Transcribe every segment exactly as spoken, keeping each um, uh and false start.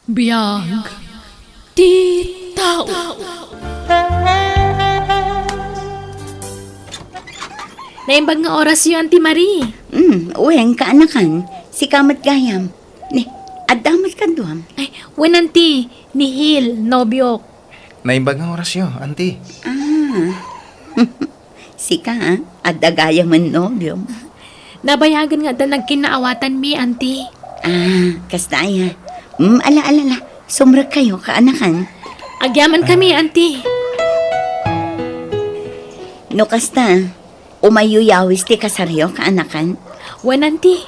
Biag ti tao. Naimbag nga orasyo, Auntie Marie. Hmm, wen, kaanakan. Sika met gayam. Ni, adda met kaduam. Ay, wen, Auntie. Ni Hil, nobiok. Naimbag nga orasyo, Auntie. Ah. Sika, ah? Adda gayamen nobiom. Nabayagen nga adda nagkinnaawatanmi, Auntie. Ah, kasta aya. Mm, ala, ala, ala. Sumrekkayo, kaanakan. Agyamankami, Auntie. No kasta, umayyo yawis ti kasaryo, kaanakan. Wen, Auntie.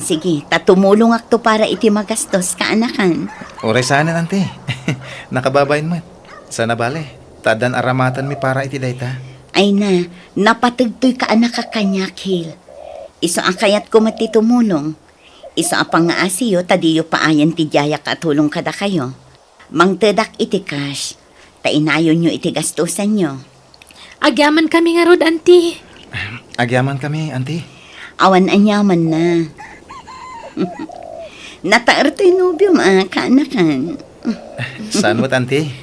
Sige, ta tumulongakto para iti magastos, kaanakan. Uray saanen, Auntie. Nakababain met. Saan a bale, ta addan aramatenmi para iti dayta. Ay na, napategtoy kaanakak kaniak, Hil. Isu a kayatko met ti tumulong. Isu a pangngaasiyo ta diyo paayen ti diayak a tulong kadakayo. Mangtedak iti cash, ta inayonyo iti gastusanyo. Agyamankami ngarud, Auntie. Agyamankami, Auntie. Awan aniamanna. Nataer toy nobiom a, kaanakan. Saan met, Auntie?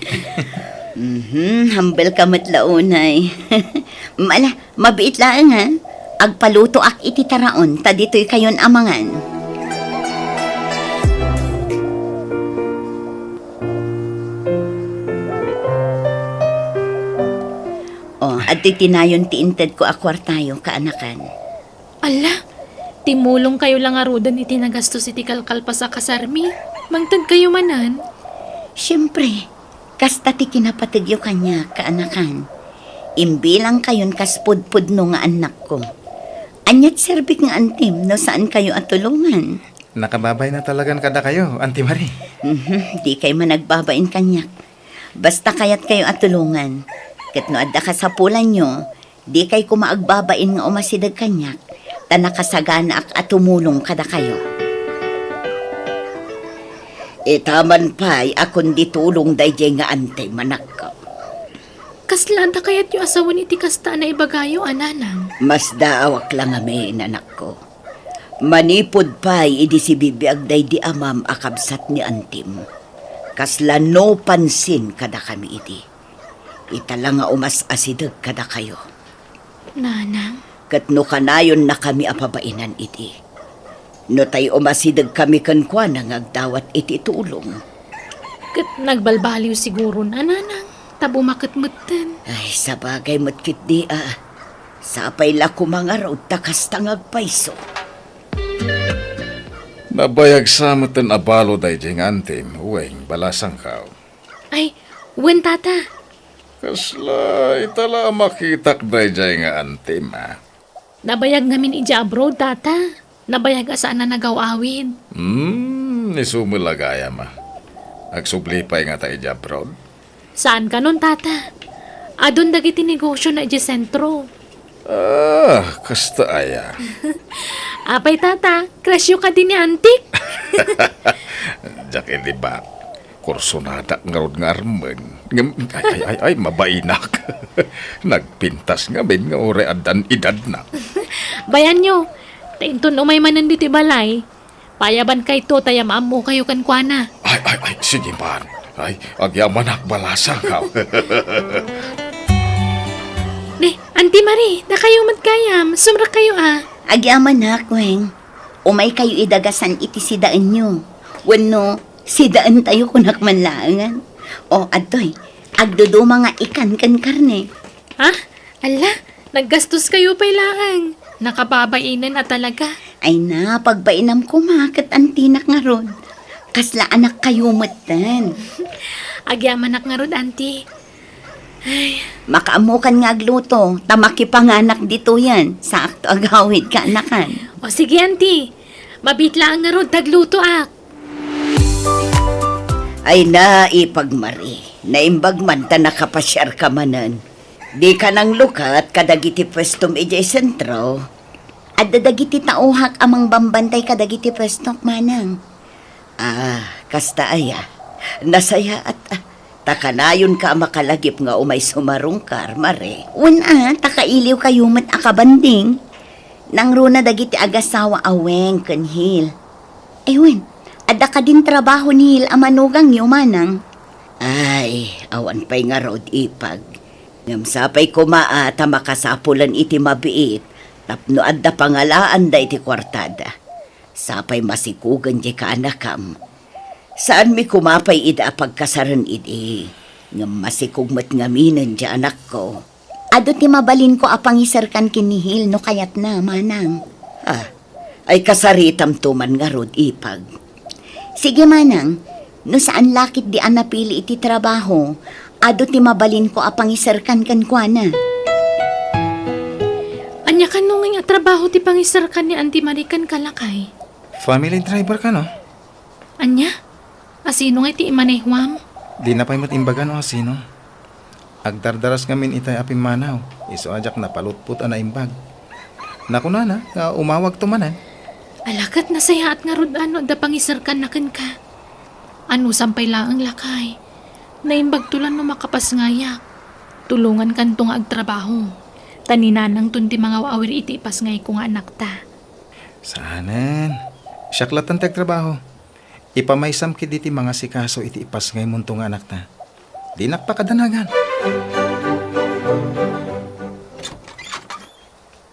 Mhm, humble ka met la unay. Ala, mabiit laeng, ha? Agpalutoak iti taraon, ta ditoy kayon a mangan. O, adtoy tinayon ti intedko a kuartayo, kaanakan. Ala, timulongkayo la ngaruden iti nagastos iti kalkalpas a kasarmi. Mangtedkayo manen. Siempre, kasta ti kinapategyo kaniak, kaanakan. Imbilangkayon kas pudpudno nga annakko. Ania ti serbik nga antim no saankayo a tulongan? Nakababayna talagan kadakayo, Auntie Marie. Mhm, dikay managbabain kaniak. Basta kayatkayo a tulongan. Ket no adda kasapulanyo, dikay koma agbabain nga umasideg kaniak, ta nakasaganaak a tumulong kadakayo. Ita man pay a kundi tulong daydiay nga antim, anakko. Kasla adda kayatyo a sawen iti kasta a naibagayo, a nanang? Masdaawak la ngamin, anakko. Manipud pay idi sibibiag daydi amam a kabsat ni antim, kasla no pansin kadakami idi. Ita la nga umas-asideg kadakayo. Nanang? Ket no kanayonnakami a pabainan idi, no tay umasidegkami kenkuana nga agdawat iti tulong. Ket nagbalbaliw siguron a, nanang, ta bumaket metten. Ay, sabagay met ketdi a. Sapay la koma ngarud ta kasta nga agpayso. Nabayag sa metten a balo daydiay nga antim, wen, balasangko. Ay, wen, tata. Kasla, ita la a makitak daydiay nga antim, a. Nabayag ngamin idiay abroad, tata. Nabayag a saan a nagaw-awid. Hmm, isu met la gayam, a. Agsubli pay ngata idiay abroad? Saan kanon, tata? Adun dagiti negosiona idiay sentro. Ah, kasta aya. Apay, tata, crushyo kadi ni antik? Diak ilibak. Kursonadak ngarud nga armen. Ngem, ay, ay, ay, ay, mabainak. Nagpintas ngamin nga uray addan edadna. Bayanyo, ta inton umay manen ditoy balay, payabankayto ta yam-ammokayo kenkuana. Ay, ay, ay, sige man. Ay, agyamanak, balasangko. Ne, Auntie Marie, dakayo met gayam, sumrekkayo a. Agyamanak, Weng. Umaykayo idagasan iti sidaenyo. Wenno, sidaentayo kunak man laengen. O, adtoy, agduduma nga ikan ken karne. Ha? Ala, naggastoskayo pay laeng. Nakababainen a talaga. Ay na, pagbainam koma ket antinak ngarud. Kasla anakkayo metten. Agyamanak ngarud, anti. Ay. Makaammokan nga agluto, ta makipanganak ditoyen. Saakto agawid kaanakan. O sige, anti. Mabiit laeng ngarud ta aglutoak. Ay na, Ipag Marie, naimbag man ta nakapasiarka manen. Dika nanglukat kadagiti puestom idiay sentro? Adda dagiti tauhak a mangbambantay kadagiti puestok, manang. Ah, kasta aya. Nasayaat, a. Ta kanayonka a makalagip nga umay sumarungkar, Marie. Wen a, ta kailiwkayo met a kabanding. Nangruna dagiti agasawa a Weng ken Hil. Ay wen, Adda kadin trabaho ni Hil a manugangyo, manang? Ay, awan pay ngarud, ipag. Ngem sapay koma a ta makasapulan iti mabiit tapno adda pangalaanda iti kuartada. Sapay masikugen diay kaanakam. Saanmi koma pay ida a pagkasaren idi, ngem masikog met ngaminen diay anakko. Adu ti mabalinko a pangiserkan ken ni Hil no kayatna, manang. Ah, ay kasaritamto man ngarud, ipag. Sige, manang, no saan la ketdi a napili iti trabaho, adu ti mabalinko a pangiserkan kenkuana. Ania kano ngay a trabaho ti pangiserkan ni Auntie Marie kenka, lakay? Family driver kano? Ania? Asino ngay ti imanehuam? Dina pay met imbaga no asino. Agdardaras ngamin itay a pimmanaw, isu a diak napalutpot a naimbag. Nakunana nga umawagto manen. Ala, ket nasayaat ngarud a no adda pangiserkanna kenka. Anusam pay laeng, lakay. Naimbagto la no makapasngayak. Tulongankanto nga agtrabaho. Ta ni nanangton ti mangaw-awir iti ipasngayko nga anakta. Saanen. Siak lattan ti agtrabaho. Ipamaysam ketdi ti mangasikaso iti ipasngaymonto nga anakta. Dinak pakadanagan.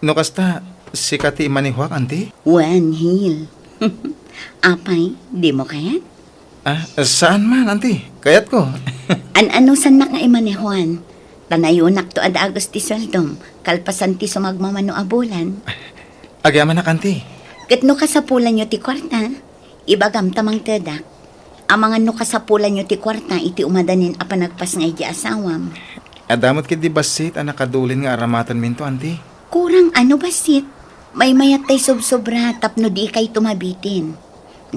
No kasta, sika ti imanehuak, Auntie? Wen, Hil. Apay, dimo kayat? Ah, saan man, Auntie? Kayatko. An-anusannak nga imanehuan. Ta nayonakto a dagus ti sueldom, kalpasan ti sumagmamano a bulan. Agyamanak, Auntie. Ket no kasapulanyo ti kuarta, ibagam ta mangtedak. Amangan no kasapulanyo ti kuarta iti umadanin a panagpasngay di asawam. Adda met ketdi bassit a nakadulin nga aramatenminto, Auntie. Kurang a no bassit. Maymayat tay sobsobra tapno dikayto mabitin.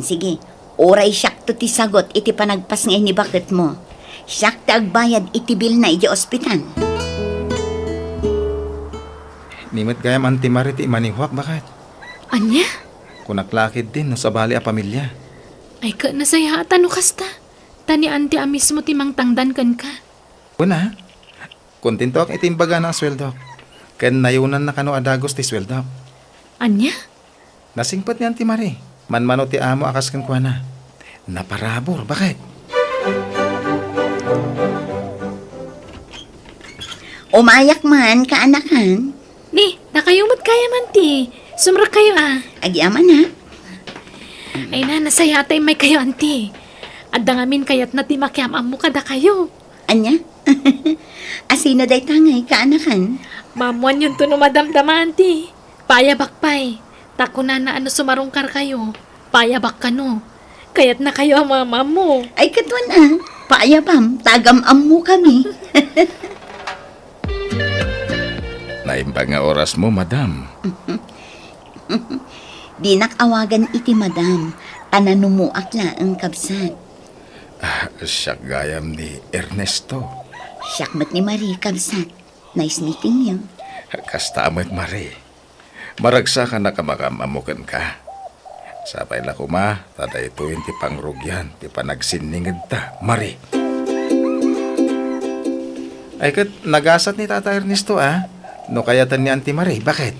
Sige, uray siakto ti sagut iti panagpasngay ni baketmo. Siak ti agbayad iti bilna idiay ospital. Ni met gayam, Auntie Marie, ti imanehuak, baket. Ania? Kunak la ketdin no sabali a pamilia. Ay, ket nasayaat a no kasta. Ta ni Auntie a mismo ti mangtangdan kenka. Kuna, kontentoak iti imbagana a sueldok. Ken nayonanna kano a dagus ti sueldok. Ania? Nasingpet ni Auntie Marie. Manmano ti amo a kas kenkuana. Naparabur, baket. Umayak man, kaanakan. Ni, dakayo met gayam, Auntie. Sumrekkayo, a. Agyamanak. Ay na, nasayaat a immaykayo, Auntie. Adda ngamin kayatna ti makiam-ammo kadakayo. Ania? Asino dayta ngay, kaanakan? Maammoanyonto no madamdama, Auntie. Paayabak pay. Ta kunana a no sumarungkarkayo, paayabak kano. Kayatnakayo a maam-ammo. Ay, ket wen a. Paayabam, ta agam-ammokami. Naimbag nga orasmo, madam. Dinak awagan iti madam, ta nanumoak laeng, kabsat. Ah, siak gayam ni Ernesto. Siak met ni Marie, kabsat. Nice meeting you. Kasta met, Marie. Maragsakanak a makaam-ammo kenka. Sapay la koma, ta daytoyen ti pangrugian ti panagsinningedta, Marie. Ay, ket nagasat ni Tata Ernesto, a. No kayatan ni Auntie Marie, baket?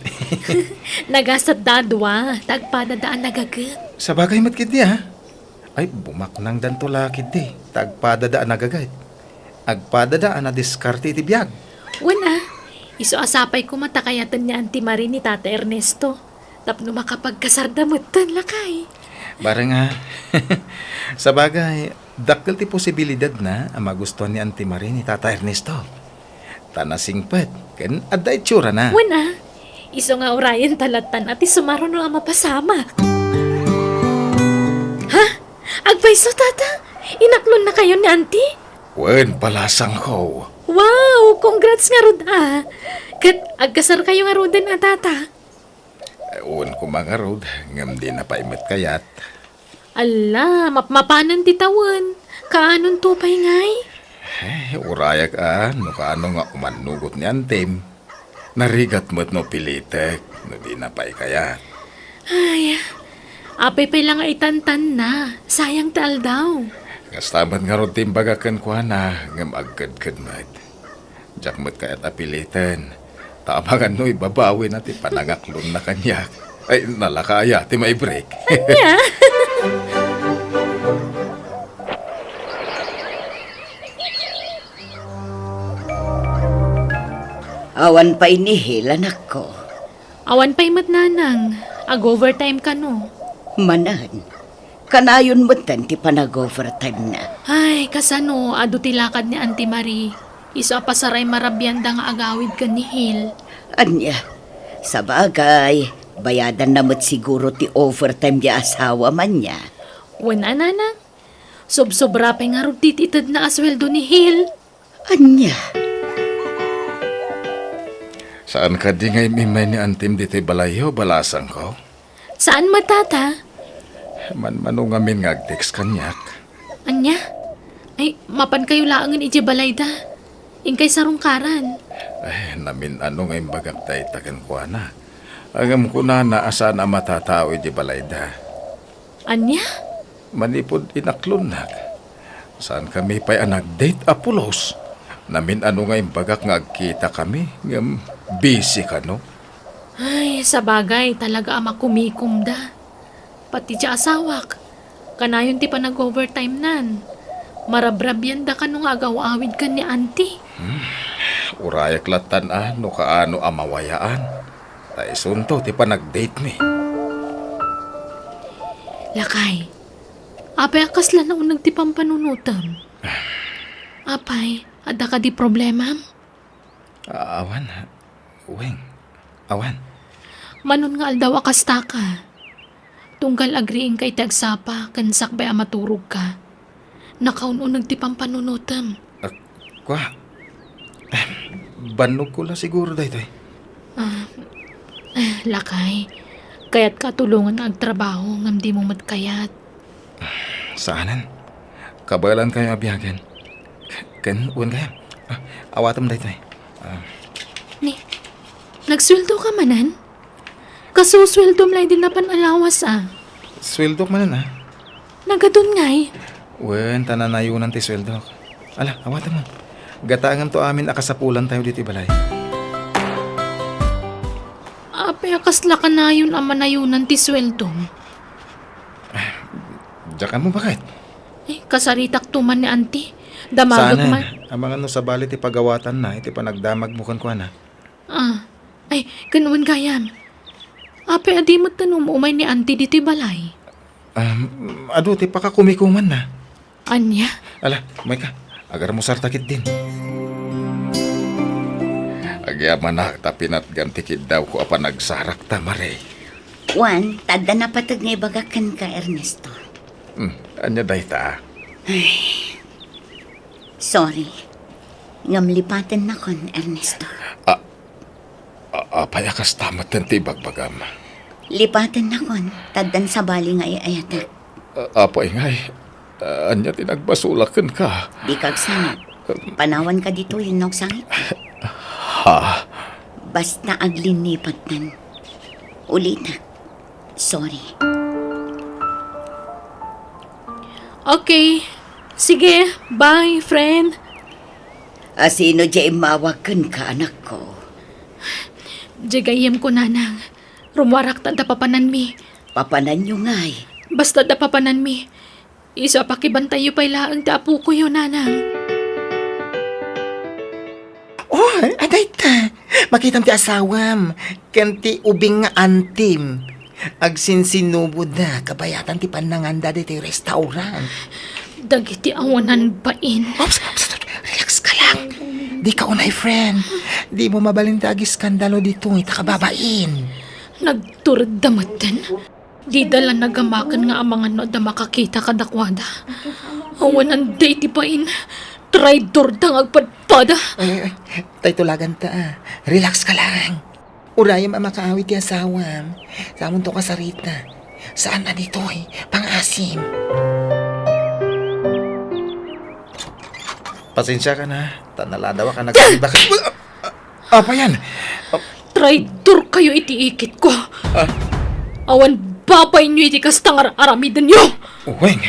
Nagasatda a dua, ta agpadada a nagaget. Sabagay met ketdi, a. Ay, bumaknangdanto la ketdi, ta agpadada a nagaget. Agpadada a nadiskarte iti biag. Wen a, isu a sapay koma ta kayatan ni Auntie Marie ni Tata Ernesto. Tapno makapagkasarda metten, lakay. Bareng a, sabagay, dakkel ti posibilidadna a magustuan ni Auntie Marie ni Tata Ernesto. Ta nasingpet ken adda itsurana. Wen a, isu nga urayen ta lattan a ti sumaruno a mapasamak. Ha? Agpayso, Tata? Inaklonnakayon ni Auntie? Wen, palasangko. Wow! Congrats ngarud a. Ket agkasarkayo ngaruden a, Tata? Wen koma ngarud, ngem dina pay met kayat. Alla, mapmapanen ti tawen. Kaanonto pay ngay? Eh, urayak a, no kaano nga umannugot ni Antim. Narigat met no pilitek, no dina pay kayat. Ay, apay pay la nga itantanna, sayang ti aldaw. Kasta met ngarud ti imbagak kenkuana, ngem agkedked met. Diak met kayat a piliten. Ta amangan no ibabawina ti panangaklonna kaniak. Ay, nalaka aya ti maibrik. Ania? Awan pay ni Hil, anakko. Awan pay met, nanang. Ag-overtime kano? Manen. Kanayon metten ti panag-overtime-na. Ay, kasano, adu ti lakad ni Auntie Marie. Isu a pasaray marabianda nga agawid ken ni Hil. Ania, sabagay, bayadanna met siguro ti overtime ti asawam, ania? Wen a, nanang. Sobsobra pay ngarud ti itedna a sueldo ni Hil. Ania? Saan kadi nga im-immay ni Antim ditoy balayyo, balasangko? Saan met, Tata. Manmano ngamin nga ag-text kaniak. Ania? Ay, mapankayo laengen idiay balayda. Inkay sarungkaran. Ay, namin-ano nga imbagak dayta kenkuana. Ngem kunana a saan a matatao idiay balayda. Ania? Manipud inaklonnak, saankami pay a nag-date a pulos. Namin-ano nga imbagak nga agkitakami, ngem busy kano. Ay, sabagay, talaga a makumikomda. Pati ti asawak, kanayon ti panag-overtime-nan. Marabrabianda kano nga agaw-awid ken ni Auntie. Hmm, urayak lattan a no kaano a mawayaan. Ta isunto ti panag-date-mi. Lakay, apay a kasla nauneg ti pampanunotem? Apay, adda kadi problemam? A-, awan, Weng. Awan. Manon nga aldaw a kastaka? Tunggal agriingka iti agsapa ken sakbay a maturogka, nakaun-uneg ti pampanunotem. Ah, kua? Eh, bannogko la siguro daytoy. Ah, eh, lakay, kayatka a tulongan nga agtrabaho ngem dimo met kayat. Saanen. Kabaelankayo a biagen. Ken, wen gayam. Ah, awatem daytoy. Ah. Ni, nagsueldoka manen? Kasusueldom la idi napan a lawas, a. Sueldok manen, a. Nagadun ngay? Wen, ta nanayonan ti sueldok. Ala, awatem. Gataenganto amin a kasapulantayo ditoy balay. Apay a kasla kanayon a manayonan ti sueldom? Diak ammo baket. Eh, kasaritakto man ni Auntie. Damagek man. Saanen, amangan no sabali ti pagawatanna iti panagdamagmo kenkuana. Ah, ay, ken wen gayam. Apay a di met ten um-umay ni Auntie ditoy balay? Um, adu ti pakakumikumanna. Ania? Ala, umayka. Agarmusarta ketdin. Agyamanak ta pinatgam ti kiddawko a panagsarakta, Mare. Wen, ta adda napateg nga ibagak kenka, Ernesto. Hmm, ania dayta? Ay, sorry. Ngem lipatennakon, Ernesto. Ah, A-, apay a kasta metten ti ibagbagam? Lipatennakon, ta addan sabali nga ay-ayatek. A-, apay ngay? Ania ti nagbasolak kenka? Dika agsangit. Panawanka ditoy wenno agsangit? Ha? Basta aglinnipattan. Ulitek. Sorry. Okay. Sige, bye, friend. A, sino diay immawag kenka, anakko? Diay gayyemko, nanang. Rummuarak ta adda papananmi. Papananyo ngay? Basta adda papananmi. Isu a pakibantayyo pay laeng ti apokoyo, nanang. Oh, adayta. Makitam ti asawam ken ti ubing nga antim. Agsinsinuboda kabayatan ti pannanganda ditoy restaurant. Dagiti awanan bain. Oops, oops, oops. Relax ka lang. Dika unay, friend. Dimo mabalin ti agiskandalo ditoy ta kababain. Nagturedda metten. Dida la nagamaken nga amangan no adda makakita kadakuada. Awanan dayta ti bain. Traidorda nga agpadpada. Ay, ay, ay. Tay tulaganta, a. Relax ka lang. Urayem a makaawid ti asawam. Samonto kasarita. Saan a ditoy pangasim. Pasensiakan, a. Ta naladaw a ka nagkakita. Apa yan? Traidorkayo iti ikitko. Ah? Awan babainyo iti kasta nga ar-aramidenyo. Weng,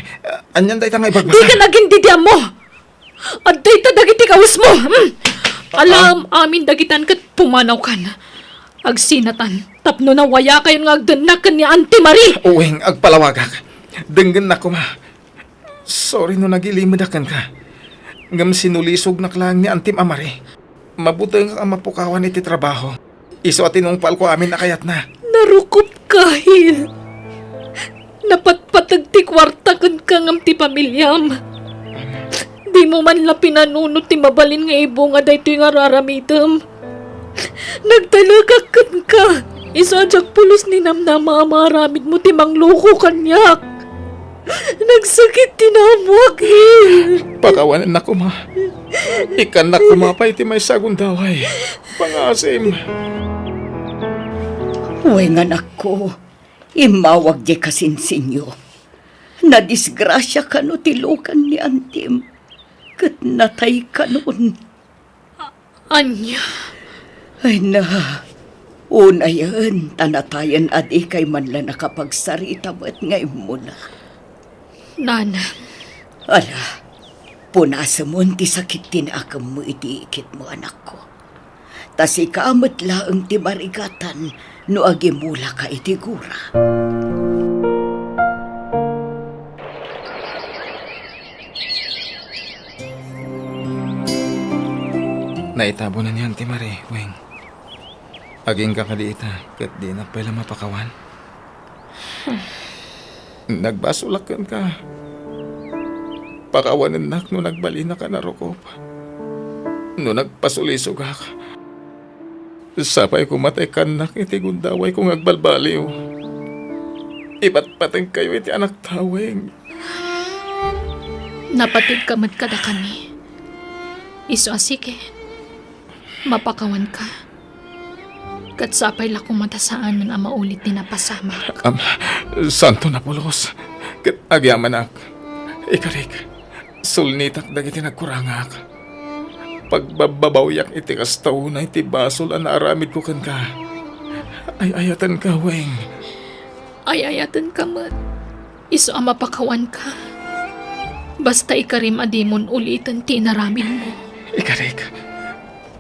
anian dayta nga ibagbagam? Dika agindidiammo. Adda dayta dagiti kawesmo. Hmm. Alam amin dagitan ket pumanawkan. Agsinatan tapno nawayakayon nga agdennak ken ni Auntie Marie. Weng, agpalawagak. Denggennak koma. Sorry no nagilimedak kenka. Ngem sinulisognak laeng ni Antim a Marie. Mabutengak a mapukawan iti trabaho. Isu a tinungpalko amin a kayatna. Narukopka, Hil. Napatpateg ti kuarta kenka ngem ti pamiliam. Dimo man la pinanunot ti mabalin nga ibunga daytoy nga ar-aramidem. Nagtalekak kenka. Isu a diak pulos ninamnama a maaramidmo ti mangloko kaniak. Nagsakit ti naammoak, Hil. Pakawanennak koma. Ikkannak koma pay ti maysa a gundaway. Pangaasim. Wen, anakko, immawag diay kasinsinyo. Nadisgrasia kano ti lukan ni antim, ket natay kanon. Ania? Ay na, unayen ta natayen a dikay man la nakapagsarita met nga immuna. Nanang. Ala, punasemon ti sakit ti naakemmo iti ikitmo, anakko. Ta sika met laeng ti marigatan no agimulaka iti gura. Naitabunan ni Auntie Marie, Weng. Agingga kadi ita, ket dinak pay la mapakawan. Nagbasolak kenka. Pakawanennak no nagbalinaka a narukop. No nagpasulisogak. Sapay koma ta ikkannak iti gundawayko nga agbalbaliw. Ipatpatengkayo iti anakta, Weng. Napategka met kadakami. Isu a sige, mapakawanka. Ket sapay la koma ta saanen a maulit ti napasamak. Am, santo napulos. Ket agyamanak. Ikarik, sulnitak dagiti nagkurangak. Pagbabbabawiak iti kasta unay ti basol a naaramidko kenka. Ay-ayatenka, Weng. Ay-ayatenka met. Isu a mapakawanka. Basta ikarim a dimon uliten ti inaramidmo. Ikarik,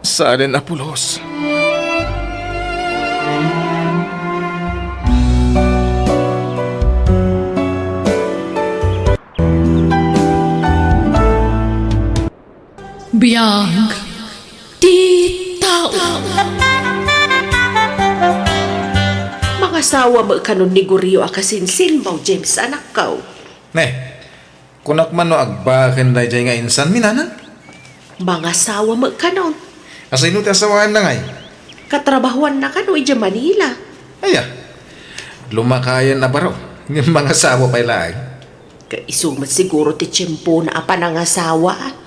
saanen a pulos. Biag ti tao. Mangasawa met kanon ni Gorio a kasinsinmo, James, anakko. Ne, kunak man no agbaken daydiay nga insanmi, nanang? Mangasawa met kanon. Asino ti asawaenna ngay? Katrabahoanna kano idiay Manila. Aya, lumakayen a baro, ngem mangasawa pay laeng. Ket isu met siguro ti tiempona a panangasawa.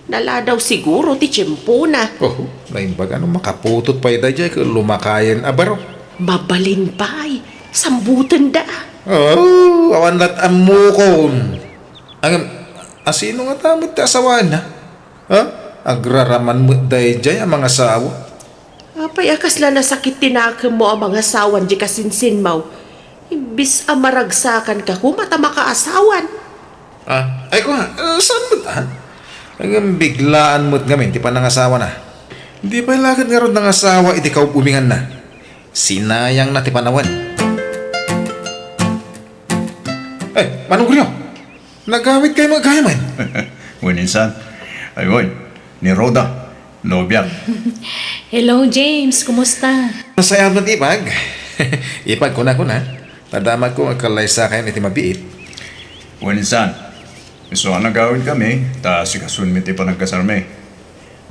Naladaw siguro ti tiempona. Oh, naimbag a no makaputot pay daydiay ket lumakayen a baro. Mabalin pay, sambutenda. Oh, awan lat ammokon. Ngem, asino ngata met ti asawaenna? Ha? Agraraman met daydiay a mangasawa. Apay a kasla nasakit ti nakemmo a mangasawan diay kasinsinmo? Imbis a maragsakanka koma ta makaasawan. Ah, ay, kua, eh, saan met, ah? Ngem biglaan met ngamin ti panangasawana. Di pay la ket ngarud nangasawa iti kaub-ubinganna. Sinayangna ti panawen. Eh, Manong Gorio, nagawidkayo met gayam? Wen, insan. Ay, wen, ni Rhoda, nobiak. Hello, James. Kumusta? Nasayaat met, ipag. Ipag, kuna, kuna. Ta damagko nga agkallaysakayon iti mabiit. Wen, insan. Isu a nagawidkami, ta asikasoenmi ti panagkasarmi.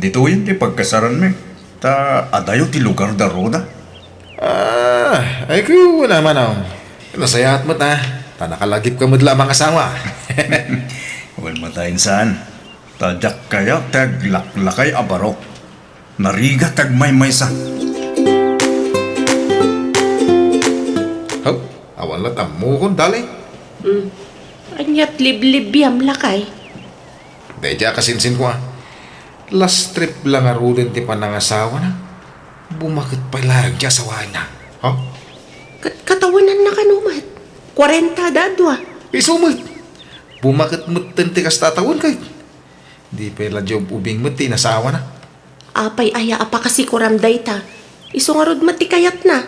Ditoyen ti pagkasaranmi, ta adayo ti lugar da Rhoda. Ah, ay, kuna, manong. Nasayaat met, ah. Ta nakalagipka met la a mangasawa. Wen met, insan. Ta diak kayat ti aglaklakay a barok. Narigat ti agmaymaysa. Haw, awan lat ammokon, dali. Hmm. Aniat liblibiam, lakay? Daydiay a kasinsinko, ah. Last trip la ngaruden ti panangasawana. Bumaket pay laeng ti asawaenna. Ha? Kat-, katawenanna kano met? Kuarenta da dua. Isu met. Bumaket metten ti kasta a tawen, kay. Di pay la diay ub-ubing met ti inasawana. Apay aya a pakasikuram dayta? Isu ngarud met ti kayatna.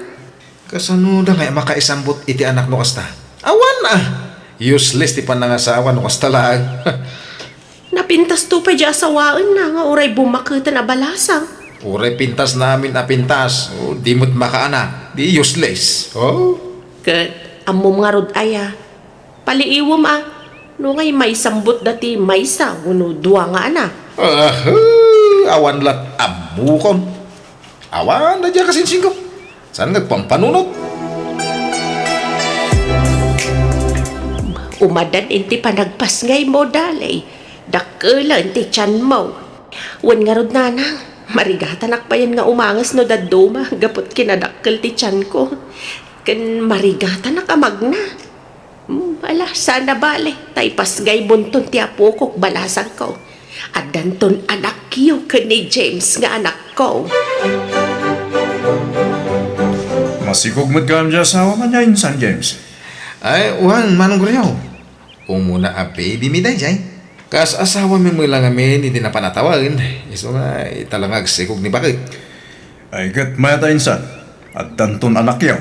Kasano da ngay a makaisambut iti anak no kasta? Awan, ah! Useless ti panangasawa no kasta laeng. Napintasto pay diay asawaenna nga uray bumaketen a balasang. Uray pintasna amin a pintas, o, di met makaanak, di useless. Oh? Ket ammom ngarud aya, paliiwem a, no ngay maisambutda ti maysa wenno dua nga anak. Aha, awan lat ammokon. Awan daydiay a kasinsinko. Saan nga agpampanunot? Umadan iti panagpasngaymo, Dali. Dakkelen ti tianmo. Wen ngarud, nanang, marigatanak payen nga umanges no dadduma gapu ti kinadakkel ti tianko. Ken marigatanak a magna. Hmm, ala, saan a bale, ta ipasngaybonton ti apokok, balasangko. Addanton anakyo ken ni James nga anakko. Masikog met gayam ti asawam ania insan, James? Ay, wen, Manong Goryo. Umuna a baby mi daydiay. Kas-asawami met la ngamin iti napan a tawen, isu nga ita la nga agsikog ni baket. Ay, ket mayat a insan, addanton anakyo.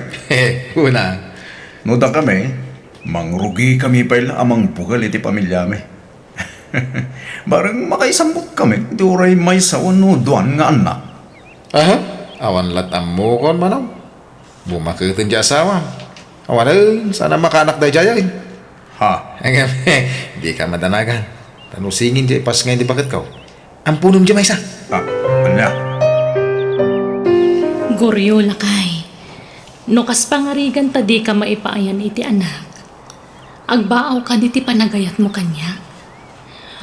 Una. No dakami, mangrugikami pay la a mangbukel iti pamiliami. Bareng makaisambut kami, iti uray maysa wenno duan nga annak. Aha? Awan lat ammokon, Manong. Bumaketen ti asawam. Awanen, saan a makaanak daydiay. Ha? Ngem, dika madanagan. Ta no singin ti ipasngay ti baketko, amponem ti maysa. Ah, ania? Goryo, lakay. No kas pangarigan ta dika maipaayan iti anak, agbaaw kadi ti panagayatmo kaniak?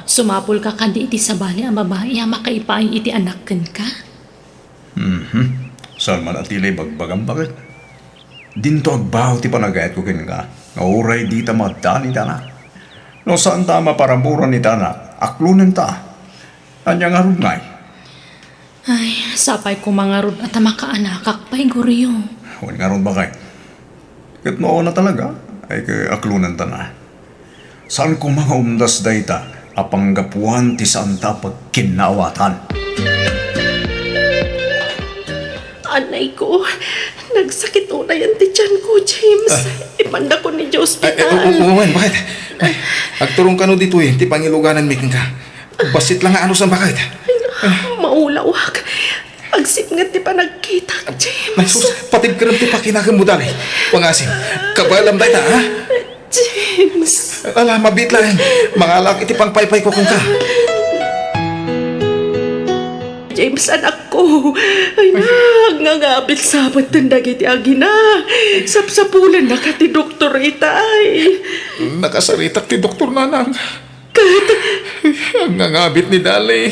Sumapulka kadi iti sabali a babai a makaipaay iti anak kenka? Mhm. Saan man a ti la ibagbagam, baket? Dinto agbaaw ti panagayatko kenka, nga uray dita maaddaan iti anak. No saanta a maparaburan iti anak, aklonenta. Ania ngarud ngay? Ay, sapay koma ngarud a ta makaanakak pay, Goryo. Wen ngarud, baket. Ket no awan a talaga, ay, ket aklonentana. Saan koma nga umdas dayta a panggapuan ti saanta a pagkinnaawatan. Anay ko, nagsakit unayen ti tianko, James. Ah. Ipandakon idiay ospital. Ay, ay, u-, u-, wen, baket? Ay, agturong kano ditoy ti pangilugananmi kenka. Bassit la nga anus a baket. Ay, maulawak. Agsipnget ti panagkitak, James. Ay, sus, patibkerem ti pakinaganmo, Dali. Pangasim, kabaelam dayta, ha? James. Ala, mabiit laeng. Mangalak iti pangpaypayko kenka. James, anakko. Ay, nagngangabit sa met dagiti agina. Sapsapulennaka ti doktor itay. Nakasaritak ti doktor, nanang. Ket? Nagngangabit ni Dali.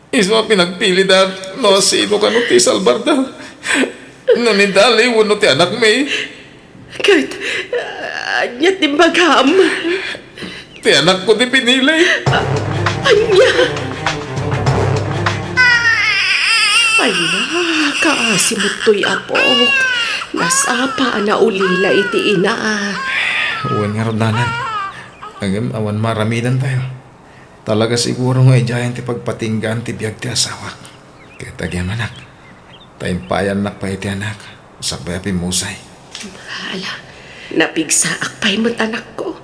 Isu a pinagpilidak no asino kano ti salbarda. No ni Dali wenno ti anakmi. Ket, ah, ania ti imbagam? Ti anakko ti pinili. Ah, ania? Ay, nakaasi met toy apok. Nasapa a naulila iti ina. Wen ngarud, nanang. Ngem awan maaramidantayo. Talaga siguro nga idiayen ti pagpatinggaan ti biag ti asawak. Ket agyamanak, ta impayannak pay iti anak, sakbay a pimmusay. Ala, napigsaak pay met, anakko.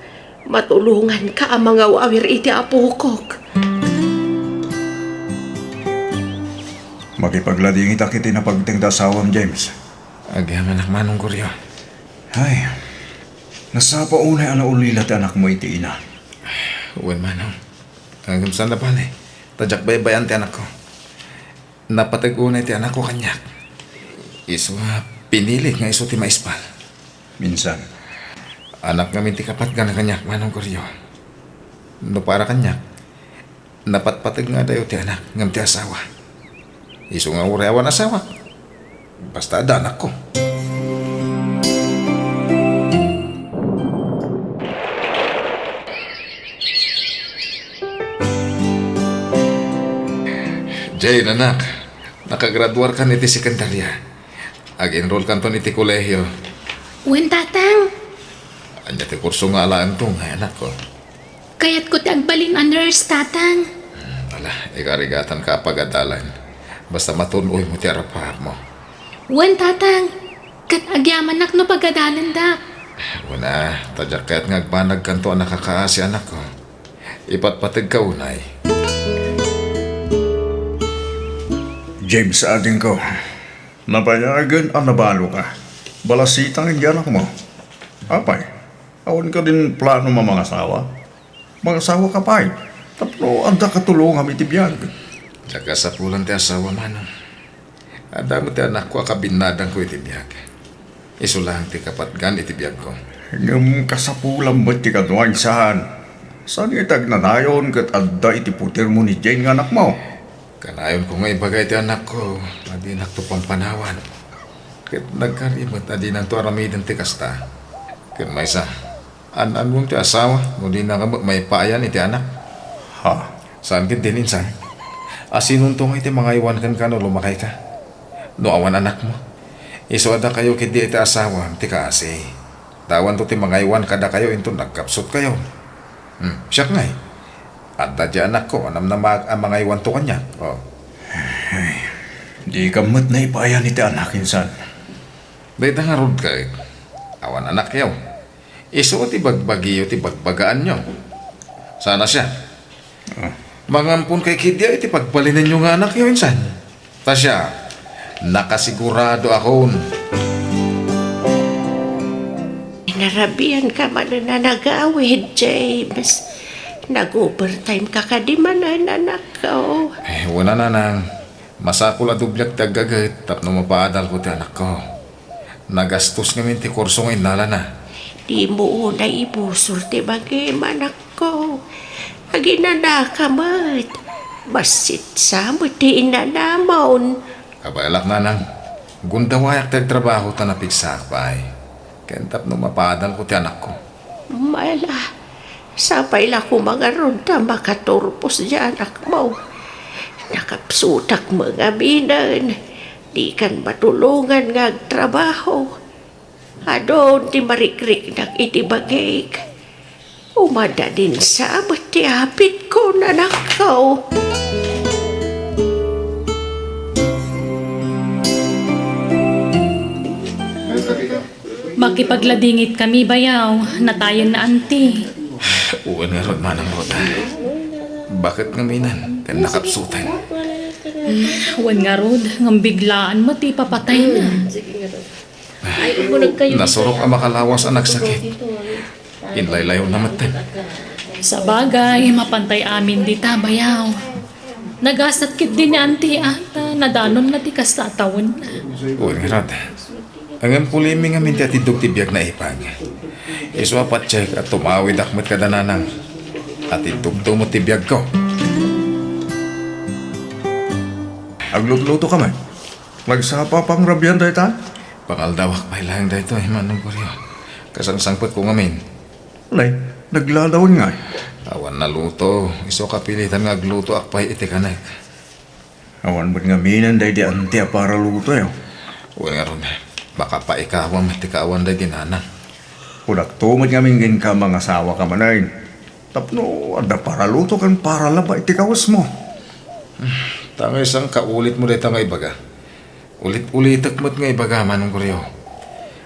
Matulonganka a mangaw-awir iti apokok. Makipagladingitak iti napagteng ti asawam, James. Agyamanak, Manong Goryo. Ay, nasapa unay a naulila ti anakmo iti ina. Wen, Manong. Ngem saan a bale, ta diak baybay-an ti anakko. Napateg unay ti anakko kaniak. Isu a pinilik nga isu ti maispal. Minsan. Anak ngamin ti kapatgan kaniak, Manong Goryo. No para kaniak, napatpateg nga adayo ti anak ngem ti asawa. Isu nga uray awan asawak, basta adda anakko. Jane, anak, nakagraduarkan iti sekundarya. Ag-enrollkanton iti kolehio. Wen, Tatang. Ania ti kurso nga alaenko, anakko? Kayatko ti agbalin a nurse, Tatang. Hmm, ala, ikarigatanka a pagadalan. Basta matun-oymo ti arap-arapmo. Wen, Tatang. Ket agyamanak no pagadalendak. Wen a, ta diak kayat nga agbanagkanto a nakakaasi, anakko. Ipatpategka unay. James, adingko, nabayagen a nabaloka. Balasitang iti anakmo. Apay, awan kadin plano a mangasawa? Mangasawa ka pay, tapno adda katulongam iti biag. Diak kasapulan ti asawa, manong. Adda met ti anakko a kabinnadangko iti biag. Isu laeng ti kapatgan iti biagko. Ngem kasapulam met ti kano, insan. Saan nga iti agnanayon ket adda iti putermo ni Jane nga anakmo? Kanayonko nga ibaga iti anakko a dinakto pampanawan. Ket nagkari met a dinanto aramiden ti kasta. Ket maysa, an-annom ti asawa no dinaka met maipaayan iti anak. Ha? Saan ketdin, insan? A sinonto nga iti mangaywan kenka no lumakayka? No awan anakmo, isu a dakayo ketdi iti asawam ti kaasi. Ta awanto ti mangaywan kadakayo inton nagkapsutkayo. Hmm, siak ngay, adda diay anakko a namnamaak a mangaywanto kaniak. Oh. Ay, dika met naipaayan iti anak, insan. Dayta ngarud ket, awan anakyo. Isu ti bagbagiyo ti bagbagaanyo. Saan a siak? Ah. Mangampon kay ketdi iti pagbalinenyo nga anakyo, insan. Ta siak, nakasigurado akon. Narabian ka manen a nagawid, James. Nag-overtime ka kadi manen, anakko. Eh, wen a, nanang. Masapul a dubliak ti aggaget tapno mapaadalko ti anakko. Nagastos ngamin ti kurso nga innalana. Dimo unay ibusor ti bagim, anakko. Aginanaka met. Bassit sa met ti inanamon. Kabaelak, nanang. Gundawayak ti agtrabaho ta napigsaak pay. Ken tapno mapaadalko ti anakko. Mala, sapay la koma ngarud ta makaturpos diay anakmo. Nakapsutak met ngaminen, dikan matulongan nga agtrabaho. Adun ti marikriknak iti bagik. Umadadin sa met ti apitko, anakko. Makipagladingit kami, bayaw. Natayen na, anti. Wen ngarud, Manang Rhoda. Baket ngaminen ken nakapsutan. Wen ngarud, ngem biglaan met ti ipapatayna. Nasurok a makalawas a nagsakit. Inlaylayonna metten. Sabagay, mapantay amin dita, bayaw. Nagasat ketdi ni anti a ta nadanonna ti kasta a tawenna. Wen ngarud. Ngem pulimi ngamin ti atiddog ti biag na ipag. Isu a patiek a tumawidak met kada nanang. Atiddogto met ti biagko. Aglutluto ka met? Nagsapa pangrabian dayta? Pangaldawak pay laeng daytoy, Manong Goryo. Kasangsangpetko ngamin. Nay, nagladawan ngay? Awan naluto. Isu a kapilitan nga aglutoak pay iti kanek. Awan met ngaminen daydi anti a paralutoyo. Wen ngarud, makapaikawam ti kaawan daydi nanang. Kunakto met ngamin kenka, mangasawa ka manen. Tapno adda paraluto ken paralaba iti kawesmo. Ta maysa, kaulitmo dayta nga ibaga. Ulit-ulitek met nga ibaga, Manong Goryo.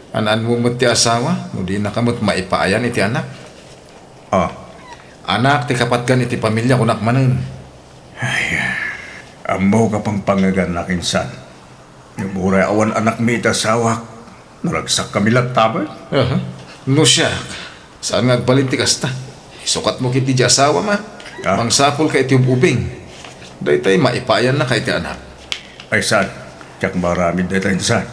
An-anmo met ti asawa, no dinaka met maipaayan iti anak. Ah. Anak ti kapatgan iti pamilia, kunak manen. Ay, ammok a pangpangegannak, insan. Ngem uray awan anakmi iti asawak, naragsakkami latta met. Aha. No siak, saan nga agbalin ti kasta? Isukatmo ketdi diay asawam a. Ah. Mangsapulka iti ub-ubing. Daytay, maipaayannaka iti anak. Ay, saan? Diak maaramid dayta, insan.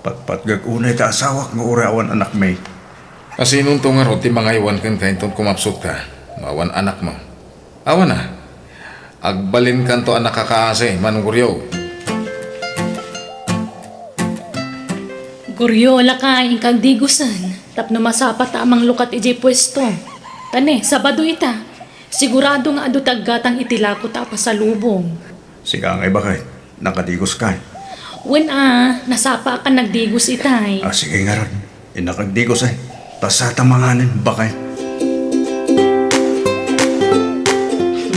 Patpatgek unay ti asawak nga uray awan anakmi. Kasinonto ngarud ti mangaywan kenka inton kumapsutka no awan anakmo? Awan a. Agbalinkanto a nakakaasi, Manong Goryo. Goryo, lakay, inka agdigusen tapno masapa ta a manglukat idiay puesto. Ta ne, Sabado ita. Sigurado nga adu ti aggatang iti lako ta a pasalubong. Sika ngay, baket, nakadigoskay? Wen a, nasapaakan nagdigos itay. Ah, sige ngarud. Innak agdigos, eh. Ta sata manganen, baket.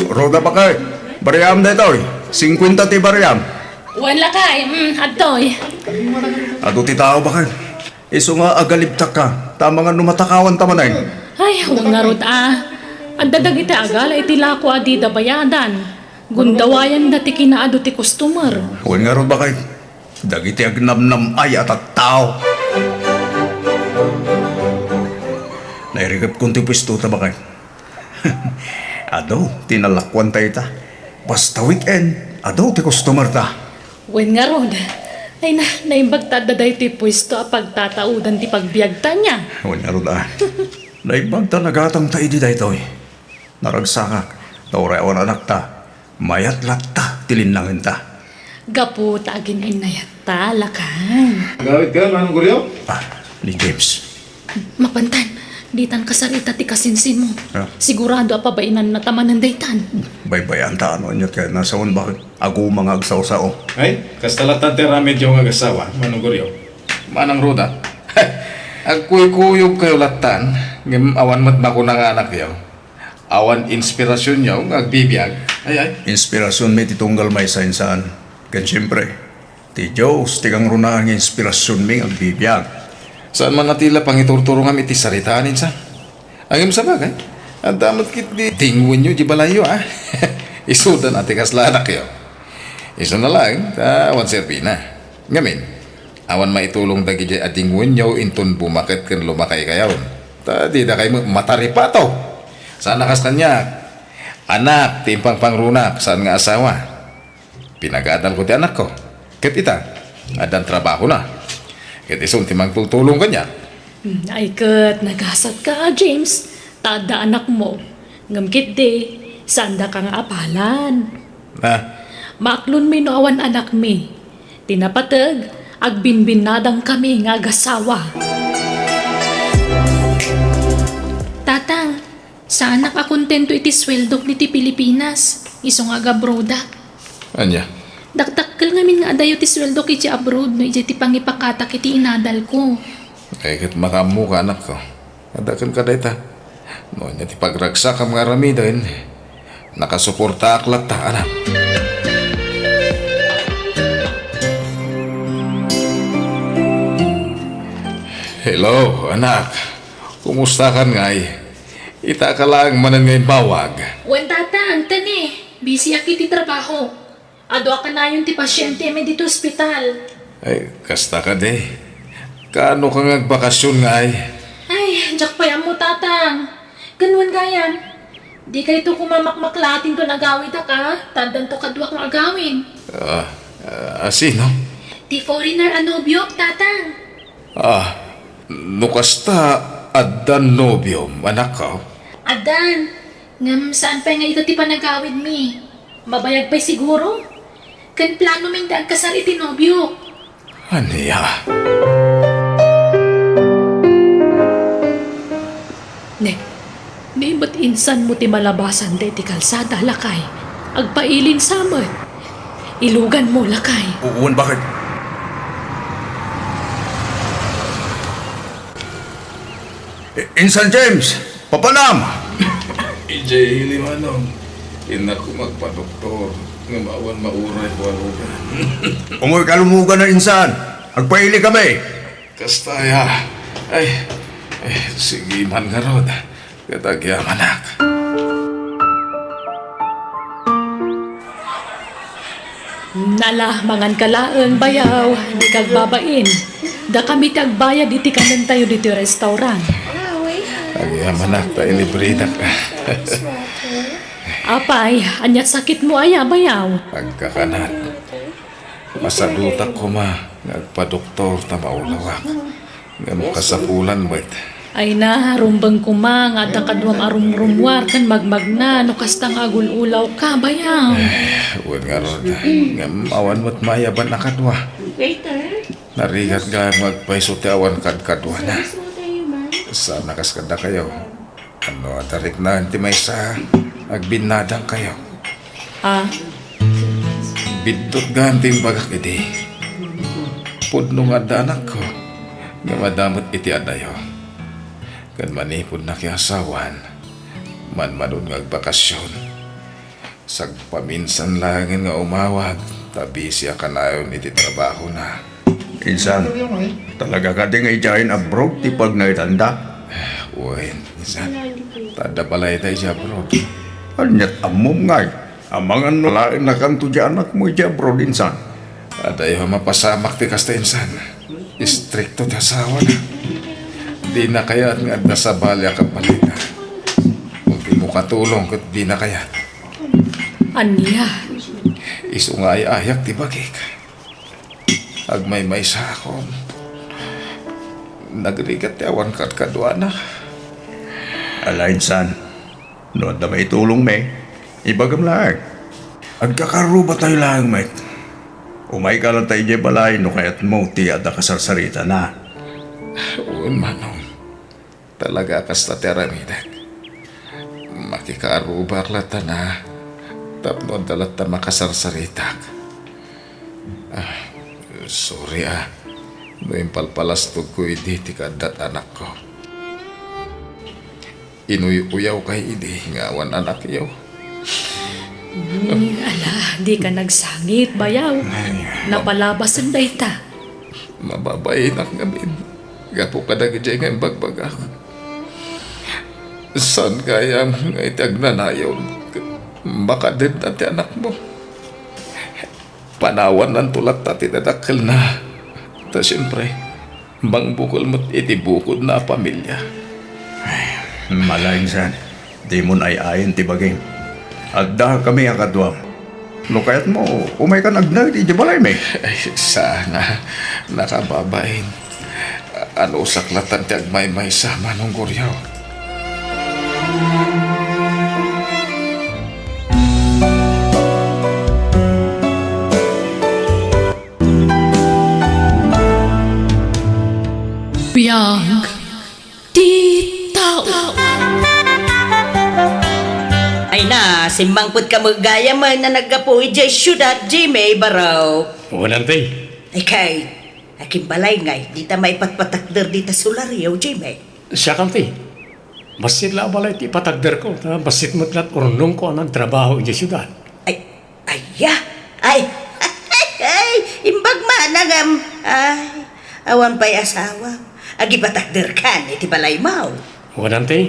Rhoda, baket, bariam daytoy. Singkuenta ti bariam. Wen, lakay, mm, adtoy. Adu ti tao, baket. Isu nga agalibtakka, ta amangan no matakawanta manen. Ay, wen ngarud a. Adda dagiti agala iti lako a dida bayadan. Gundawayanda ti kinaadu ti customer. Wen ngarud, baket, dagiti agnamnam-ay a tattao. Nairikepkon ti puesto ta, baket. Adu ti nalakuanta ita. Basta weekend, adu ti customer ta. Wen ngarud, ay na, naimbag ta adda daytoy puesto a pagtataodan ti pagbiagta nia. Wen ngarud, a. Naimbag ta nagatangta idi daytoy. Naragsakak, ta uray awan anakta, mayat latta ti linnangenta. Gapu ta agin-innayatta, lakay. Agawidka, Manong Goryo? Ah, ni James. Mapantan, ditan kasarita ti kasinsinmo. Ah. Sigurado a pabainanna ta manen daytan. Baybay-anta no ania ti nasawan, baket aguma nga agsao-sao. Ay, kasta latta ti aramidyo nga agasawa, Manong Goryo. Manang Roda, agkuykuyogkayo lattan, ngem awan met makuna nga anakyo. Awan inspirasionyo nga agbibiag. Ay, ay. Inspirasionmi ti tunggal maysa, insan. Ken siempre, ti Dios ti kangrunaan nga inspirasionmi nga agbibiag. Saan man a ti la pangiturturongam iti saritaan, insan. Ngem sabagay, adda met ketdi dingwenyo di balayyo, a. Isuda na ti kasla anakyo. Isuna laeng, ta awan serbina. Ngamin, awan maitulong dagidiay a dingwenyo inton bumaket ken lumakaykayon. Ta didakay met mataripato. Saan a kas kaniak. Anak ti impangpangrunak, saan nga asawa. Pinagadalko ti anakko. Ket ita, addan trabahona. Ket isun ti mangtultulong kaniak. Hmm, ay ket nagasatka, a, James, ta adda anakmo. Ngem ketdi, saandaka nga apalan. Ah. Maaklonmi no awan anakmi. Ti napateg, agbinbinnadangkami nga agasawa. Tatang, saanak a kontento iti sueldok ditoy Pilipinas, isu nga agabroadak. Ania? Dakdakkel ngamin nga adayo ti sueldok iti abroad no idiay ti pangipakatak iti inadalko. Ay, ket makaammoka, anakko. Adda kenka dayta. No ania ti pagragsakam nga aramiden, nakasuportaak latta, anak. Hello, anak. Kumustakan ngay? Itaka laeng manen nga immawag. Wen, Tatang, tani, busyak iti trabaho. Adu a kanayon ti pasientemi ditoy ospital. Ay, kasta kadi. Kaano ka nga agbakasyon ngay? Ay, diak pay ammo, Tatang. Ken wen gayam, dikayto koma makmaklaat inton agawidak, a, ta addanto kaduak nga agawid. Ah, ah, a sino? Ti foreigner a nobiok, Tatang. Ah, no kasta, addan nobiom, anakko? Addan. Ngem saan pay nga ita ti panagawidmi? Mabayag pay siguro? Ken planomin ti agkasar iti nobiok. Ania? Ne, ni met insanmo ti malabasan daydi kalsada, lakay. Agpailinsa met. Iluganmo, lakay. Wen, baket? I-, Insan James, papanam! Idiay ili, Manong. Innak koma agpadoktor, ngem awan mauray ko a lugan. Umoy ka lumogan a, insan. Agpaili kami. Kasta aya. Ay, ay, sige man ngarud. Ket agyamanak. Nala, manganka laeng, bayaw, dika agbabain. Dakami ti agbayad iti kanentayo ditoy restaurant. Agyamanak ta inibrenak. Apay, ania't sakitmo aya, bayaw? Agkakanat. Masadutak koma nga agpadoktor ta maulawak. Ngem kasapulan met. Ay na, rumbeng koma nga adda kaduam a rumrummuar ken magmagna no kasta nga agul-ulawka, bayaw. Eh, wen ngarud. Ngem awan met maayaban a kadua. Narigat gayam nga agpayso ti awan kadkaduana. Saan a kas kadakayo. Ano, adda riknaen ti maysa, agbinnadangkayo. Ah? Biddut gayam ti imbagak idi. Pudno nga adda anakko, ngem adda met iti adayo. Ken manipud nakiasawan, manmanon nga agbakasyon. Sagpaminsan laengen nga umawag, ta busy a kanayon iti trabahona. Insan, talaga kadi nga idiayen abroad ti pagnaedanda? Wen, insan. Ta adda balayda idiay abroad. Ania't ammom ngay? Amangan no laennakanto ti anakmo idiay abroad, insan. Adayo a mapasamak ti kasta, insan. Istrikto ti asawana. Dina kayat nga adda sabali a kabalayna. Kung dimo katulong ket dina kayat. Ania? Isu nga ay-ayak ti bagik. Agmaymaysaakon. Nagrigat ti awan kadkaduana. Ala, insan, no adda maitulongmi, ibagam laeng. Agkakarrubatayo laeng met. Umayka latta idiay balay no kayatmo ti adda kasarsaritana. Wen, Manong. Talaga a kasta ti aramidek. Makikaarrubak latta na tapno adda latta makasarsaritak. Ah, sorry, ah, no impalpalastogko idi ti kaaddat anakko. Inuy-uyawkay idi nga awan anakyo. Hmm, ala, dika nagsangit, bayaw. Ay, ma- Napalabasen dayta. Mababainak ngamin gapu kadagiti nga imbagbagak. Saan gayam nga iti agnanayon, makadedna ti anakmo? Panawannanto latta ti dadakkelna. Ta siempre, mangbukel met iti bukodna a pamilya. Ay, ala, insan, dimon ay-ayen ti bagim. Addakami a kaduam. No kayatmo, umaykan agnaed idiay balaymi. Ay, saan a, nakababain. Anusak latta ti agmaymaysa, Manong Goryo. Biag ti tao. Ay na, simmangpetka met gayam a naggapu idiay siudad, Jimmy, baro. Wen, anti. Ikay, akin balay ngay, dita maipatpatakder dita solaryo, Jimmy. Siak, anti. Bassit la a balay ti ipatakderko, ta bassit met la ti urnongko a nagtrabaho idiay siudad. Ay, aya? Ay, ay, imbag man a ngem, ay, awan pay asawam. Agipatakderkan iti balaymo. Wen, anti,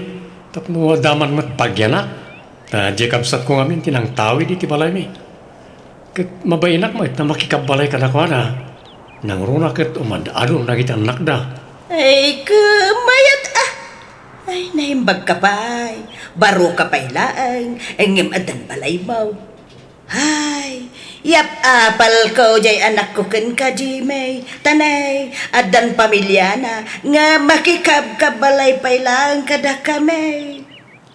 tapno adda man met bagianak. Ta diay kabsatko ngamin ti nangtawid iti balaymi. Ket mabainak met a makikabbalay kadakuada. Nangruna ket umad-ado dagiti annakda. Ay, ket mayat a. Ay, naimbagka pay. Baroka pay laeng, ngem addan balaymo. Ay, yap-apalko diay anakko kenka, Jimmy. Ta nay, addan pamiliana nga makikabkabbalay pay laeng kadakami.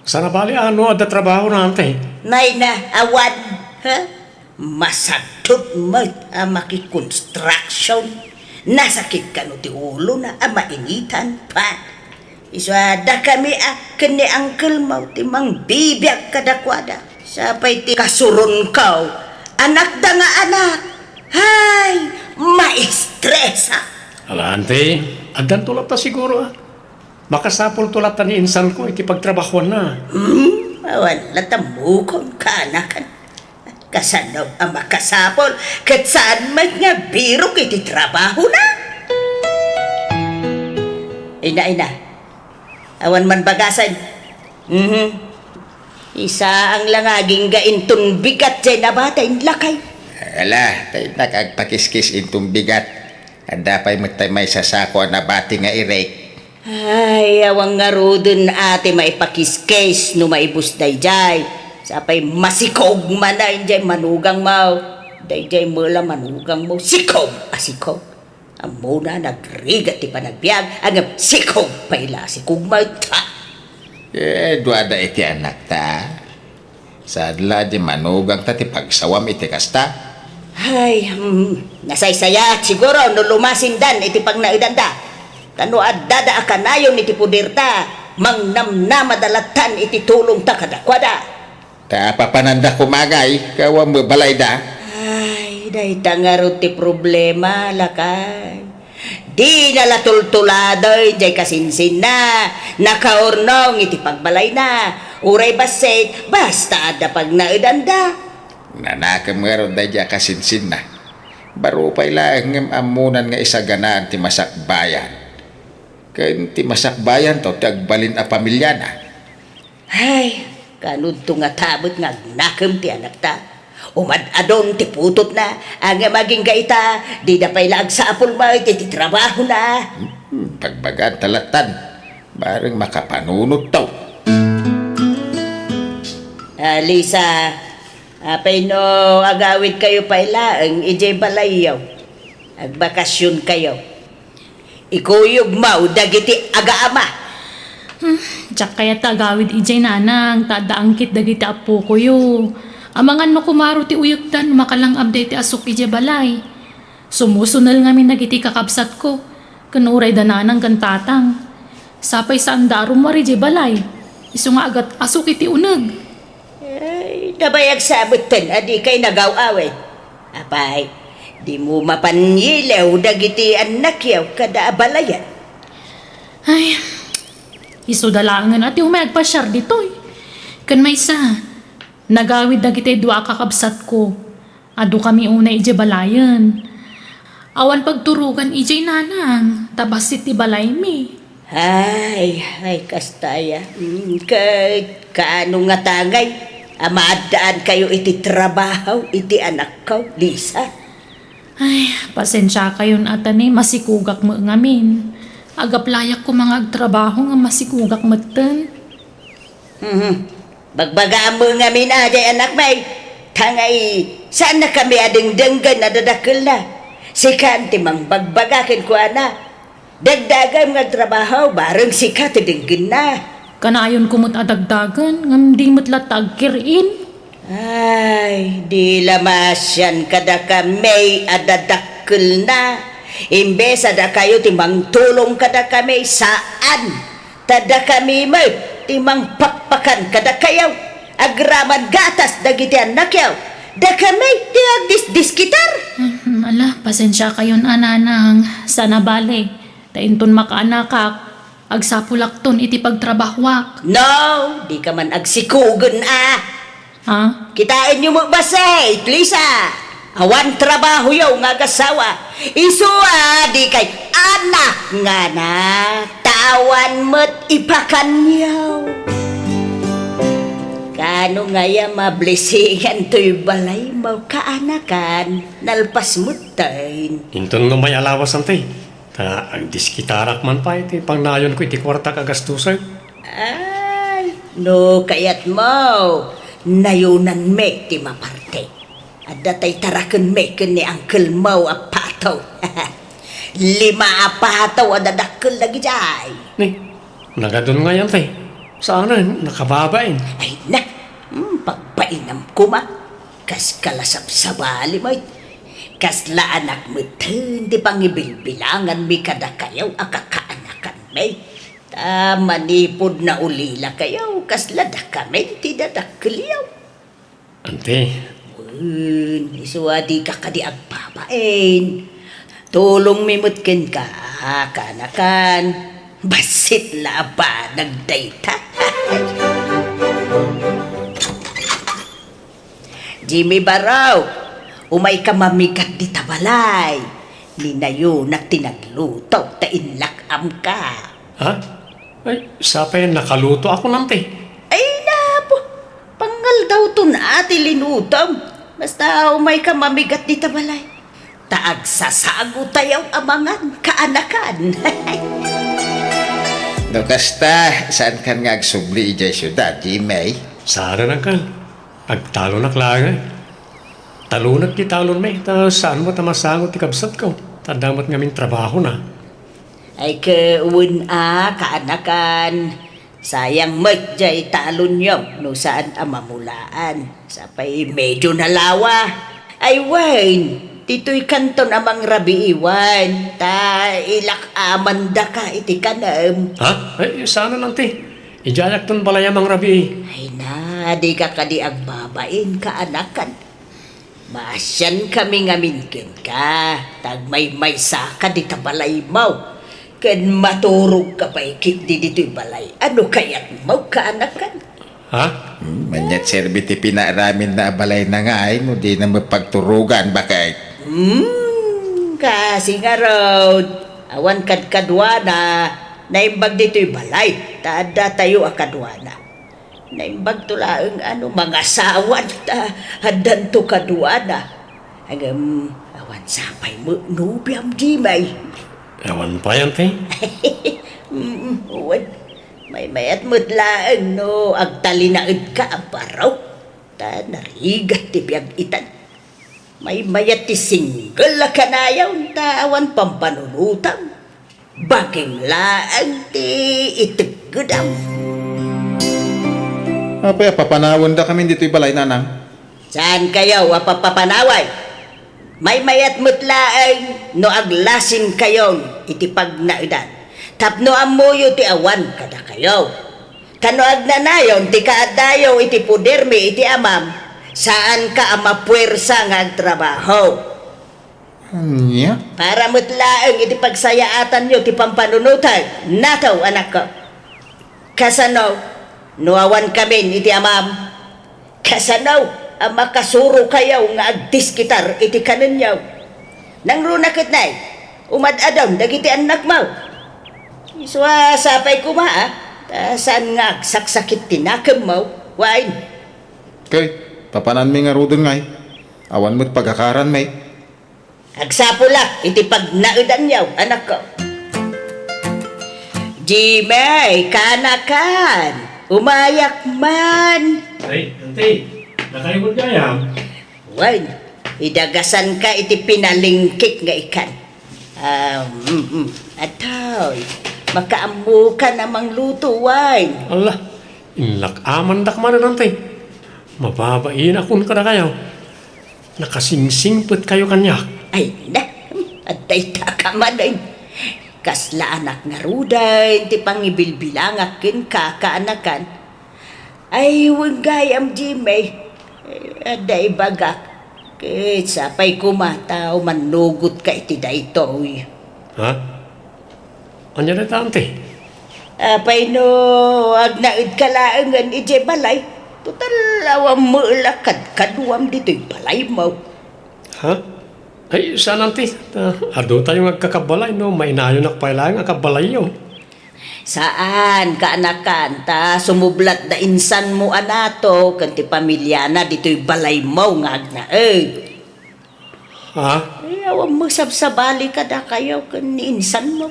Saan a bali a no adda trabahona, anti? Nay na, awan. Ha? Masadut met a makikonstruction. Nasakit kano ti ulona a mainitan pa. Isu a dakami a ken ni uncle mo ti mangbibiag kadakuada. Sapay ti kasuronko, anakda nga anak. Hay, maestresa. Ala, anti, addanto latta siguro, a. Makasapulto latta ni insanko iti pagtrabahuanna. Hmm, awan latta mukon kaanakan. Kasano a makasapul ket saan met nga birok iti trabahona? Ina, ina, awan man bagasen. Mhm. Isaang la nga agingga inton bigat diay nabati, inlakay. Ala, tay nakaagpakiskis inton bigat. Adda pay met tay maysa sako a nabati nga irek. Ay, awan ngaruden a ti maipakiskis no maibus daydiay. Sapay masikog manen diay manugangmo. Daydiay met la manugangmo, sikog a sikog. Ammona, nagrigat ti panagbiag, ngem sikog pay la a sikog met. Eh, duada iti anakta. Saan la di manugangta ti pagsawam iti kasta? Ay, hmm, nasaysayat siguro no lumasindan iti pagnaedanda. Ta no addada a kanayon iti puderta, mangnamnamada lattan iti tulongta kadakuada. Ta papananda koma ngay, gapu ta balayda. Ay, dayta ngarud ti problema, lakay. Dina la tultuladen diay kasinsinna, nakaurnong iti pagbalayna, uray bassit, basta adda pagnaedanda. Nanakem ngarud daydiay a kasinsinna. Baro pay laeng ngem ammonan nga isaganaan ti masakbayan. Ken ti masakbayanto ti agbalin a pamiliana. Ay, Kanudto nga tabet nga agnakem ti anakta. Umad-adon ti putotna, ngem agingga ita, dida pay la agsapul met iti trabahona. Hmm, bagbagaanta lattan. Bareng makapanunotto. Ah, Lisa, apay no agawidkayo pay laeng idiay balayyo? Agbakasionkayo. Ikuyogmo dagiti agaama. Hmm, diak kayat ta agawid idiay, nanang, ta adda angkit dagiti appokoyo. Amangan no kumaro ti uyekda no makalang-abda iti asuk idiay balay. Sumusunel ngamin dagiti kakabsatko, ken uray da nanang ken tatang. Sapay saanda a rummuar idiay balay, isu nga agat-asuk iti uneg. Ay, nabayag sa metten a dikay nagaw-awid. Apay, dimo mapan yilew dagiti annakyo kada abalayan? Ay, isuda laengen a ti umay agpasiar ditoy. Ken maysa, nagawid dagiti dua a kakabsatko. Adukami unay idiay balayen. Awan pagturogan idiay, nanang, ta bassit ti balaymi. Ay, ay, kasta aya. Mm, ket kaano ngata ngay a maaddaankayo iti trabaho iti anakko, Lisa? Ay, pasensiakayon a ta ni masikugak met ngamin. Agaplayak koma nga agtrabaho nga masikugak metten. Mhm. Bagbagaam met ngamin a, diay anakmi, ta ngay, saannakami a dengdenggen a dadakkelna. Sika ti mangbagbaga kenkuana. Dagdagem nga agtrabaho, bareng sika ti denggenna. Kanayonko met a dagdagen, ngem di met latta agkir-in. Ay, di la maasian kadakami a dadakkelna. Imbes a dakayo ti mangtulong kadakami, saan. Ta dakami met ti mangpakpakan kadakayo, agraman gatas dagiti annakyo. Dakami ti agdisdiskitar. Hmm, ala, pasensiakayon a, nanang. Saan a bale, ta inton makaanakak, agsapulakton iti pagtrabahoak. No, dika man agsikugen a. Ha? Kitaenyo met bassit, Lisa. Awan trabahoyo nga agasawa. Isu a dikay anak ngana, ta awan met ipakanyo. Kaano ngay a mablisingan toy balaymo, kaanakan? Nalpas metten. Inton no may alawas, anti. Ta agdiskitarak man pay ti pangnayonko iti kuartak a gastusen. Ay, no kayatmo, nayonanmi ti maparte. Adda tay tarakenmi ken ni angkelmo a Pato. Lima a pato a dadakkel dagidiay. Ni, nagadun ngay, anti. Saanen, nakababain. Ay na, hmm, pagbainam koma. Kas kalasabsabali met. Kasla anak metten ti pangibilbilanganmi kadakayo a kakaanakanmi. Ta manipud naulilakayo, kasla dakamin ti dadakkelyo. Anti. Wen, isu a dika kadi agbabain. Tulongmi met kenka, kaanakan. Bassit la a banag dayta. Jimmy Barok, umayka mamigat dita balay. Ni nayonak ti nagluto ta inlak-amka. Ha? Ay, sapay nakalutoakon, anti. Ay, napo. Pangaldawton a ti linutom. Basta umayka mamigat dita balay. Ta agsasagotayo a mangan, kaanakan. No kasta, saankan nga agsubli idiay siudad, Jimmy? Saan, angkel. Agtalonak laeng. Talonak ti talonmi, ta saan met a masango ti kabsatko, ta adda met ngamin trabahona. Ay ket wen a, kaanakan, sayang met jay talonyo no saan a mamulaan. Sapay medio nalawa. Ay wen, ditoy kanton a mangrabii wen, ta ilak-amandaka iti kanem. Ha? Ay, saan, anti. Idiayakton balay a mangrabii. Ay na, dika kadi agbabain, kaanakan. Maasiankami ngamin kenka, ta agmaymaysaka dita balaymo, ken maturogka pay ketdi ditoy balay. Ano kayatmo, kaanakan? Ha? Hmm, ania ti serbi ti pinaaraminna a balayna ngay no dina met pagturogan, baket? Hmm, kasi ngarud, awan kadkaduana, naimbag ditoy balay, ta addatayo a kaduana. Naimbagto laeng a no mangasawan ta addanto kaduana. Ngem awan sapay met nobiam, Jimay. Awan pay, Auntie. Mm, wen. Maymayat met laeng no agtalinaedka a baro. Ta narigat ti biag itan. Maymayat ti single a kanayon ta awan pampanunotam. Bakim laeng ti iteggedam. Apay a papanawendakamin ditoy balay, Nanang? Saankayo a papapanaway? Maymayat met laeng no aglasinkayon iti pagnaedan tapno ammoyo ti awan kadakayo. Ta no agnanayon ti kaaddayo iti podermi iti Amam, saanka a mapuersa nga agtrabaho. Ania? Para met laeng iti pagsayaatanyo ti pampanunotek. Nataw, anakko. Kasano no awankamin iti Amam? Kasano a makasurokayo nga agdiskitar iti kanenyo? Nangruna ket nay, umad-adon dagiti annakmo. Isu a sapay koma, a, ta saan nga agsaksakit ti nakemmo, wen? Ket, papananmi ngaruden ngay, awan met pagakaranmi. Agsapulak iti pagnaedanyo, anakko. Jimmy, kaanakan, umayak man. Ay, Auntie, nakaibot gayam? Wen, idagasanka iti pinalingkik nga ikan. Ah, mm, mm. Atoy, makaammokan a mangluto, wen. Ala, inlak-amandak manen, Auntie. Mababainakon kadakayo. Nakasingsingpetkayo kaniak. Ay, na, adda itaka manen. Kasla anak ngaruden ti pangibilbilangak kenka, kaanakan. Ay, wen gayam, Jimmy. Eh, adda ibagak. Ket sapay koma ta umannugotka iti daytoy. Ha? Ania dayta, Auntie? Apay no agnaedka laengen idiay balay? Total, awan met la kadkaduam ditoy balaymo. Ha? Ay, saan, Auntie. Ta, adu tayo nga agkakabalay, no? Mainayonak pay laeng a kabalayyo. Saan, kaanakan, ta sumublat da insanmo a nato ken ti pamiliana ditoy balaymo nga agnaed. Ha? Ay, awan met sabsabali kadakayo ken ni insanmo.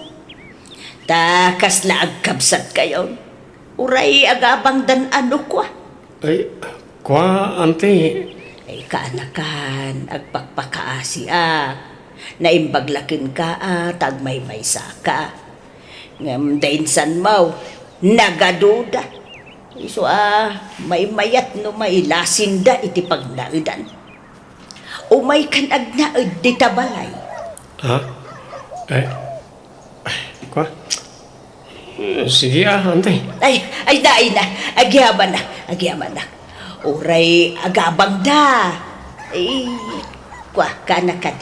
Ta kasla agkabsatkayon. Uray agabangdan a no kua. Ay, kua, Auntie. Ay, kaanakan, agpakpakaasiak. Naimbag la kenka a ta agmaymaysaka. Ngem da insanmo, nagaduda. Isu a, maymayat no mailasinda iti pagnaedan. Umaykan agnaed dita balay. Ha? Eh, kua? Eh, sige, ah, Auntie. Ay, ay na, ay na. Agyamanak, agyamanak. Uray agabangda. Ay, kua, kaanakan.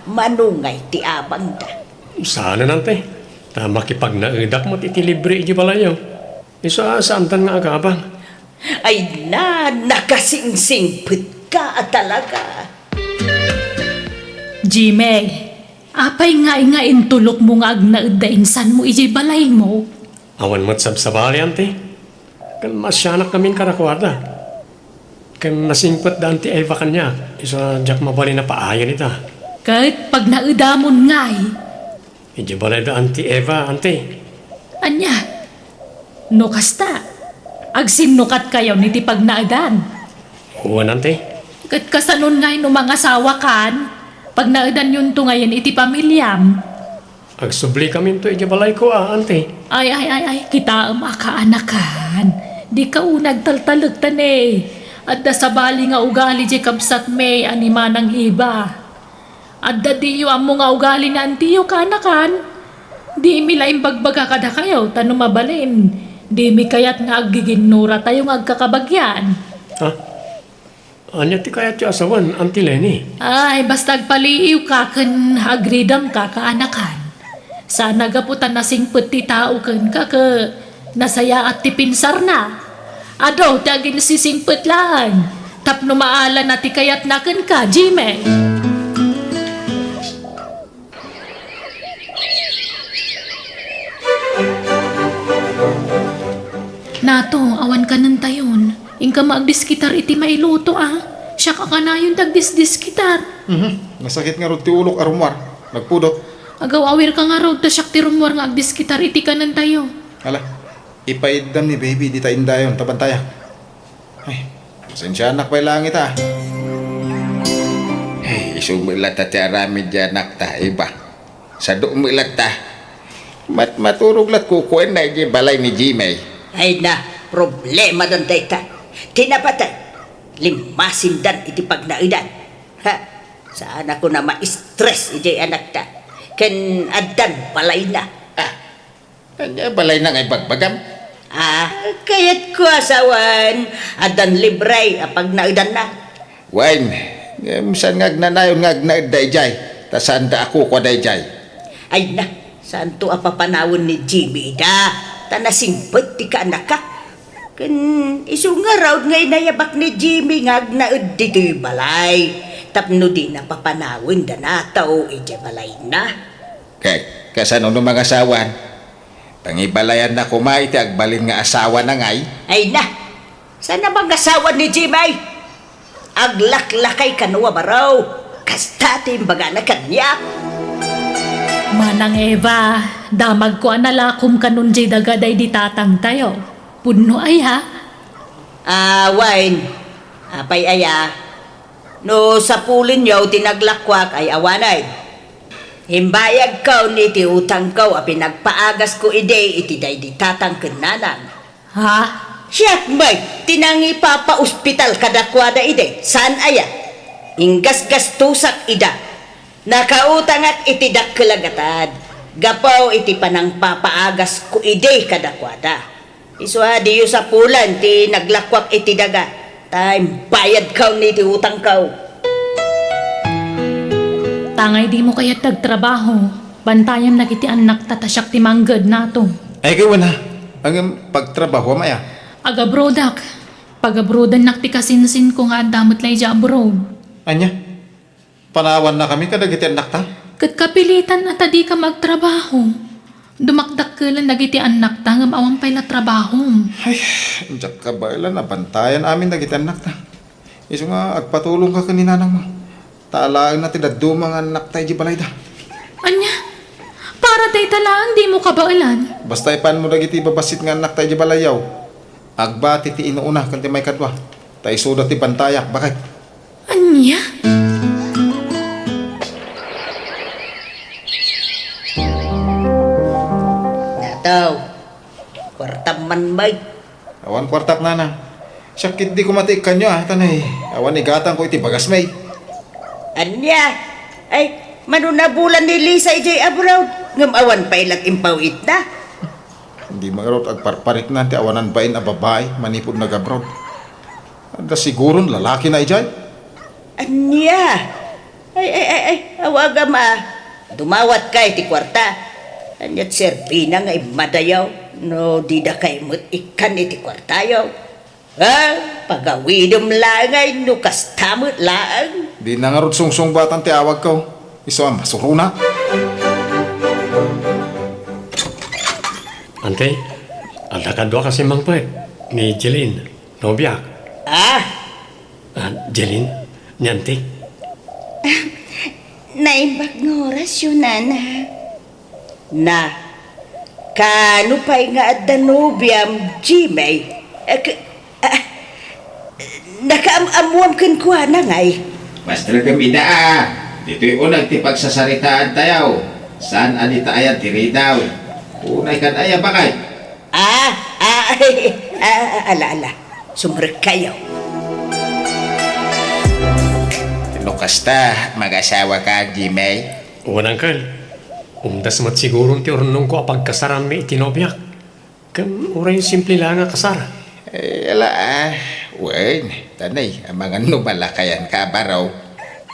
Manungay ti abangda. Saanen, Auntie. Ta makipagnaedak met iti libre iti balayyo. Isu a, saandan nga agabang. Ay na, nakasingsingpetka a talaga. Jimmy, apay ngay nga intulokmo nga agnaed da insanmo idiay balaymo? Awan met sabsabali, Auntie. Ken masianak ngamin kadakuada. Ken nasingpet da Auntie Eva kaniak, isu a diak mabalin a paayen ita. Ket pagnaedamon ngay. Idiay balay da Auntie Eva, Auntie. Ania? No kasta, agsinnukatkayon iti pagnaedan. Wen, Auntie. Ket kasanon ngay no mangasawakan? Pagnaedanyonto ngayen iti pamiliam. Agsublikaminto idiay balayko a, Auntie. Ay, ay, ay, ay, kitaem a kaanakan. Dika unay agtaltalek ta ne. Adda sabali nga ugali diay kabsatmi a ni Manang Eva. Adda diyo ammo nga ugali ni antiyo, kaanakan. Dimi la imbagbaga kadakayo, ta no mabalin, dimi kayat nga aggiginnuratayo nga agkakabagian. Ha? Ania ti kayatyo a sawen, Auntie Leni? Ay, basta agpaliiwka ken agridamka, kaanakan. Saan a gapu ta nasingpet ti tao kenka ket nasayaat ti pinsarna. Adu ti aginsisingpet laeng tapno maalana ti kayatna kenka, Jimmy. Nato, awan kanentayon. Inka agdiskitar iti mailuto, a. Siak a kanayon ti agdisdiskitar. Mhm. Nasakit ngarud ti ulok a rummuar. Nagpudot. Agaw-awirka ngarud ta siak ti rummuar nga agdiskitar iti kanentayo. Ala, ipaiddam ni baby dita indayon, ta bantayak. Ay, pasensianak pay laeng ita. Ay, isu met latta ti aramid ti anakta, iba. Sadu met latta. Mat-, maturog lat kukuenna idiay balay ni Jimmy. Ay na, problemadan dayta. Ti napatay, limmasindan iti pagnaedan. Ha? Saan a kuna ma-stress idiay anakta. Ken addan balayna. Ah, ania balayna nga ibagbagam? Ah, kayatko a sawen, addan libre a pagnaedanna. Wen, ngem saan nga agnanayon nga agnaedda idiay, ta saanda a kukua daydiay. Ay na, saanto a papanawen ni Jimmy ida, ta nasingpet ti kaanakka. Ken isu ngarud nga inayabak ni Jimmy nga agnaed ditoy balay, tapno dina papanawen da Nato idiay balayna. Ket kasano no mangasawan? Pangibalayanna koma iti agbalin nga asawana ngay? Ay na! Saan a mangasawa ni Jimmy? Aglaklakay kano a baro. Kasta ti imbagana kaniak. Manang Eva, damagko a nalakom kanon diay daga daydi tatangtayo. Pudno aya? Ah, wen. Apay aya? No sapulenyo ti naglakuak ay awanen. Imbayadko ni ti utangko a pinagpaagasko idi iti daydi tatang ken nanang. Ha? Siak met ti nangipapaospital kadakuada idi, saan aya? Inggasgastosak ida. Nakautangak iti dakkel a gatad gapu iti panangpapaagasko idi kadakuada. Isu a diyo sapulen ti naglakuak iti daga, ta imbayadko ni ti utangko. Tangay dimo kayat ti agtrabaho, bantayan dagiti annakta ta siak ti mangged, Nato. Ay, wen a. Ngem pagtrabahoam aya? Agabroadak. Pagabroadannak ti kasinsinko nga adda met la idiay abroad. Ania? Panawannakami kadagiti annakta? Ket kapilitan a ta dika agtrabaho. Dumakdakkelen dagiti annakta ngem awan pay la trabahom. Ay, diak kabaelan a bantayan amin dagiti annakta. Isu nga agpatulongka ken ni nanangmo. Ta alaenna ti dadduma nga annakta idiay balayda. Ania? Para dayta laeng dimo kabaelan? Basta ipanmo dagiti babassit nga annakta idiay balayyo. Agbati ti inuuna ken ti maikadua. Ta isuda ti bantayak, baket. Ania? Nataw, kuartam man, bay. Awan kuartak, nanang. Siak ketdi koma ti ikkanyo, a, ta nay, awan igatangko iti bagasmi. Ania? Ay, mano nabulan ni Lisa idiay abroad, ngem awan pay la impaw-itna. Dimo ngarud agparpariknan ti awanan bain a babai manipud nag-abroad. Adda siguron lalakina idiay? Ania? Ay, ay, ay, ay, awagam a. Dumawatka iti kuarta. Ania't serbina nga immadayo no didakay met ikkan iti kuartayo? Ah, pagawidem laeng ay no kasta met laeng. Dina ngarud sungsungbatan ti awagko. Isu a masurona. Ante, adda kadua kasi mangpet ni Jeline, nobiak. Ah! Ah, Jeline, ni Ante. Naimbag nga orasyo, nana. Na, kaano pay nga adda nobiam, Jimmy? Eh, k-, ah, nakaam-ammoam kenkuana ngay? Pastrek ida a. Ditoy uneg ti pagsasaritaantayo. Saan a dita ayan ti ridaw? Unay kad aya, bakay? Ah, ah, ah, ah, ala, ala. Sumrekkayo. No kasta, mag-asawaka, Jimmy? Wen, uncle. Umdas met siguron ti urnongko a pagkasaranmi iti nobiak. Ken uray simple la nga kasar. Eh, ala, ah. Wen, tanay, amangan no malakayanka a baro.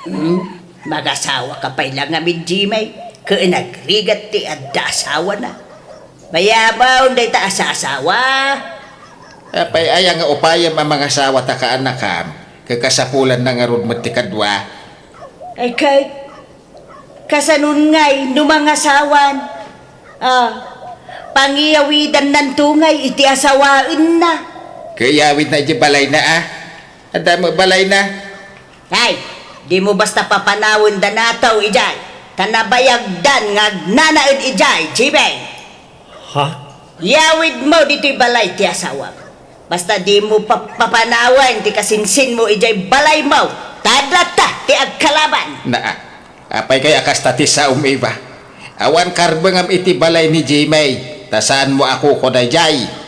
Hmm? Mag-asawaka pay la ngamin, Jimmy, ken agrigat ti adda asawana. Mayamon dayta a saasawa. Apay aya nga upayem a mangasawa ta kaanakam, ket kasapulanna ngarud met ti kadua? Ay, ket kasanon ngay no mangasawan? Ah, Pangiyawidannanto ngay iti asawaenna. Ket iyawidna idiay balayna, a? Adda met balayna? Ay, dimo basta papanawen da nato idiay, ta nabayagdan nga agnanaed idiay, Jimmy. Ha? Iyawidmo ditoy balay ti asawam. Basta dimo pap-, papanawen ti kasinsinmo idiay balaymo, ta adda latta ti agkalaban. Naa, apay kay a kasta ti saom, Eva? Awan karbengam iti balay ni Jimmy, ta saanmo a kukuda idiay.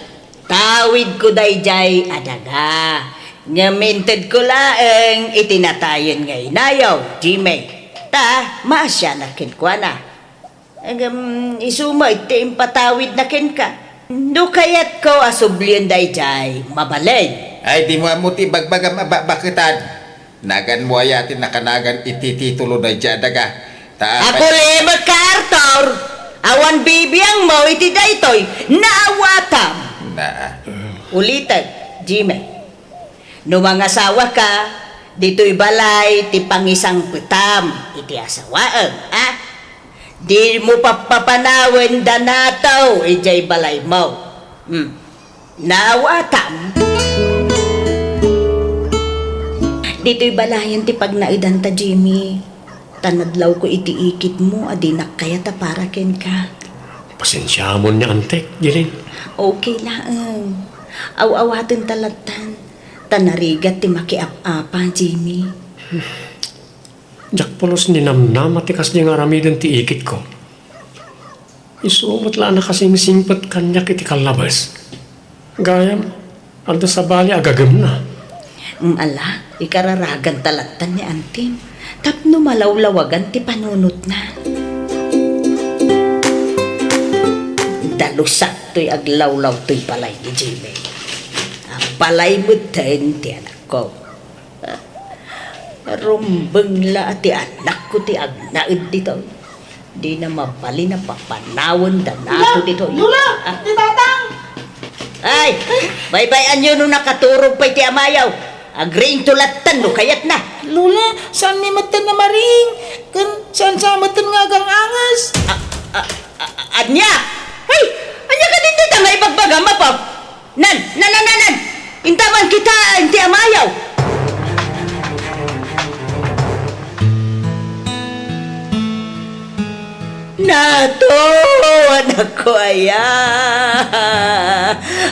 Tawidko daydiay a daga, ngem intedko laeng iti natayen nga inayo, Jimmy. Ta maasianak kenkuana. Ngem isu met ti impatawidna kenka. No kayatko a sublien daydiay, mabalin. Ay, dimo ammo ti ibagbagam a bakbaketan. Naganmo aya ti nakanagan iti titulo daydiay a daga? Ta apay— Agulimek ka, Arthur! Awan bibiangmo iti daytoy, naawatam! Na— Ulitek, Jimmy. No mangasawaka, ditoy balay ti pangisangpetam iti asawaem, a? Dimo pappapanawen da nato idiay balaymo. Hmm. Naawatam. Ditoy balayen ti pagnaedanta, Jimmy. Ta nadlawko iti ikitmo a dinak kayat a para kenka. Pasensiamon ni Antek, Jeline. Okay laeng. Aw-awatenta lattan. Ta narigat ti makiap-apa, Jimmy. Diak pulos ninamnama ti kasdi nga aramiden ti ikitko. Isu met la a nakasingsingpet kaniak iti kallabes. Gayam, adda sabali a gagemna. Ala, ikararaganta lattan ni Antim tapno malawlawagan ti panunotna. Dalusak toy aglawlaw toy balay ni Jimmy. A, balay metten ti anakko. Rumbeng la a ti anakko ti agnaed ditoy. Dina mabalin a papanawen da nato ditoy. Lola! Ah. Ti Tatang! Ay! Baybay-anyo no nakaturog pay ti amayo. Agriingto lattan no kayatna. Lola, saanmi metten a mariing. Ken saan sa metten nga agang-anges. Ah, ah, ah, ania? Ay! Ania kadi dayta nga ibagbagam, Apo? Nan, nan, nan, nan, nan! Intaman kitaen ti amayo! Nato, anakko aya!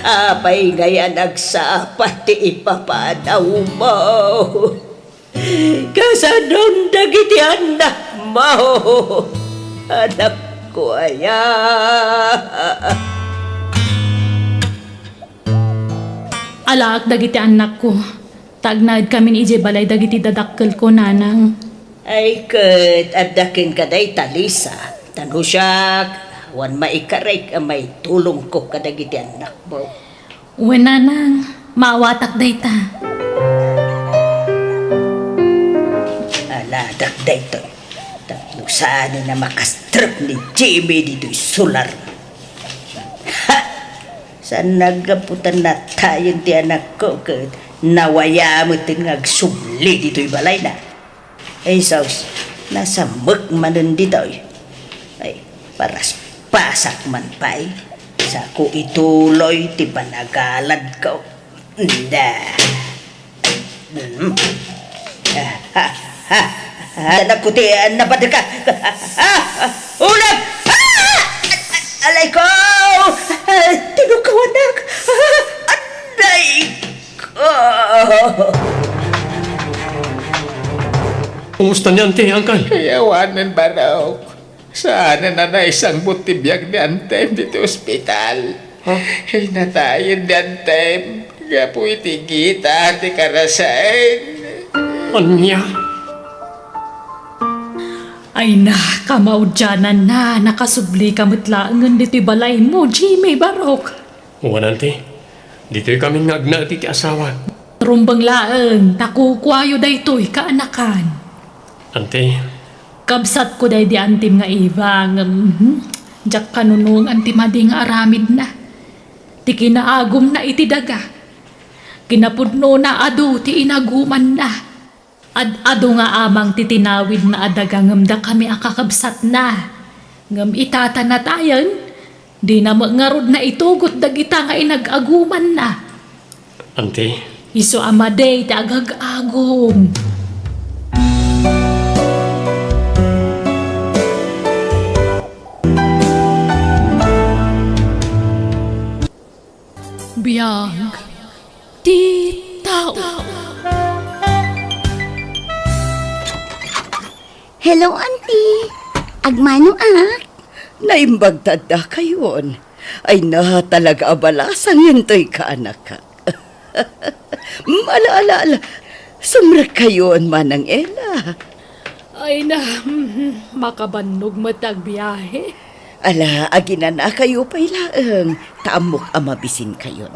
Apay ngay a nagsapa ti ipapanawmo? Kasanon dagiti annakmo, anakko aya? Alaek dagiti annakko, ta agnaedkamin idiay balay dagiti dadakkelko, nanang. Ay ket, adda kenka dayta, Lisa, ta no siak, awan maikarek a maitulongko kadagiti annakmo. Wen, nanang, maawatak dayta. Aladak daytoy. Tapno saanen a makastrek ni Jimmy ditoy solar. Ha! Saan naggapu ta natayen ti anakko ket nawaya metten nga agsubli ditoy balayna. Ay, sus, nasamek manen ditoy. Ay, paraspasak man pay. Sako ituloy ti panagaladko. Nda. Hmm. Ah, ah, ah, ah, anak ko ti, ah, napadka. Ah, ah, ulag! Ah! Alay ko! Ah, tinukaw, anak! Ah, aray! Ah. Kumusta ni Auntie, Uncle? Ay, awanen, Barok. Saanen a naisangbut ti biag ni Antem ditoy ospital. Ha? Ay, natayen ni Antem gapu iti gita ti karasaen. Ania? Ay na, kamaudiananna, nakasublika met laengen ditoy balaymo, Jimmy, Barok. Wen, Auntie. Ditoy kami nga agnaed iti asawak. Rumbeng laeng, ta kukuayo daytoy kaanakan. Auntie. Kabsatko daydi Antim nga Eva, ngem, mhm, diak kanunongan ti madi nga aramidna. Ti kinaagumna iti daga. Kinapudnona adu ti inagumanna. Ad-adu nga amang ti tinawidna a daga ngem dakami a kakabsatna. Ngem ita ta natayen, Dina met ngarud naitugot dagita nga inag-agumanna. Auntie? Isu a madi ti agag-agum. Biag ti tao. Hello, Auntie. Agmano ak? Naimbag ta addakayon. Ay na, talaga a balasang intoy kaanakak. Ala, ala, ala. Sumrekkayon, Manang Ella. Ay na, makabannog met ti agbiahe. Ala, aginanakayo pay laeng, ta ammok a mabisinkayon.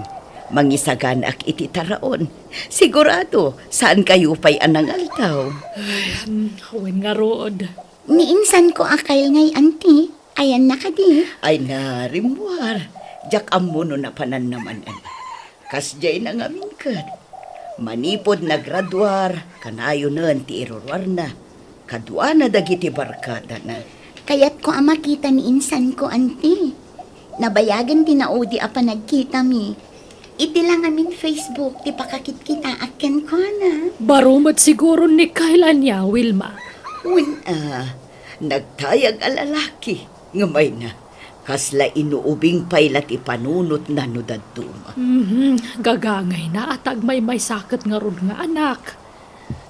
Mangisaganaak iti taraon. Sigurado, saankayo pay a nangaldaw. Ay, wen ngarud. Ni insanko a Kyle ngay, Auntie. Ayanna kadi? Ay na, rimmuar. Diak ammo no napananna manen. Kasdiay na ngamin ket. Manipud nagraduar, kanayonen ti iruruarna. Kaduana dagiti barkadana. Kayatko a makita ni insanko, Auntie. Nabayagen ti naudi a panagkitami. Iti la ngamin Facebook ti pakakitkitaak kenkuana. Baro met siguro ni Kyle ania, Wilma. Wen a, nagtayag a lalaki, ngem ay na, kasla inuubing pay la ti panunotna no dadduma. Mhm, gagangayna a ta agmaymaysa ket ngarud nga anak.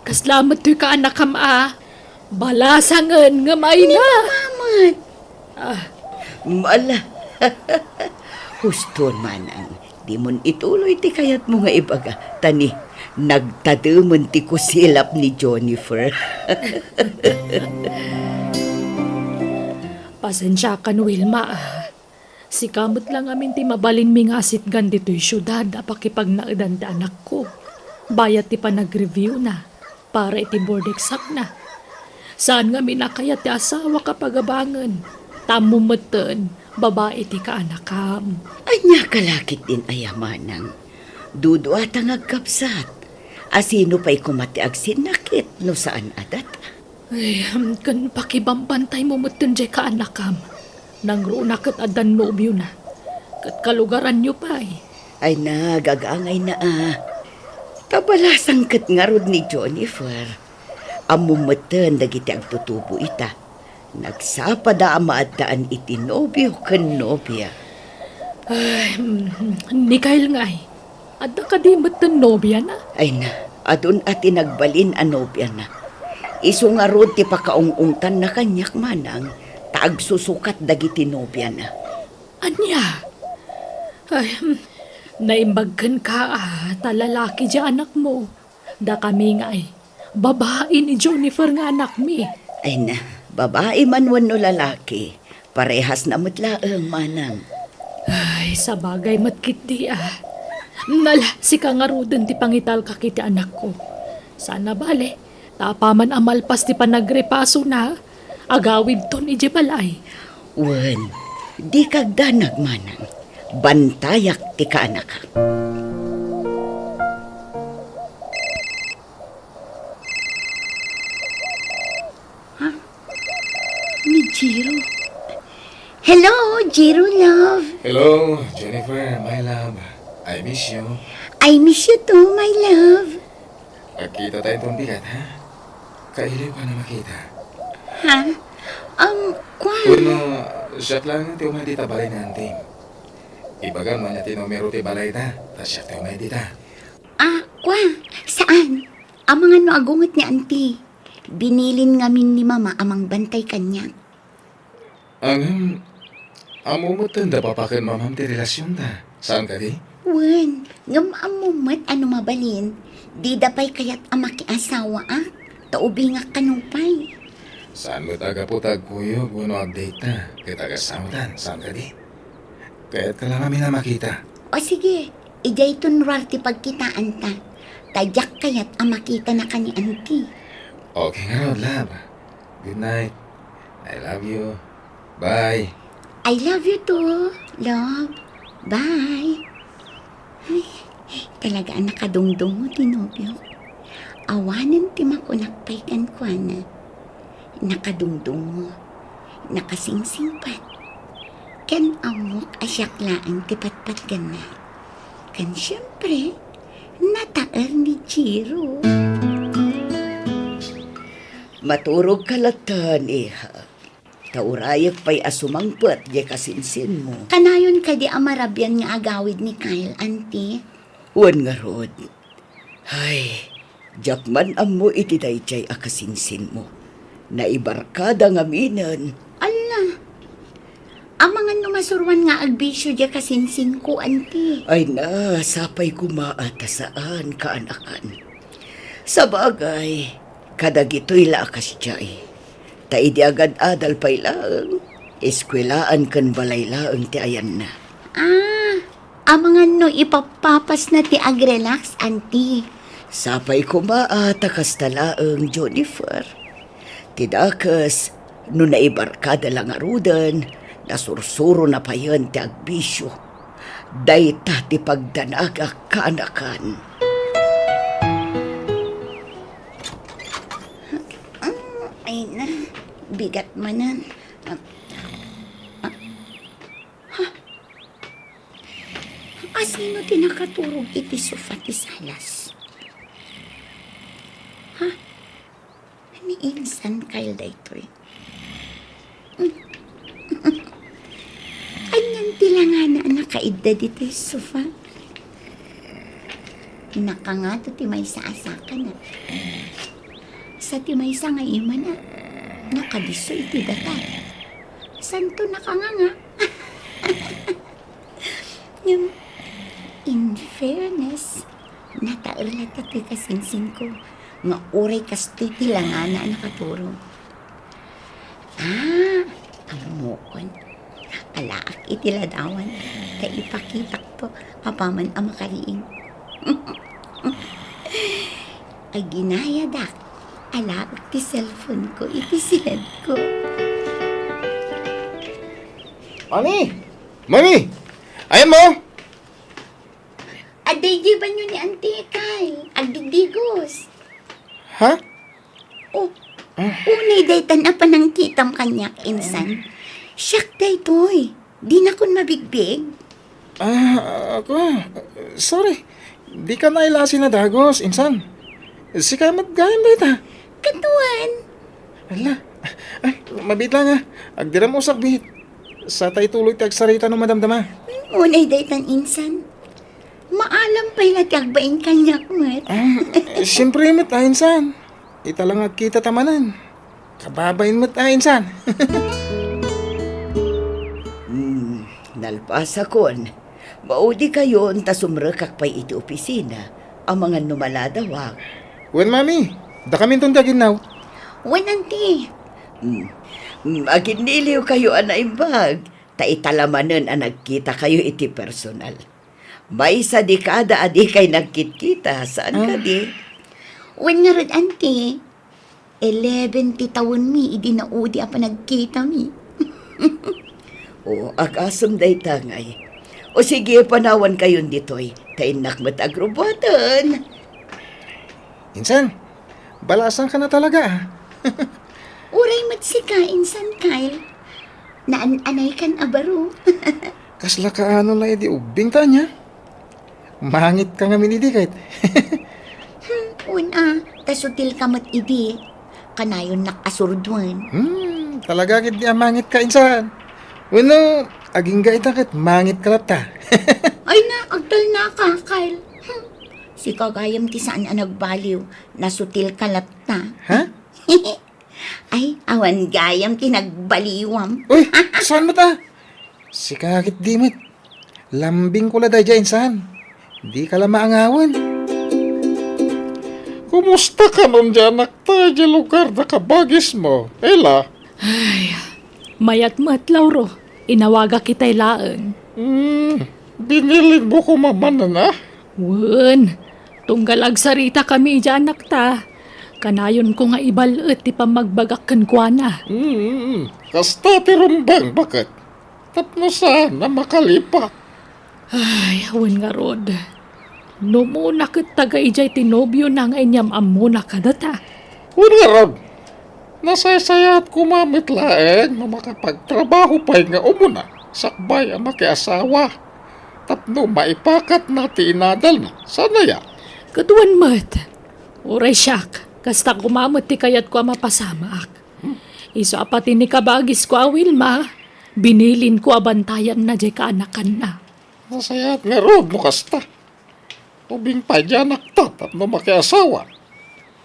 Kasla met toy kaanakam a balasangen ngem ay na. Ni Mama met. Ah. Mala. Huston, Manang. Dimon ituloy ti kayatmo nga ibaga. Ta ni, nagtademen ti kusilap ni Jennifer. Pasensiakan, Wilma, ah. Sika met la ngamin ti mabalinmi nga asitgan ditoy siudad a pakipagnaedan ti anakko, bayat ti panagreviewna para iti board examna. Saan ngamin a kayat ti asawak a pagabangen, ta ammom metten, babai ti kaanakam. Ania ka la ketdin aya, Manang? Duduata nga agkabsat. A sino pay koma ti agsinnakit no saan a data? Ay, ken pakibambantaymo metten diay kaanakam. Nangruna ket addan nobiona. Ket kalugaranyo pay. Ay na, gagangayna a. Ta balasang ket ngarud ni Jennifer. Ammom metten dagiti agtutubo ita. Nagsapada a maaddaan iti nobio ken nobia. Ay, mm, ni Kyle ngay. Adda kadi metten nobiana? Ay na, adun a ti nagbalin a nobiana. Isu ngarud ti pakaung-ungtanna kaniak, Manang, ta agsusukat dagiti nobiana. Ania? Ay, hmm, naimbag kenka, ah, ta lalaki diay anakmo. Dakami ngay, babai ni Jennifer nga anakmi. Ay na, babai man wenno lalaki, parehasna met laeng, Manang. Ay, sabagay met ketdi, ah. Nala, sika ngaruden ti pangitalkak iti anakko. Saan a bale, ta apaman a malpas ti panagrepasona, agawidton idiay balay. Wen, dika agdanag, Manang. Bantayak ti kaanakak. Ha? Ni Jiro. Hello, Jiro, love. Hello, Jennifer, my love. I miss you. I miss you too, my love. Agkitatayo inton bigat, ha? Kailiwka a makita. Ha? Um, kua? Wenno, siak laeng ti umay dita balay ni Auntie. Ibagam ania ti numero ti balayda, ta siak ti umay dita. Ah, kua? Saan? Amangan no agunget ni Auntie. Binilin ngamin ni Mama a mangbantay kaniak. Ngem, ammo met ta adda papa ken mamam ti relasionda. Saan kadi? Wen, ngem ammo met a no mabalin, dida pay kayat a makiasawaak, ta ubingak kano pay. Saan met a gapu ta agkuyog wenno agdate-ta, ket agasawatan, saan kadi? Kayatka la ngamin a makita. O sige, idiayton ruar ti pagkitaanta, ta diak kayat a makitana ken ni Auntie. Okay ngarud, love. Good night. I love you. Bye. I love you too, love. Bye. Ay, talaga a nakadungdungo ti nobiok. Awanen ti makunak pay kenkuana. Nakadungdungo, nakasingsingpet. Ken ammok a siak laeng ti patpatganna. Ken siempre, nataer ni Jiro. Maturogka latta, iha. Ta urayek pay a sumangpet diay kasinsinmo. Kanayon kadi a marabian nga agawid ni Kyle, Auntie? Wen ngarud. Ay, diak man ammo iti daydiay a kasinsinmo. Naibarkada ngaminen. Alla! Amangan no masuroan nga agbisio diay kasinsinko, Auntie. Ay na, sapay koma a ta saan, kaanakan. Sabagay, kadagitoy la a kasdiay. Ta idi agad-adal pay laeng, eskuelaan ken balay laeng ti ayanna. Ah, amangan no ipappapasna ti agrelax, Auntie. Sapay koma a ta kasta laeng, Jennifer. Ti dakes, no naibarkada la ngaruden, nasursurona payen ti agbisio. Dayta ti pagdanagak, kaanakan. Ah, ay na, bigat manen. Ah, ah, ha? Asino ti nakaturog iti sofa ti salas? Ha? Ni insan Kyle daytoy. Anian ti langana a nakaidda ditoy sofa? Nakangato ti maysa a sakana. Sa ti maysa nga imana, nakadisso iti datar. Santo nakanganga. Ngem, in fairness, nataer latta ti kasinsinko nga uray kastoy ti langana a nakaturog. Ah, ammokon. Alaak iti ladawan, ta ipakitakto apaman a makariing. Aginayadak, alaak ti cellphone ko iti siledko. Mami! Mami! Ayanmo? Adda idi banio ni Auntie Kyle, agdigdigos. Ha? Oh, ah, unay daytan a panangkitam kaniak, insan. Siak daytoy. Dinakon mabigbig. Ah, ako, sorry. Dika nailasi a dagos, insan. Sika met gayam dayta. Katuan. Ala. Ay, mabiit la nga. Agdiram usakbit. Sa ta ituloy ti agsarita no madamdama. Hmm, unay daytan, insan. Maalam pay la ti agbain kaniak met. Ah, siyempre met, a, insan. Ita la nga agkitata manen. Kababain met, a, insan. Hmm, nalpasakon. Maudikayon ta sumrekak pay iti opisina, amangan no maladawak. Wen, Mami, dakaminton ti aginnaw. Wen, Auntie. Hmm. Hmm, aginniliwkayo a naimbag, ta ita la manen a nagkitakayo iti personal. Maysa dekada a dikay nagkitkita, saan kadi? Wen ngarud, Auntie. Eleven ti tawenmi idi naudi a panagkitami. O, agasem dayta ngay. O sige, panawankayon ditoy, ta innak met agrubbuaten. Insan, balasanka na talaga, a. Uray met sika, Insan Kyle. Naan-anaykan a baro. Kasla kaano la idi ubbingta ania? Mangitka ngamin idi ket. Hmm, wen a, ta sutilka met idi. Kanayonnak a surduen. Hmm, talaga ketdi a mangitka, insan. Wenno, agingga ita ket mangitka latta. Ay na, agtalnaka, Kyle. Hmm. Sika gayam ti saan a nagbaliw. Nasutilka latta. Ha? Ay, awan gayam ti nagbaliwam. Uy, saan met a? Sika ketdi met. Lambingko la daydiay, insan. Dika la maangawen. Kumusta kanon diay anakta idiay lugar da kabagismo, Ella? Ay, mayat met, Lauro. Inawagak itay laeng. Hmm, binilinmo koma manen a? Wen, tunggal agsaritakami idiay anakta, kanayonko nga ibal-et ti pammagbagak kenkuana. Mm, mm, mm. Kasta ti rumbeng, baket? Tapno saan a makalipat. Ay, wen ngarud. No umuna ket taga idiay ti nobiona nga inyam-ammona kadata. Wen ngarud, nasaysayaat koma met laeng no makapagtrabaho pay nga umuna. Sakbay a makiasawa tapno maipakatna ti inadalna. Saan aya? Kaduan met. Uray siak, kasta koma met ti kayatko a mapasamak. Isu a pati ni kabagisko a Wilma, binilinko a bantayanna diay kaanakanna. Nasayaat ngarud no kasta. Ubing pay diay anakta tapno makiasawa.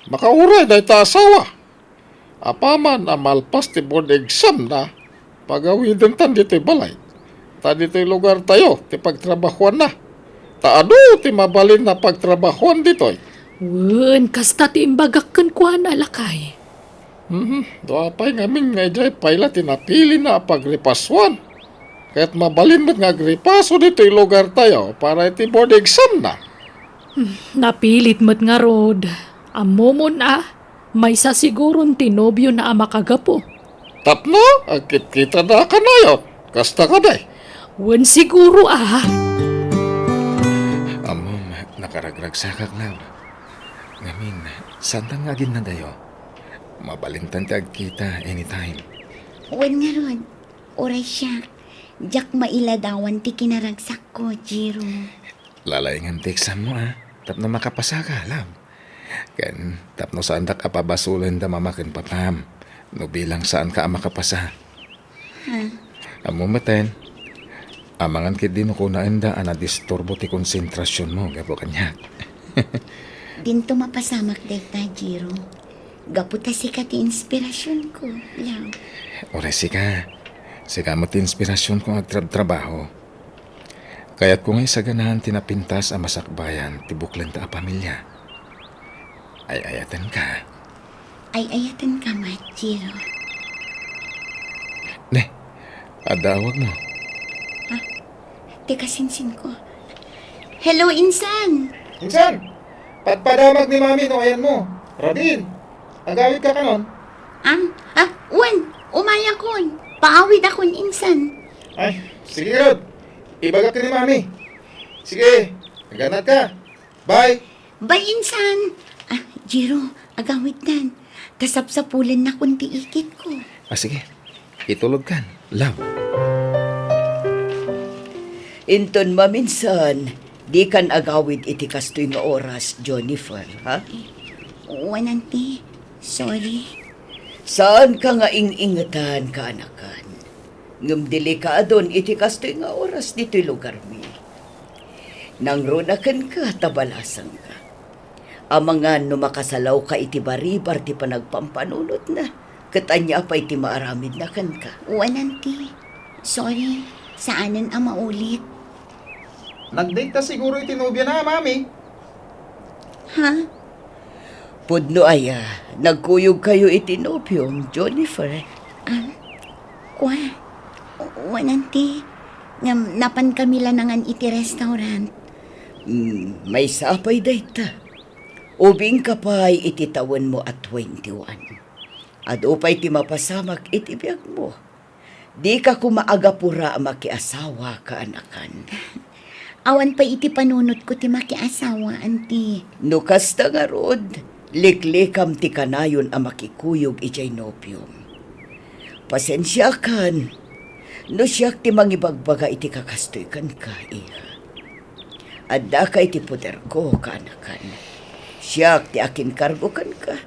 Makauray dayta a asawa. Apaman a malpas ti board exam na, pagawidentan ditoy balay. Ta ditoy lugartayo ti pagtrabahuanna. Ta adu ti mabalin a pagtrabahuan ditoy. Wen, kasta ti imbagak kenkuana, lakay. Mhm. Dua pay ngamin nga idiay pay la ti napilina a pagripasuan. Ket mabalin met nga agripaso ditoy lugartayo para iti board exam na. Hmm, napilit met ngarud. Ammomon a, maysa siguron ti nobiona a makagapu. Tapno agkitkitada kanayon. Kasta kadi? Wen, siguro a. Ammom, nakaragragsakak, love. Ngamin, saantan nga aginnadayo? Mabalintan ti agkita anytime. Wen ngarud, uray siak, diak mailadawan ti kinaragsakko, Jiro. Lalaingem ti exam mo, a. Tapno makapasaka, love. Ken tapno saandak a pabasolen da mama ken papam no bilang saanka a makapasa. Ha? Ammo meten, amangan ketdi no kunaenda a nadisturbo ti konsentrasionmo gapu kaniak. Dinto mapasamak dayta, Jiro. Gapu ta sika ti inspirasionko, love. Uray sika. Sika met ti inspirasionko nga agtrabtrabaho. Kayatko nga isaganaan ti napintas a masakbayan ti buklenta a pamilia. Ay-ayatenka. Ay-ayatenka met, Jiro. Ne, adda awagmo. Ha? Ti kasinsinko. Hello, insan! Insan! Padpadamag ni Mami no ayanmo. Rabiin, agawidka kanon? Am, ah, wen, umayakon. Paawidakon, insan. Ay, sige ngarud. Ibagak ken ni Mami. Sige, aganatka. Bye. Bye, insan. Ah, Jiro, agawidkan. Ta sapsapulennakon ti ikitko. Ah, sige. Itulogkan, love. Inton maminsan, dikan agawid iti kastoy nga oras, Jennifer, ha? Wen, auntie. Sorry. Saanka nga ing-ingetan, kaanakan. Ngem delikadon iti kastoy nga oras ditoy lugarmi. Nangruna kenka ta balasangka. Amangan no makasalawka iti baribar ti panagpampanunotna, ket ania pay ti maaramidna kenka? Wen, auntie. Sorry, saanen a maulit. Nagdate ta siguro iti nobiona, Mami? Ha? Pudno aya, nagkuyogkayo iti nobiom, Jennifer? Ah, kua? Wen, auntie. Ngem napankami la nangan iti restaurant. Hmm, maysa pay dayta. Ubingka pay iti tawenmo a twenty-one. Adu pay ti mapasamak iti biagmo. Dika koma agapura a makiasawa, kaanakan. Awan pay iti panunotko ti makiasawa, auntie. No kasta ngarud, liklikam ti kanayon a makikuyog idiay nobiom. Pasensiakan no siak ti mangibagbaga iti kakastoy kenka, iha. Addaka iti poderko, kaanakan. Siak ti akinkargo kenka.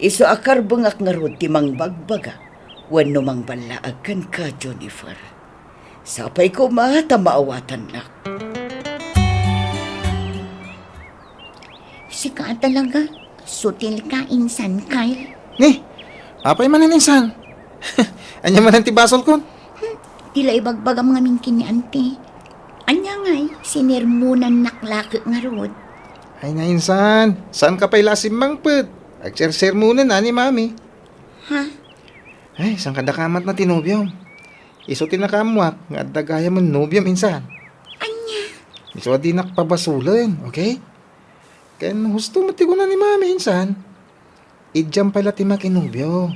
Isu a karbengak ngarud ti mangbagbaga wenno mangballaag kenka, Jennifer. Sapay koma ta maawatannak. Sika a talaga, sutil ka, Insan Kyle. Ni, apay manen, Insan? Ania manen ti basolkon? Hmm, ti la ibagbagam ngamin ken ni Auntie. Ania ngay, sinermonannak la ket ngarud. Ay na, Insan, saanka pay la a simmangpet? Agsersermonen a ni Mami. Ha? Ay, saan kadakamatna ti nobiom? Isu ti nakaammoak nga adda gayam a nobiom, Insan. Ania? Isu a dinak pabasolen, okay? Ken husto met ti kuna ni Mami, Insan. Idiam pay la ti makinobio.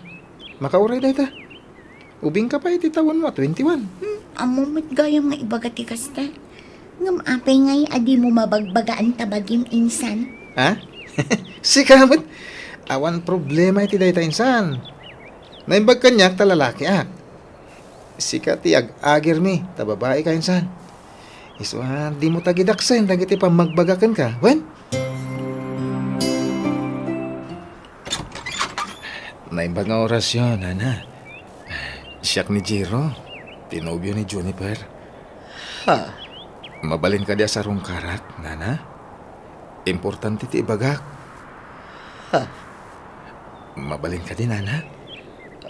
Makauray dayta. Ubingka pay iti tawenmo a twenty-one. Hmm, ammo met gayam nga ibaga ti kasta. Ngem apay ngay a dimo mabagbagaan ta bagim, Insan? Ha? Sika met. Awan problema iti dayta, Insan. Naimbag kaniak ta lalakiak. Sika ti ag-agirmi, ta babaika insan. Isu a, dimo tagidaksen dagiti pammagbaga kenka, wen? Naimbag nga orasyo, nana. Siak ni Jiro, ti nobio ni Juniper. Ha? Mabalin kadi a sarungkarak, nana? Importante ti ibagak. Ha? Mabalin kadi, nana?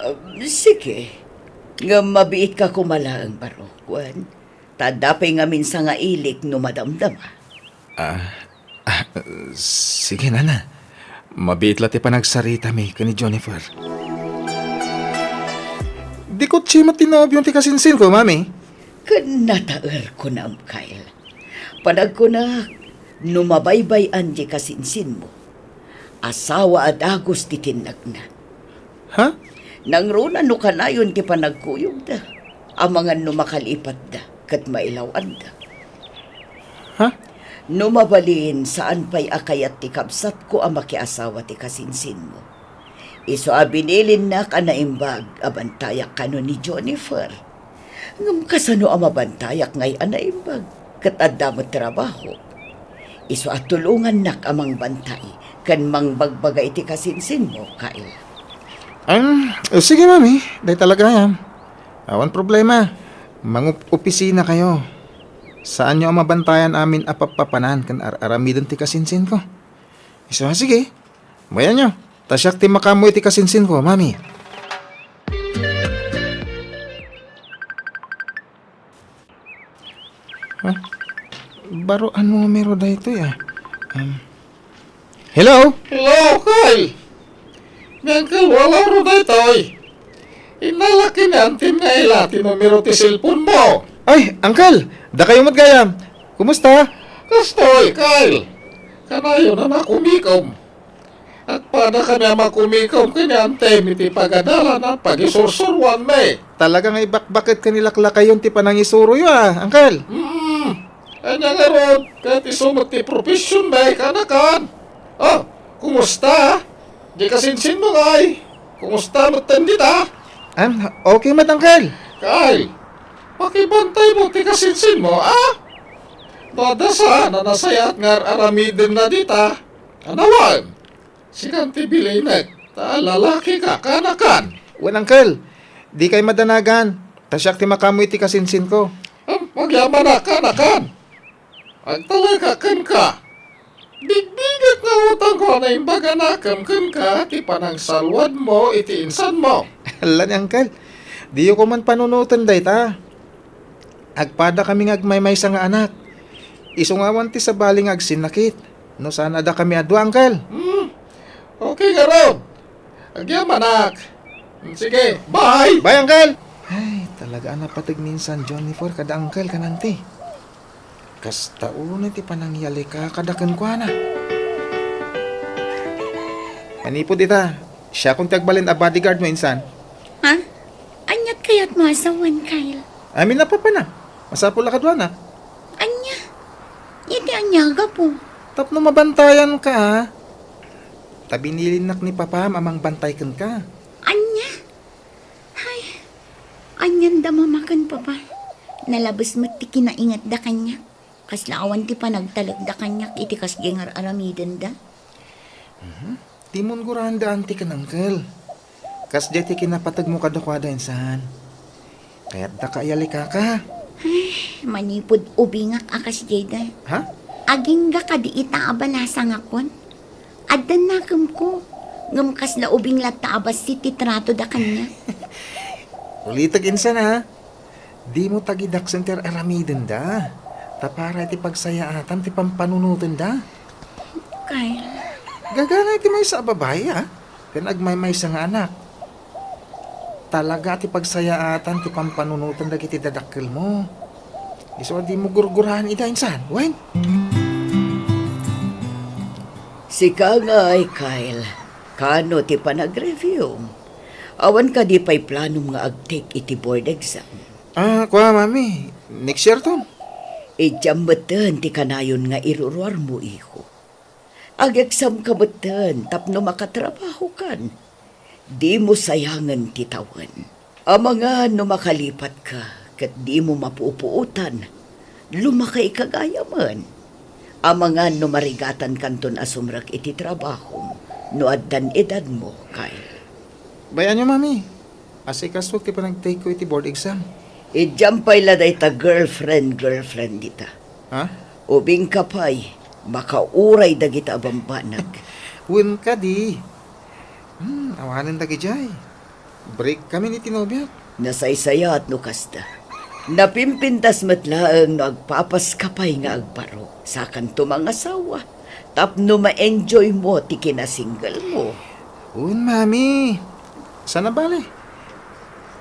Ah, sige. Ngem mabiitka koma laeng, barok, wen? Ta adda pay ngamin sangailik no madamdama. Ah, ah, sige, nana. Mabiit la ti panagsaritami ken ni Juniper. Di kotse met ti nobiom ti kasinsinko, mami? Ken nataer kunam, Kyle. Panagkunak, no mabaybay-an ti kasinsinmo, asawa a dagus ti tinnagna. Ha? Nangruna no kanayon ti panagkuyogda, amangan no makalipatda ket mailaw-anda. Ha? No mabalin, saan pay a kayat ti kabsatko a makiasawa ti kasinsinmo. Isu a binilinnak a naimbag a bantayak kano ni Juniper. Ngem kasano a mabantayak ngay a naimbag ket adda met trabaho? Isu a tulongannak a mangbantay ken mangbagbaga iti kasinsinmo, Kyle. Em, eh, sige, mami. Dayta la gayam. Awan problema. Mangup-opisina kayo. Saanyo a mabantayan amin a pappapanan ken ar-aramiden ti kasinsinko. Isu a, sige. Bayanyo. Ta siak ti makaammo iti kasinsinko, mami. Ha? Baro a numero daytoy, ah. Um, hello? Hello, Kyle. Ni Uncle Walaro daytoy. Innalak ken ni Auntie Nela ti numero ti cellphone mo. Ay, Uncle! Dakayo met gayam. Kumusta? Kastoy, Kyle. Kanayon a makumikom. Agpadakami a makumikom ken ni Antem iti pagadalan a pagisursuroanmi. Talaga nga ibakbaket ken ilaklakayon ti panangisuroyo, ah, Uncle. Mm. Ania ngarud, ket isu met ti professionmi, kanakan. Oh, kumusta? Di kasinsinmo ngay. Kumusta metten dita? Am, okay met, Uncle. Kyle, pakibantaymo ti kasinsinmo, a? No adda saan a nasayaat nga ar-aramidenna dita, anawan. Sikan ti bilinek, ta lalakika, kanakan. Wen, Uncle, dikay madanagan, ta siak ti makaammo iti kasinsinko. Am, agyamanak, kanakan. Agtaleka kenka. Bigbigek nga utangko a naimbag a nakem kenka ti panangsaluadmo iti insanmo. Ala ni Uncle, diyo koman panunoten dayta. Agpadakami nga agmaymaysa nga anak. Isu nga awan ti sabali nga agsinnakit no saan a dakami a dua, Uncle. Hmm. Okay ngarud. Agyamanak. Hmm, sige, bye! Bye, Uncle! Ay, talaga a napateg ni insan Juniper kada Uncle kan Auntie. Kasta unay ti panangyalika kada kenkuana. Manipud ita, siakon ti agbalin a bodyguard mo insan. Ha? Aniat kayatmo a sawen, Kyle? Amin a papana. Masapul a kaduana. Ania? Iti ania a gapu? Tapno mabantayanka, a. Ta binilinnak ni Papam a mangbantay kenka. Ania? Ay, anian da Mama ken Papa? Nalabes met ti kinaingetda kaniak. Kasla awan ti panagtalekda kaniak iti kasdiay nga ar-aramidenda. Mhm. Dimon guraen da Auntie ken Uncle. Kasdiay ti kinapategmo kadakuada insan. Kayatdaka a yalikaka. Ay, manipud ubingak a kasdiayda. Ha? Agingga kadi ita a balasangakon? Adda nakemko, ngem kasla ubing latta a bassit ti tratoda kaniak. Ulitek insan, ha? Dimo tagidaksen ti ar-aramidenda. Ta para iti pagsayaatan ti pampanunotenda. Kyle. Gagangay ti maysa a babai, a, ken agmaymaysa nga anak. Talaga ti pagsayaatan ti pampanunoten dagiti dadakkelmo. Isu a dimo gurguraen ida insan, wen? Sika ngay, Kyle, kano ti panagreviewm? Awan kadi pay planom nga agtake iti board exam? Ah, kua, Mami. Next year ton. Idiam metten ti kanayon nga iruruarmo, iho. Agexamka metten tapno makatrabahokan. Dimo sayangen ti tawen. Amangan no makalipatka ket dimo mapupuotan, lumakayka gayamen. Amangan no marigatankanton a sumrek iti trabahom no addan edadmo, Kyle. Bay-anyo, Mami. Asikasuek ti panagtake ko iti board exam. Idiam pay la dayta girlfriend, girlfriend dita. Ha? Ubingka pay, makauray dagita a bambanag. Wen kadi. Hmm, awanen dagidiay. Break kami iti nobiak. Nasaysayaat no kasta. Napimpintas met laeng no agpapaska pay nga agbaro. Sakanto mangasawa. Tapno ma-enjoymo ti kinasinglemo. Wen, Mami. Saan a bale.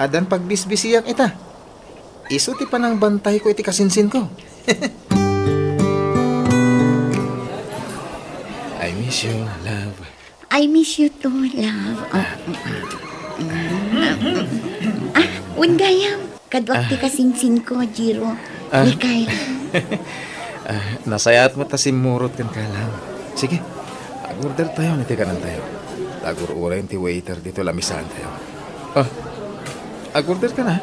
Addan pagbisbisiak ita. Isu ti panangbantayko iti kasinsinko. I miss you, love. I miss you too, love. Oh. Ah, wen gayam. Kaduak ti kasinsinko, Jiro. Ah. Mikay. Ah, nasayaat met ta simmurot kenka, love. Sige, ag-order tayo iti kanentayo. Agur-uray ti waiter dito, lamisaantayo. Ah, ag-order ka na?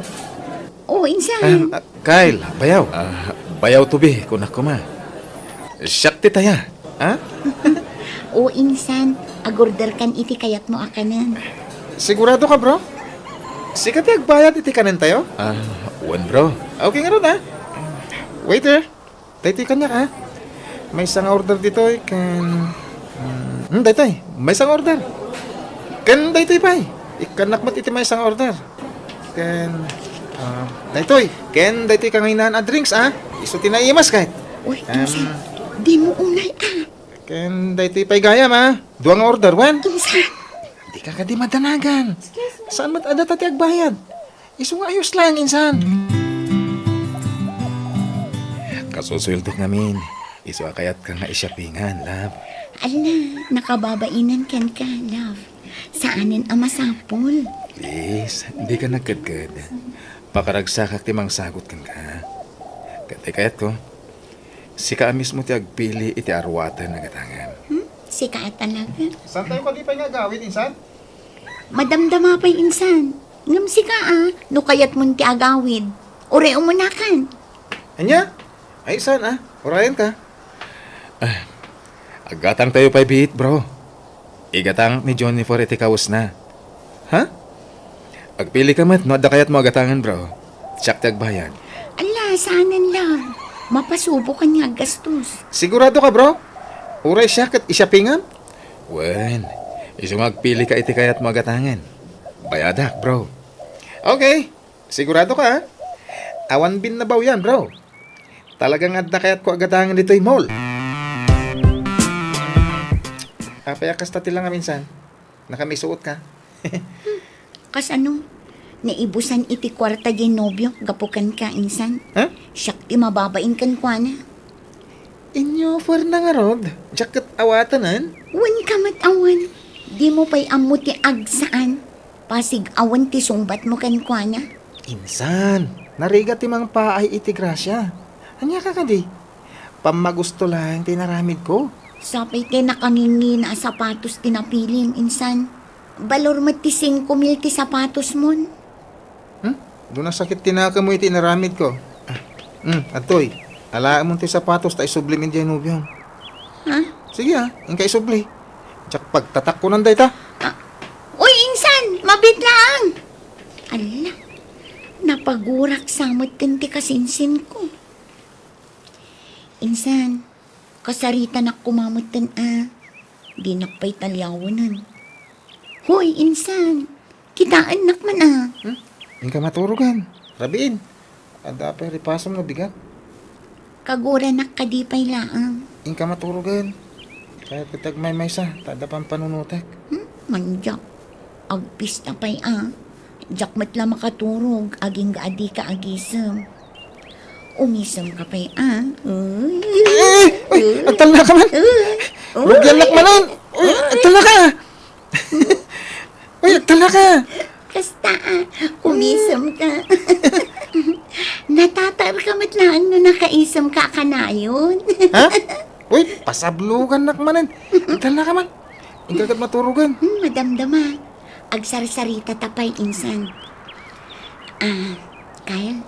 Oo, insan. Ah, ah, Kyle, bayaw. Ah, bayaw to be, kunak koma. Siak ti taya, ha? O, insan, ag-order kan iti kayatmo a kanen. Sigurado ka, bro? Sika ti agbayad iti kanentayo? Ah, wen, bro. Okay ngarud, ha? Waiter, daytoy kaniak, ha? Maysa nga order ditoy, ken, mm, hmm, daytoy, maysa nga order. Ken daytoy pay, ikkannak met iti maysa nga order. Ken, ah, daytoy. Ken daytoy kangaynaan a drinks, ah. Isu ti naimas, kayat. Uy, em, insan, dimo unay, ah. Ken daytoy pay gayam, ah. Dua nga order, wen? Insan. Dika kadi madanagan. Excuse me. Saan met a data ti agbayad? Isu nga ayos lang, insan. Kasusueldok ngamin. Isu a kayatka nga i-shoppingan, love. Ala, nakababainan kenka, love. Saanen a masapul. Please, dika nagkedked. Pakaragsakak ti mangsagot kenka. Ket ti kayatko, sika a mismo ti agpili iti aruaten a gatangen. Hmm? Sika a talaga. Saantayo kadi pay nga agawid, insan? Madamdama pay, insan. Ngem sika, a, no kayatmon ti agawid, uray umunakan. Ania? Ay, saan, a? Urayenka. Ah, aggatangtayo pay biit, bro. Igatang ni Jennifer iti kawesna. Ha? Agpili ka met no adda kayatmo a gatangen, bro. Siak ti agbayad. Ala, saanen lang. Mapasubokan nga aggastos. Sigurado ka, bro? Uray siak ket i-shoppingam? Wen, isu nga agpili ka iti kayatmo a gatangen. Bayadak, bro. Okay. Sigurado ka, ha? Awan binnabaw yan, bro. Talagang adda kayatko a gatangen ditoy mall. Apay a kasta ti langam, insan? Nakamisuot ka? Kasano? Naibusan iti kuarta diay nobiok gapu kenka, insan. Ha? Siak ti mababain kenkuana. Inyo, puerna ngarud, diak ket awatenen? Wen ka met awan. Dimo pay ammo ti agsaan. Pasig-awen ti sungbatmo kenkuana. Insan, narigat ti mangpaay iti grasia. Ania ka kadi? Pammagusto laeng ti inaramidko. Sapay ti nakangingina a sapatos ti napilim, insan. Balor met ti singko mil ti sapatosmon. Hmm? Duna sakit ti nakemmo iti inaramidko. Ah, hmm, adtoy. Alaemon ti sapatos ta isublim idiay nobiom. Ha? Sige, a, inka isubli. Diak pagtatakkonan dayta. Ah, uy, insan! Mabit laeng! Ala, napagurak sa metten ti kasinsinko. Insan, kasaritanak koma metten a. Dinak pay taliawenen. Hoy, insan! Kitaennak man a. Hmm? Inka maturogen. Rabiin. Adda pay ripasom nga bigat. Kaguranak kadi pay laeng. Inka maturogen. Kayat ket agmaymaysa, ta adda pampanunotek. Hmm? Mandiak. Agpista pay a. Diak met la makaturog, agingga a dika agisem. Umisem ka pay a. Uy. Ay, ay, ay, agtalna ka man. Uy. Rugiannak manen. Uy, agtalna ka. Uy, agtalna ka. Kasta a, umisem ka. Natataer ka met laeng no nakaisem ka a kanayon. Ha? Uy, pasablogannak manen. Agtalna ka man. Inka ket maturogen. Hmm, madamdama. Agsarsaritata pay insan. Ah, Kyle,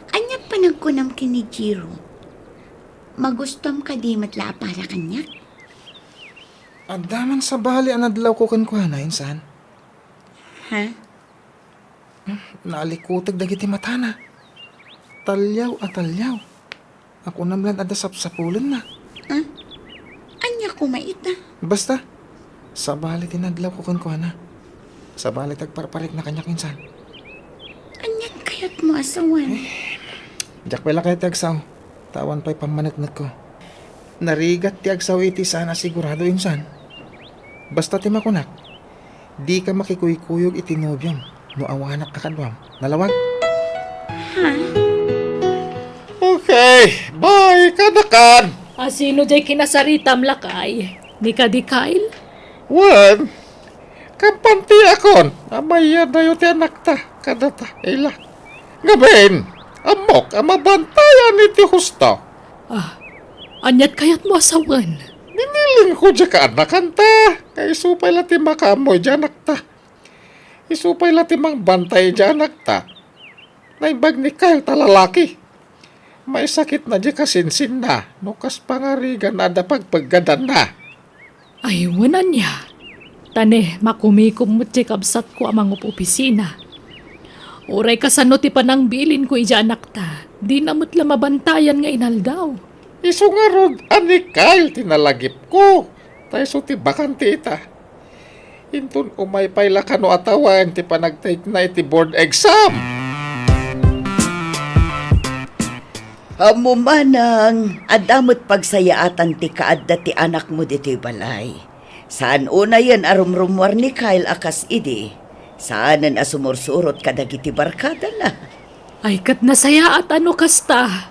ania panagkunam ken ni Jiro? Magustuam kadi met la a para kaniak? Adda man sabali a nadlawko kenkuana, insan. Ha? Naalikuteg dagiti matana. Taliaw a taliaw. Kunam laeng adda sapsapulenna. Ah? Ania koma ita? Basta, sabali ti nadlawko kenkuana. Sabali ti agparparikna kaniak, insan. Anian kayatmo a sawen? Eh, diak pay la kayat ti agsao. Ta awan pay pammaneknekko. Narigat ti agsao iti saan a sigurado, insan. Basta ti makunak, dika makikuykuyog iti nobiom no awanak a kaduam. Nalawag? Ha? Okay, bye, kanakan. A, sino jay kinasaritam, lakay? Ni kadi Kyle? Wen, kampantiakon a mayadayo ti anakta kadata ila. Ngamin, ammok a mabantayan iti husto. Ah, aniat kayatmo a sawen? Binilinko diay kaanakanta, nga isu pay la ti makaammo iti anakta. Isu pay la ti mangbantay iti anakta. Naimbag ni Kyle ta lalaki. Maisakitna diay kasinsinna no kas pangarigan adda pagpeggadanna. Ay, wen ania? Ta ne, makumikom met ti kabsatko a mangup-opisina. Uray kasano ti panangbilinko iti anakta, dina met la mabantayan nga inaldaw. Isu ngarud a ni Kyle ti nalagipko, ta isu ti bakante ita. Inton umay pay la kano a tawen ti panagtake-na iti board exam. Ammo, manang, adda met pagsayaatan ti kaadda ti anakmo ditoy balay. Saan unayen a rumrummuar ni Kyle a kas idi. Saanen a sumursurot kadagiti barkadana. Ay, ket nasayaat a no kasta.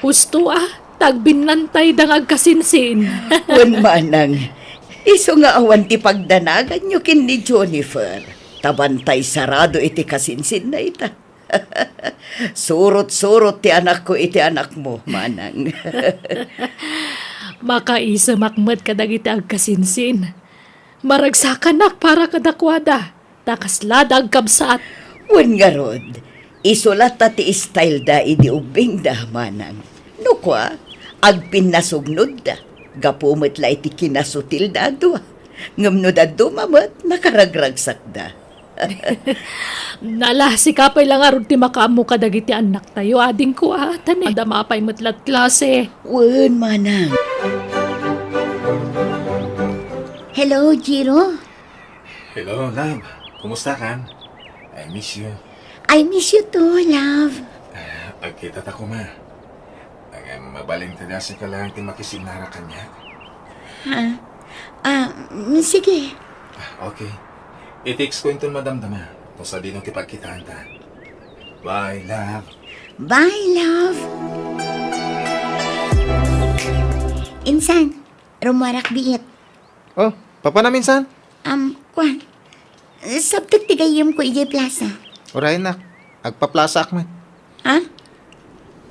Husto a, ta agbinnantayda nga agkasinsin. Wen, manang, isu nga awan ti pagdanaganyo ken ni Jennifer. Ta bantay sarado iti kasinsinna ita. Surot-surot ti anakko iti anakmo, manang. Makaisemak met kadagiti agkasinsin. Maragsakanak para kadakuada, ta kaslada agkabsat. Wen ngarud, isu latta ti styleda idi ubbingda, manang. No kua, agpinnasugnodda, gapu met la iti kinasutilda a dua. Ngem no dadduma met, nakaragragsakda. Nala, sika pay la ngarud ti makaammo kadagiti annaktayo, adingko, a, ta ne, adda mapay met la ti klase. Wen, manang. Hello, Jiro. Hello, love. Kumusta ka? I miss you. I miss you too, love. Ah, agkita ta koma. Ay, mabalin ta dasi ka lang ti makisinara kaniak. Ha? Ah, mm, sige. Ah, okay. I-text ko inton madamdama. No sadino ti pagkitaan ta. Bye, love. Bye, love. Insan, rummuarak biit. Oh, papanam, insan? Um, kua. Sabtek ti gayyemko idiay plasa. Urayennak. Agpaplasaak met. Ha?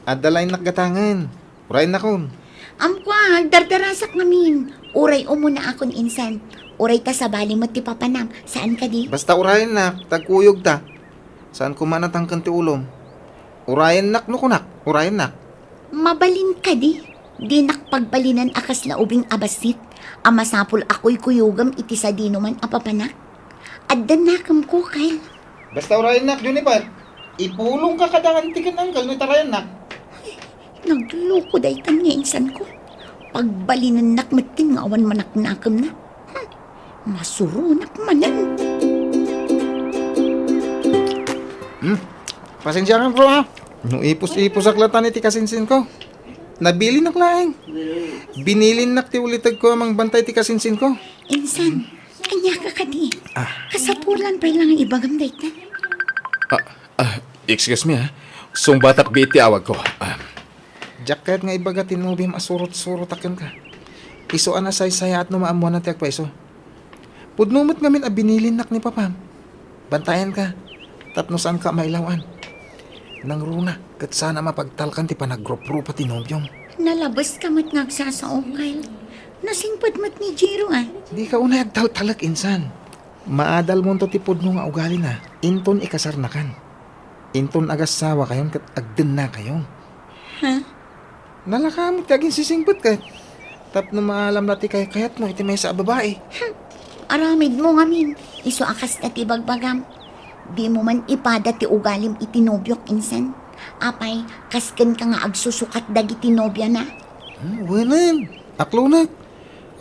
Adda laennak gatangen. Urayennakon. Am, kua, agdardarasak ngamin. Uray umunaakon, insan. Uray ta sabali met ti papanam. Saan kadi? Basta urayennak, ta agkuyogta. Saan koma a natangken ti ulom. Urayennak no kunak, urayennak. Mabalin kadi? Dinak pagbalinen a kasla ubing a bassit a masapul a kuykuyogem iti sadinoman a papanak. Adda nakemko, Kyle. Basta urayennak, Juniper. Ipulongka kada anti ken uncle no itarayennak. Nagloko daytan nga insanko. Pagbalinennak metten nga awan manaknakemna. Hmm, masuronak manen. Hmm. Pasensiakan, bro, ha? No ipus-ipusak latan iti kasinsinko. Nabilinak laeng. Binilinnak ti ulitegko a mangbantay ti kasinsinko. Insan, ania ka kadi? Ah. Kasapulan pay la nga ibagam dayta. Ah, ah, excuse me, ha. Sungbatak biit ti awagko. Ah. Diak kayat nga ibaga ti nobiam a surot-surotak kenka. Isu a nasaysayaat no maammoanna ti agpaiso. Pudno met ngamin a binilinnak ni papam. Bantayanka, tapno saanka a mailaw-an. Nangruna, ket saan a mapagtalkan ti panagruprupa ti nobiom. Nalabeska met nga agsasao, Kyle. Nasingpet met ni Jiro, a. Dika unay agtaltalek, insan. Maadalmonto ti pudno nga ugalina, inton ikasarnakan. Inton agasawa kayon ket agdenna kayon. Ha? Nalaka met ti aginsisingpet ket tapno maalam la ti kaykayatmo iti maysa a babai. Hmm. Aramidmo ngamin, isu a kasta ti bagbagam. Dimo man ipada ti ugalim iti nobiok insan. Apay, kas kenka nga agsusukat dagiti nobiana? Hmm, wenen, aklonek.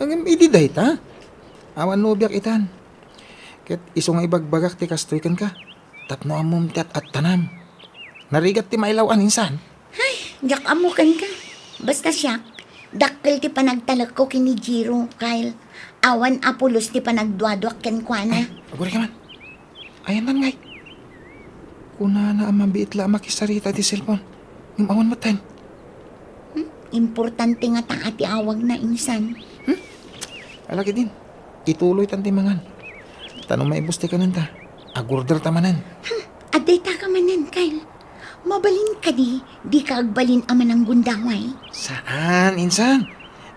Ngem idi dayta, awan nobiak itan. Ket isu nga ibagbagak ti kastoy kenka, tapno ammom ti at-attanam. Narigat ti mailaw-an insan. Ay, diak ammo kenka. Basta siak, dakkel ti panagtalekko ken ni Jiro, Kyle. Awan a pulos ti panagduaduak kenkuana. Ay, aguray ka man. Ayanna ngay. Kunana a mabiit la a makisarita iti cellphone. Ngem awan metten. Hmm? Importante ngata ti awagna insan. Hmm? Ala ketdin, ituloytan ti mangan. Ta no maibus ti kanenta, agorderta manen. Hmm, adda ka manen, Kyle. Mabalin kadi, dika agbalin a mananggundaway? Saan, insan.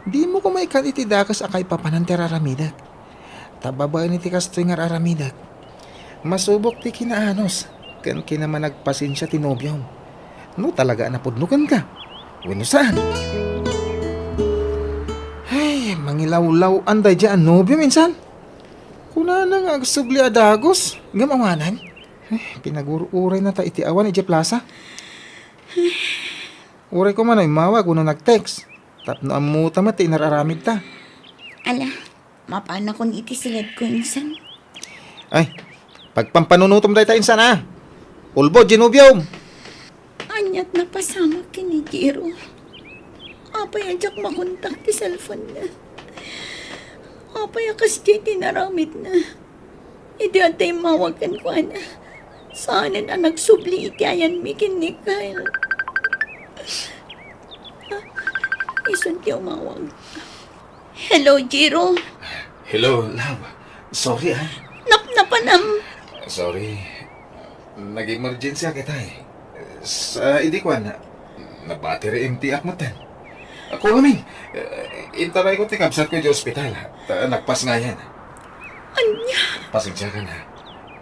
Dimo koma ikkan iti dakes a kaipapanan ti ar-aramidek. Ta babaen iti kastoy nga ar-aramidek, masubok ti kinaanus ken kinamanagpasensia ti nobiom. No talaga a napudno kenka, wenno saan. Ay, mangilawlaw-an daydiay a nobiom insan. Kunana nga agsubli a dagus, ngem awanan. Ay, pinagur-urayna ta iti awan idiay plasa. Uray koma no immawag wenno nag-text, tapno ammota met ti inar-aramidta. Ala, mapanakon iti siledko insan. Ay, pagpampanunutom dayta insan a. Ulbod, Genovio! Aniat napasamak ken ni Jiro? Apay a diak makontak ti cellphone-na? Apay a kasdiay ti inaramidna? Idi adda immawag kenkuana, saanen a nagsubli iti ayanmi ken ni Kyle. Ah, isun ti umawag. Hello, Jiro. Hello, love. Sorry, ah. Napnapanam. Sorry. Nag-emergency a kita, eh. Sa idi kuan, nabattery empty ak metten. Ako ngamin, eh, intarayko ti kabsatko idiay ospital, ta nagpasngayan. Ania? Pasensiakan, ha.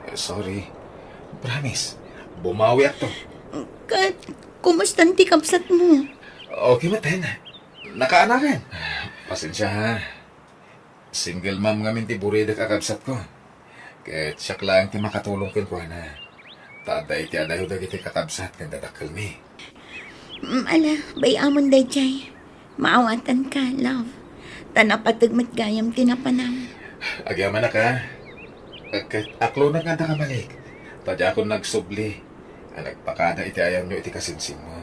Eh, sorry. Promise, bumawiakto. Ket, kumustan ti kabsatmo? Okay metten. Nakaanakan. Pasensia, ha. Single mom ngamin ti buridek a kabsatko. Ket siak laeng ti makatulong kenkuana. Ta adda iti adayo dagiti kakabsat ken dadakkelmi. Mm, ala, bay-amon daydiay. Maawatanka, love. Ta napateg met gayam ti napanam. Agyamanak, a. Ket aklonak nga adda ka malik. Ta diakon nagsubli a nagpakada iti ayanyo iti kasinsinmo.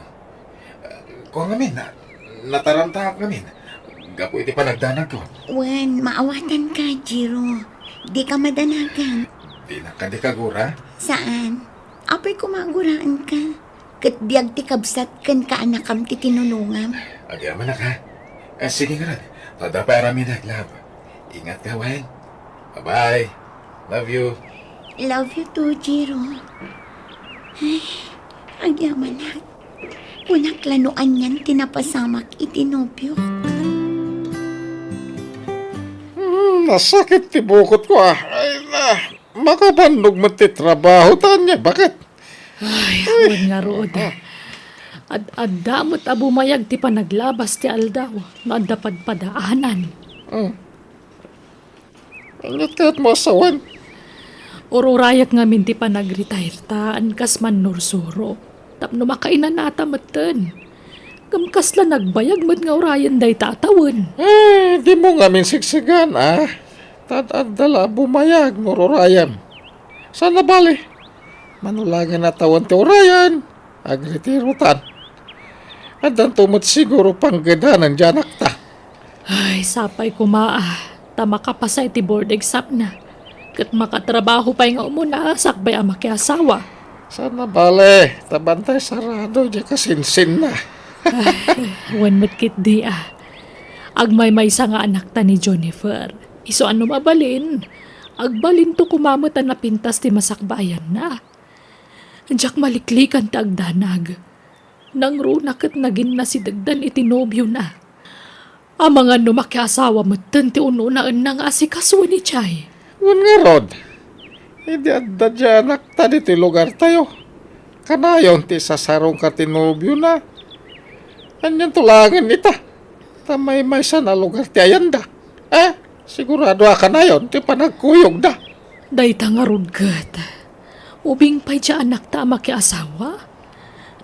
Kua ngamin, na-, natarantaak ngamin gapu iti panagdanagko. Wen, maawatanka, Jiro. Dika madanagan. Dinak kadi kagura? Saan? Apay koma a guraenka. Ket biag ti kabsat ken kaanakam ti tinulongam. Agyamanak, ha? Eh, sige ngarud. Adda pay aramidek, love. Ingatka, wen. Bye-bye. Love you. Love you too, Jiro. Ay, agyamanak. Kunak la no anian ti napasamak iti nobiok. Hmm, nasakit ti bukotko, a. Ay, na, makabannog met ti trabaho, ta ania, baket? Ay, wen ngarud. Ad-adda met a bumayag ti panaglabas ti aldaw no adda padpadaanan. Hmm. Ania ti kayatmo a sawen? Ururayak ngamin ti panagretire-tan kas mannursuro tapno makainanata metten. Ngem kasla nagbayag met nga urayen dayta a tawen. Eh, dimo ngamin sigsigan, a. Ta adda la a bumayag no ururayem. Saan a bale? Mano laengen a tawen ti urayen, agretirotan. Addanto met siguro panggedanan diay anakta. Ay, sapay koma, a, ta makapasa iti board exam-na. Ket makatrabaho pay nga umuna sakbay a makiasawa. Saan a bale, ta bantay sarado diay kasinsinna. Ay, wen met ketdi, a. Agmaymaysa nga anakta ni Jennifer. Isu a no mabalin, agbalinto koma met a napintas ti masakbayanna. Diak maliklikan ti agdanag. Nangruna ket naginnasidegdan iti nobiona. Amangan no makiasawa metten ti ununaenna nga asikaso ni Jay. Wen ngarud, idi adda diay anakta ditoy lugartayo, Kanayon ti sasarungka ti nobiona. Anianto laengen ita? Ta maymaysa a lugar ti ayanda. Eh, sigurado a kanayon ti panagkuyogda. Dayta ngarud ket, ubing pay ti anakta a makiasawa?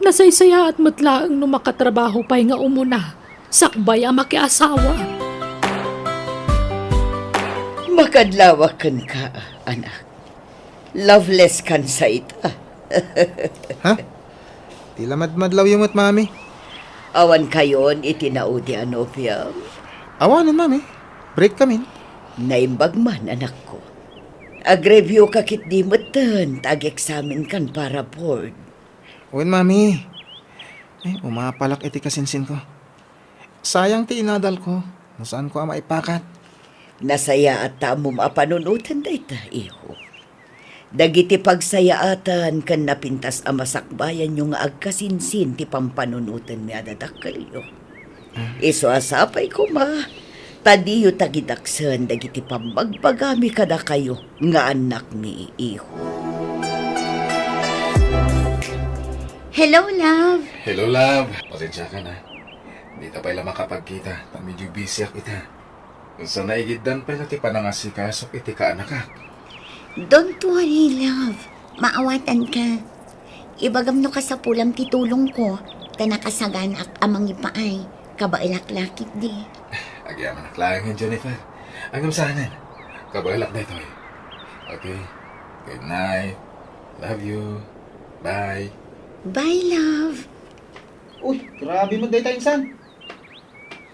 Nasaysayaat met laeng no makatrabaho pay nga umuna, sakbay a makiasawa. Makadlawak kenka, anak. Loveless kan sa ita. Ha? Ti la madmadlawyo met, Mami. Awan kayon iti naudi a nobiam? Awanen, Mami. Break kamin. Naimbag man, anakko. Ag-review ka ketdi metten ta ag-examen kan para board. Wen, Mami. Eh, umapalak iti kasinsinko. Sayang ti inadalko no saanko a maipakat. Nasayaat ta ammom a panunoten dayta, iho. Dagiti pagsayaatan ken napintas a masakbayanyo nga agkasinsin ti pampanunotenmi a dadakkelyo. Ah. Isu a sapay koma, ta diyo tagidaksen dagiti pammagbagami kadakayo nga annakmi, iho. Hello, love. Hello, love. Pasensiakan, ha. Dita pay la makapagkita, ta medyo busyak ita. Sa naigiddan pay la ti panangasikasok iti kaanakak. Don't worry, love. Maawatanka. Ibagam no kasapulam ti tulongko, ta nakasaganaak a mangipaay. Kabaelak la ketdi. Agyamanak laeng, Jennifer. Ngem saanen. Kabaelak daytoy. Okay. Good night. Love you. Bye. Bye, love. Uy, grabe met dayta, insan.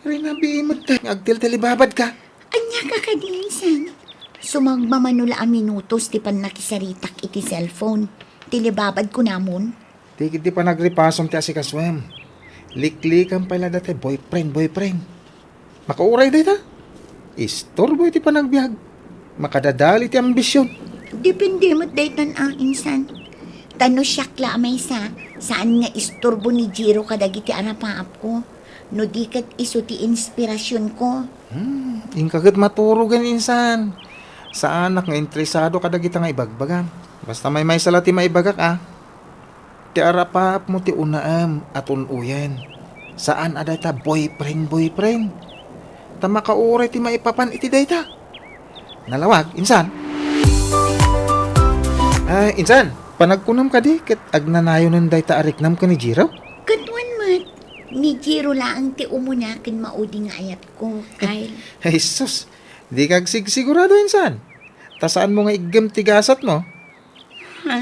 Rinabii met ta nga agtiltilibabad ka. Ania ka kadi, insan? Sumagmamano la a minutos ti pannakisaritak iti cellphone. Tilibabad kunamon? Ti, ti panagripasom ti asikasoem. Liklikan pay la dayta boyfriend, boyfriend. Makauray dayta. Istorbo iti panagbiag. Makadadali ti ambision. Depende met daytan a, insan. Ta no siak la a maysa, saan nga istorbo ni Jiro kadagiti arapaapko. No di ket isu ti inspirasionko. Hmm, inka ket maturogen, insan. Saanak nga interesado kadagita nga ibagbagam. Basta maymaysa la ti maibagak, a. Ti arapaapmo ti unaem a tun-oyen. Saan a dayta boyfriend, boyfriend. Ta makauray ti maipapan iti dayta. Nalawag, insan? Ah, insan, panagkunam kadi ket agnanayonen dayta a riknam ken ni Jiro? Ket wen met, ni Jiro laeng ti umuna ken maudi nga ayatko, Kyle. Ay, sus, dika agsigsigurado, insan. Ta saanmo nga iggem ti gasatmo? Ha?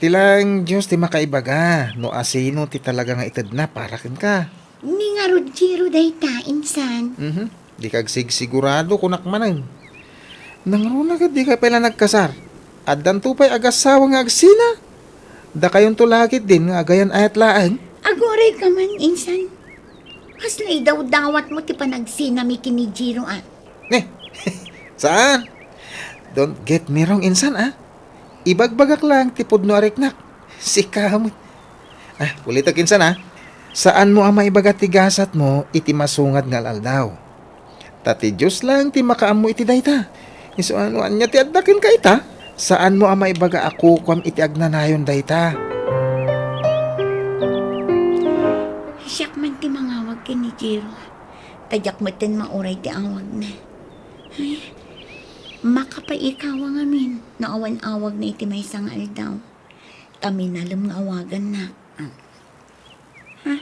Ti laeng Dios ti makaibaga no asino ti talaga nga itedna para kenka. Ni ngarud Jiro dayta, insan. Mhm. Dika agsigsigurado, kunak manen. Nangruna ket dika pay la nagkasar. Addanto pay agasawa nga agsina. Dakayonto la ketdin nga agayan-ayat laeng. Aguray ka man, insan. Kasla idawdawatmo ti panagsinami ken ni Jiro, a. Ne, saan? Don't get me wrong, insan, a. Ibagbagak laeng ti pudno a riknak. Sika met. Ah, ulitek, insan, a. Saanmo a maibaga ti gasatmo iti masungad nga al-aldaw. Ta ti Dios laeng ti makaammo iti dayta. Isu a no ania ti adda kenka ita, saanmo a maibaga a kukuam iti agnanayon dayta. Siak man ti mangawag ken ni Jiro. Ta diak metten mauray ti awagna. Ay, makapaikawa ngamin no awan awagna iti maysa nga aldaw. Ta minalem nga awaganna. Ah. Ha?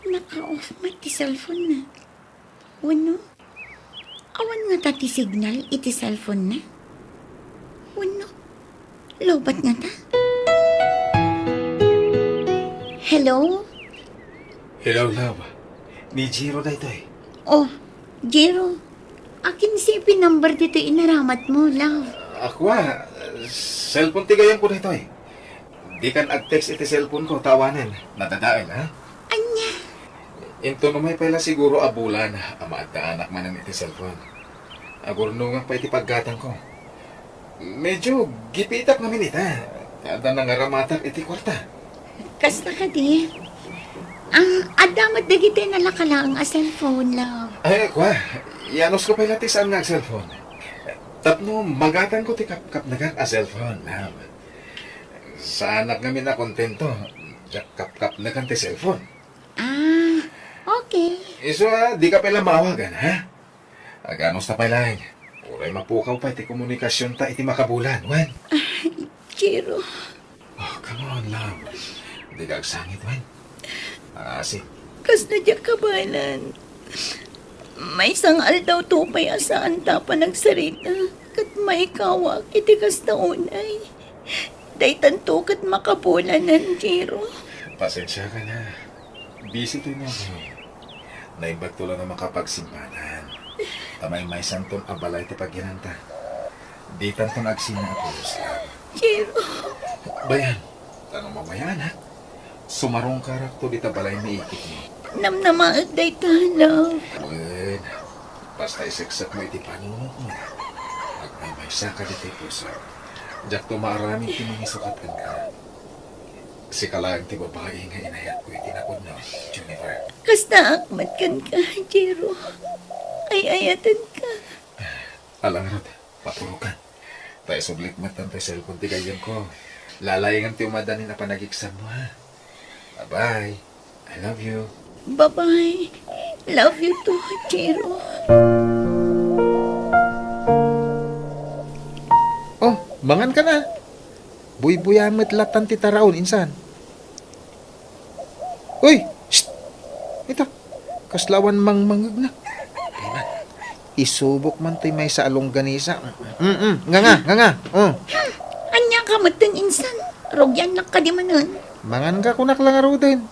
Naka-off met ti cellphone na. Wenno, awan ngata ti signal iti cellphone na? Wenno, lowbat ngata? Hello? Hello, love. Ni Jiro daytoy. Oh, Jiro. Akin C P number ditoy inaramatmo, love? Ako, a, cellphone ti gayamko daytoy. Dikan ag-text iti cellphone ko, ta awanen. Nadadael, ha? Ania? Inton umay pay la siguro a bulan a maaddaanak manen iti cellphone. Agurnongak pay iti paggatangko. Medyo gipitak ngamin ita. Adda nangaramatak iti kuarta. Kasta kadi? Ah, adda met dagiti nalaka laeng a cellphone, love. Ay, kua, iyanusko pay la ti saan nga ag-cellphone. Tapno magatangko ti kapkapnekak a cellphone, love. Saanak ngamin a kontento. Diak kapkapnekan ti cellphone. Ah, okay. Isu a, dika pay la maawagan, ha? Aganus ta pay laeng. Uray mapukaw pay ti komunikasionta iti makabulan, wen? Jiro. Oh, come on, love. Dika agsangit, wen? Ah, si... Kasla diak kabaelan. Maysa nga aldawto pay a saanta a panagsarita ket maikawak iti kasta unay. Daytanto ket makabulanan, Jiro. Pasensiaka na. Busy toy ni Amoy. Naimbagto la a makapagsimbatan. Ta maymaysanton a balay ti pagyananta. Ditanton agsina a pulos, love. Jiro. Bayan, ta no mabayanak, sumarungkarakto dita balay ni ikitmo. Namnamaek dayta, love. Wen, basta iseksekmo iti panunotmo, agmaymaysaka ditoy puso. Diakto maaramid ti mangisukat kenka. Sika laeng ti babai nga inayatko iti napudno, Jennifer. Kastaak met kenka, Jiro. Ay-ayatenka. Ala ngarud, maturokan. Ta isublik met daytoy cellphone ti gayyemko. Lalaingem ti umadanin a panagiksammo, ha? Bye-bye. I love you. Bye-bye. Love you too, Jiro. Oh, mangan ka na. Buybuya met latan ti taraon, insan. Uy! Shh! Ita, kasla awan mangmangngegna. Isubok man toy maysa a longganisa. Mm, mm. Nganga, nganga. Oh. Ania ka metten, insan? Rugiannak kadi manen? Mangan ka, kunak la ngaruden.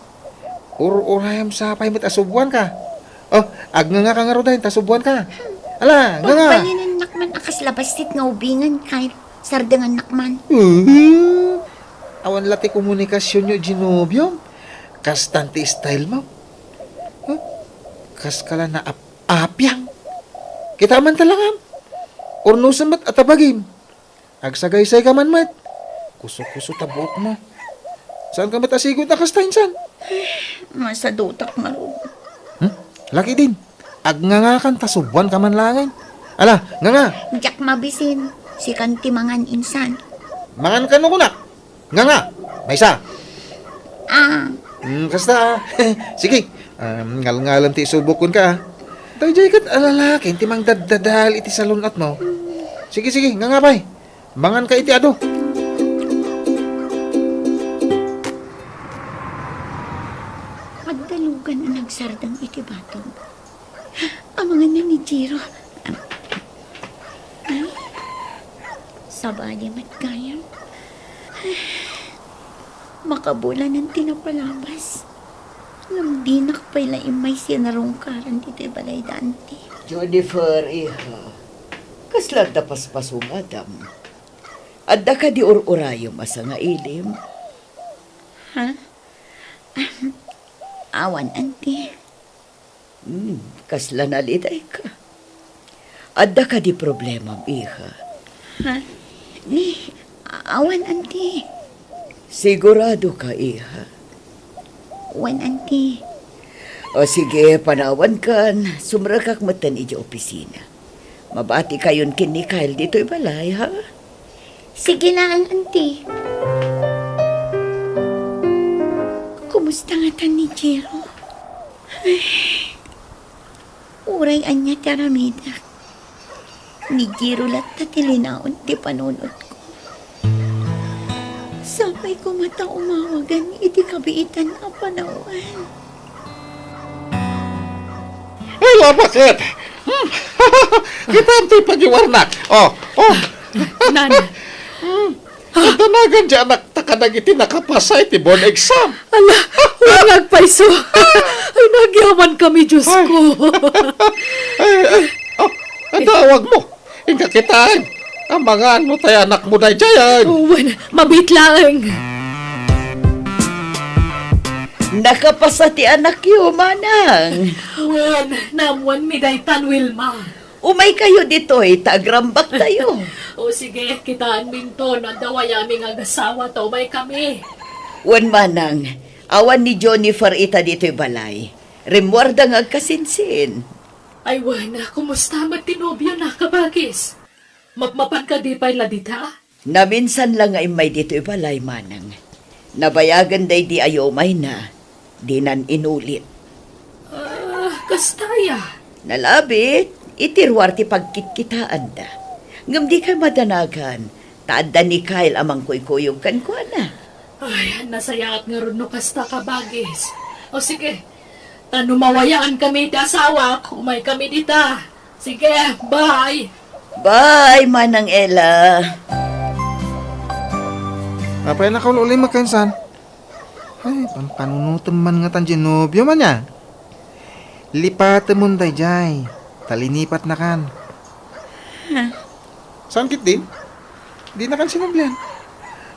Ur-urayem sa pay met a subuan ka. Oh, agnganga ka ngaruden, ta subuan ka. Ala, nganga. Pagbalinennak man a kasla bassit nga ubingen, kay sardengannak man. Uh, awan la ti komunikasionyo, Zenobio. Kastan ti style mo. Huh? Kaskala naap-apiang. Kita man talangam. Urnusen met a tabagim. Agsagaysay ka man met. Kuso-kuso ta buokmo. Saan ka met a sigud a kasta, insan? Masadutak ngarud. Hmm? Laki din. Agngangakan ta subuan ka man laengen. Ala, nganga! Diak mabisin. Sikan ti mangan, insan. Mangan kano kunak? Nganga! Maysa! Ah. Hmm, kasta, ah. Sige. Um, ngalngalem ti isubok kenka, ah. Daydiay ket a lalaki ti mangdaddadael iti salun-atmo. Sige, sige, nganga pay. Mangan ka iti adu. Agdalugan a nagsardeng iti batog. Amangan na ni Jiro. Ay, sabali met gayam. Makabulanan ti napalabas. Ngem dinak pay la immay sinarungkaran ditoy balay da anti. Jennifer, iha, kasla adda paspasum, adam? Adda kadi ur-urayem a sangailim? Ha? Awan, anti. Hmm, kasla nalidayka. Adda kadi problemam, iha? Ha? Ni, awan, anti. Sigurado ka, iha? Wen, anti. O sige, panawankan. Sumrekak metten idiay opisina. Mabatikayon ken ni Kyle ditoy balay, ha? Sige laeng, anti. Kumusta ngatan ni Jiro? Ay, uray ania ti aramidek, ni Jiro latta ti linaon ti panunotko. Sapay koma ta umawagan iti kabiitan a panawen. Ala, baket! Hmm. Kitaem toy pagiwarnak. Oh, oh. Nan. Hmm. Adda nagan diay anakta kadagiti nakapasa iti board exam. Ala, wen nga agpayso. Ay, nagyamankami, Dios ko. Ay, ay, oh, adda awagmo. Inka kitaen. Amangan no tay anakmo daydiayen. Wen, mabiit laeng. Nakapasa ti anakyo, manang. Wen, naammoanmi daytan, Wilma. Umaykayo ditoy, ta agrambaktayo. O sige, kitaenminto no adda wayami nga agasawa ta umaykami. Wen, manang, awan ni Jennifer ita ditoy balay. Rimmuarda nga agkasinsin. Ay, wen, kumusta met ti nobiona, kabagis? Mapmapan kadi pay la dita? Naminsan la nga immay ditoy balay, manang. Nabayagen daydi a umayna, dinan inulit. Ah, kasta aya? Nalabit, iti ruar ti pagkitkitaanda. Ngem dikay madanagan, ta adda ni Kyle a mangkuykuyog kenkuana. Ay, nasayaat ngarud no kasta, kabagis. O sige, ta no mawayankami ti asawak, umaykami dita. Sige, bye. Bye, Manang Ella. Apay, nakaul-ulim, makansan? Ay, pampanunotem man ngatan diay nobiom ania. Lipatemon daydiay, ta linipatnakan. Ha? Saan ketdin? Dinakan sinublian.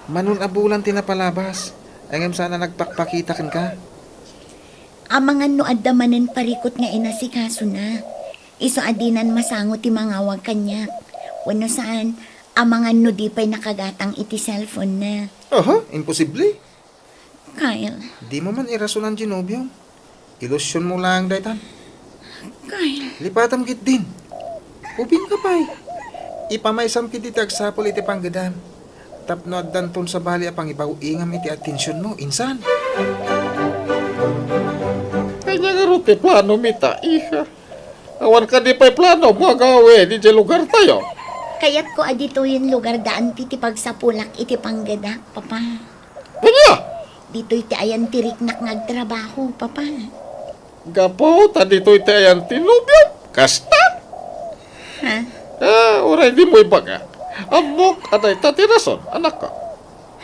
Mano a bulan ti napalabas. Ngem saan a nagpakpakita kenka. Amangan no adda manen parikut nga inasikasona. Isu a dinan masango ti mangawag kaniak. Wenno saan, amangan no di pay nakagatang iti cellphone-na. Aha, imposible. Kyle. Dimo man irasonan diay nobiom. Ilusionmo laeng daytan. Kyle. Lipatem ketdin. Ubingka pay. Ipamaysam ketdi ti agsapul iti panggedam. Tapno addanton sabali a pangibaw-ingam iti atensionmo, insan. Ania ngarud ti plano, Mita, iha? Awan kadi pay plano mo agawi diay lugartayo? Kayatko a ditoyen lugardaan ti pagsapulak iti panggedak, Papa. Ania? Ditoy ti ayan ti riknak nga agtrabaho, Papa. Gapu ta ditoy ti ayan ti nobiom? Kasta? Ha? Ah, uray dimo ibaga. Ammok a dayta ti rason, anakko.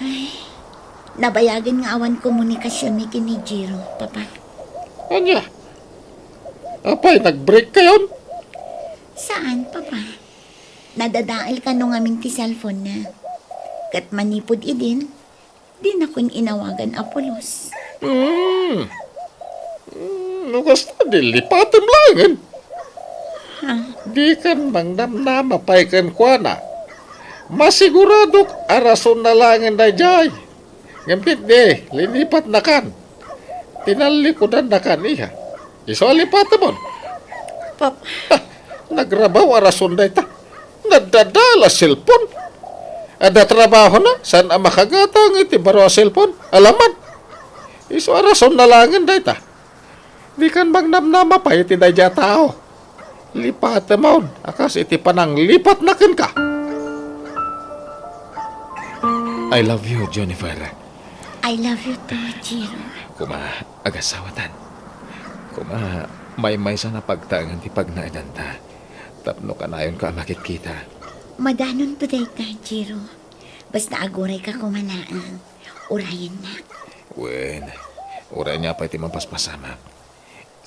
Ay, nabayagen nga awan komunikasionmi ken ni Jiro, Papa. Ania? Apay, nag-break kayon? Saan, Papa. Nadadael kano ngamin ti cellphone-na. Ket manipud idin, dinakon inawagan a pulos. Hmm. Hmm, no kasta, di lipatem laengen. Ha? Dikan mangnamnama pay kenkuana. Masiguradok a rasonna laengen daydiay. Ngem ketdi, linipatnakan. Tinallikudannakan, iha. Isu a lipatemon. Papa. Ha, nagrabaw a rason dayta. Nadadael a cellphone. Adda trabahona, saan a makagatang iti baro a cellphone. Alaman. Isu a rasonna laengen dayta. Dikan mangnamnama pay iti daydiay a tao. Lipatemon a kas iti pananglipatna kenka. I love you, Jennifer. I love you too, Jiro. Koma, agasawatan. Koma, maymaysan a pagtaengen ti pagnaedanta. Tapno kanayonka a makitkita. Madanonto dayta, Jiro. Basta agurayka koma laeng. Urayennak. Wen, uray ania pay ti mapaspasamak,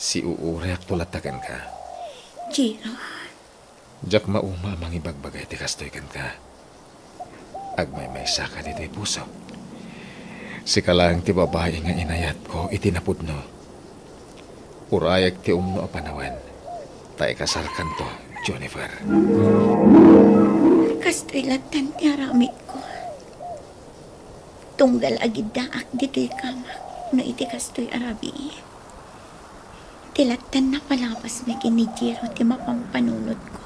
siuurayakto latta kenka. Jiro. Diak mauma a mangibagbaga iti kastoy kenka. Agmaymaysaka ditoy pusok. Sika laeng ti babai nga inayatko iti napudno. Urayek ti umno a panawen, ta ikasarkanto, Jennifer. Kastoy lattan ti aramidko. Tunggal agiddaak ditoy kamak no iti kastoy a rabii. Ti lattan napalabasmi ken ni Jiro ti mapampanunotko.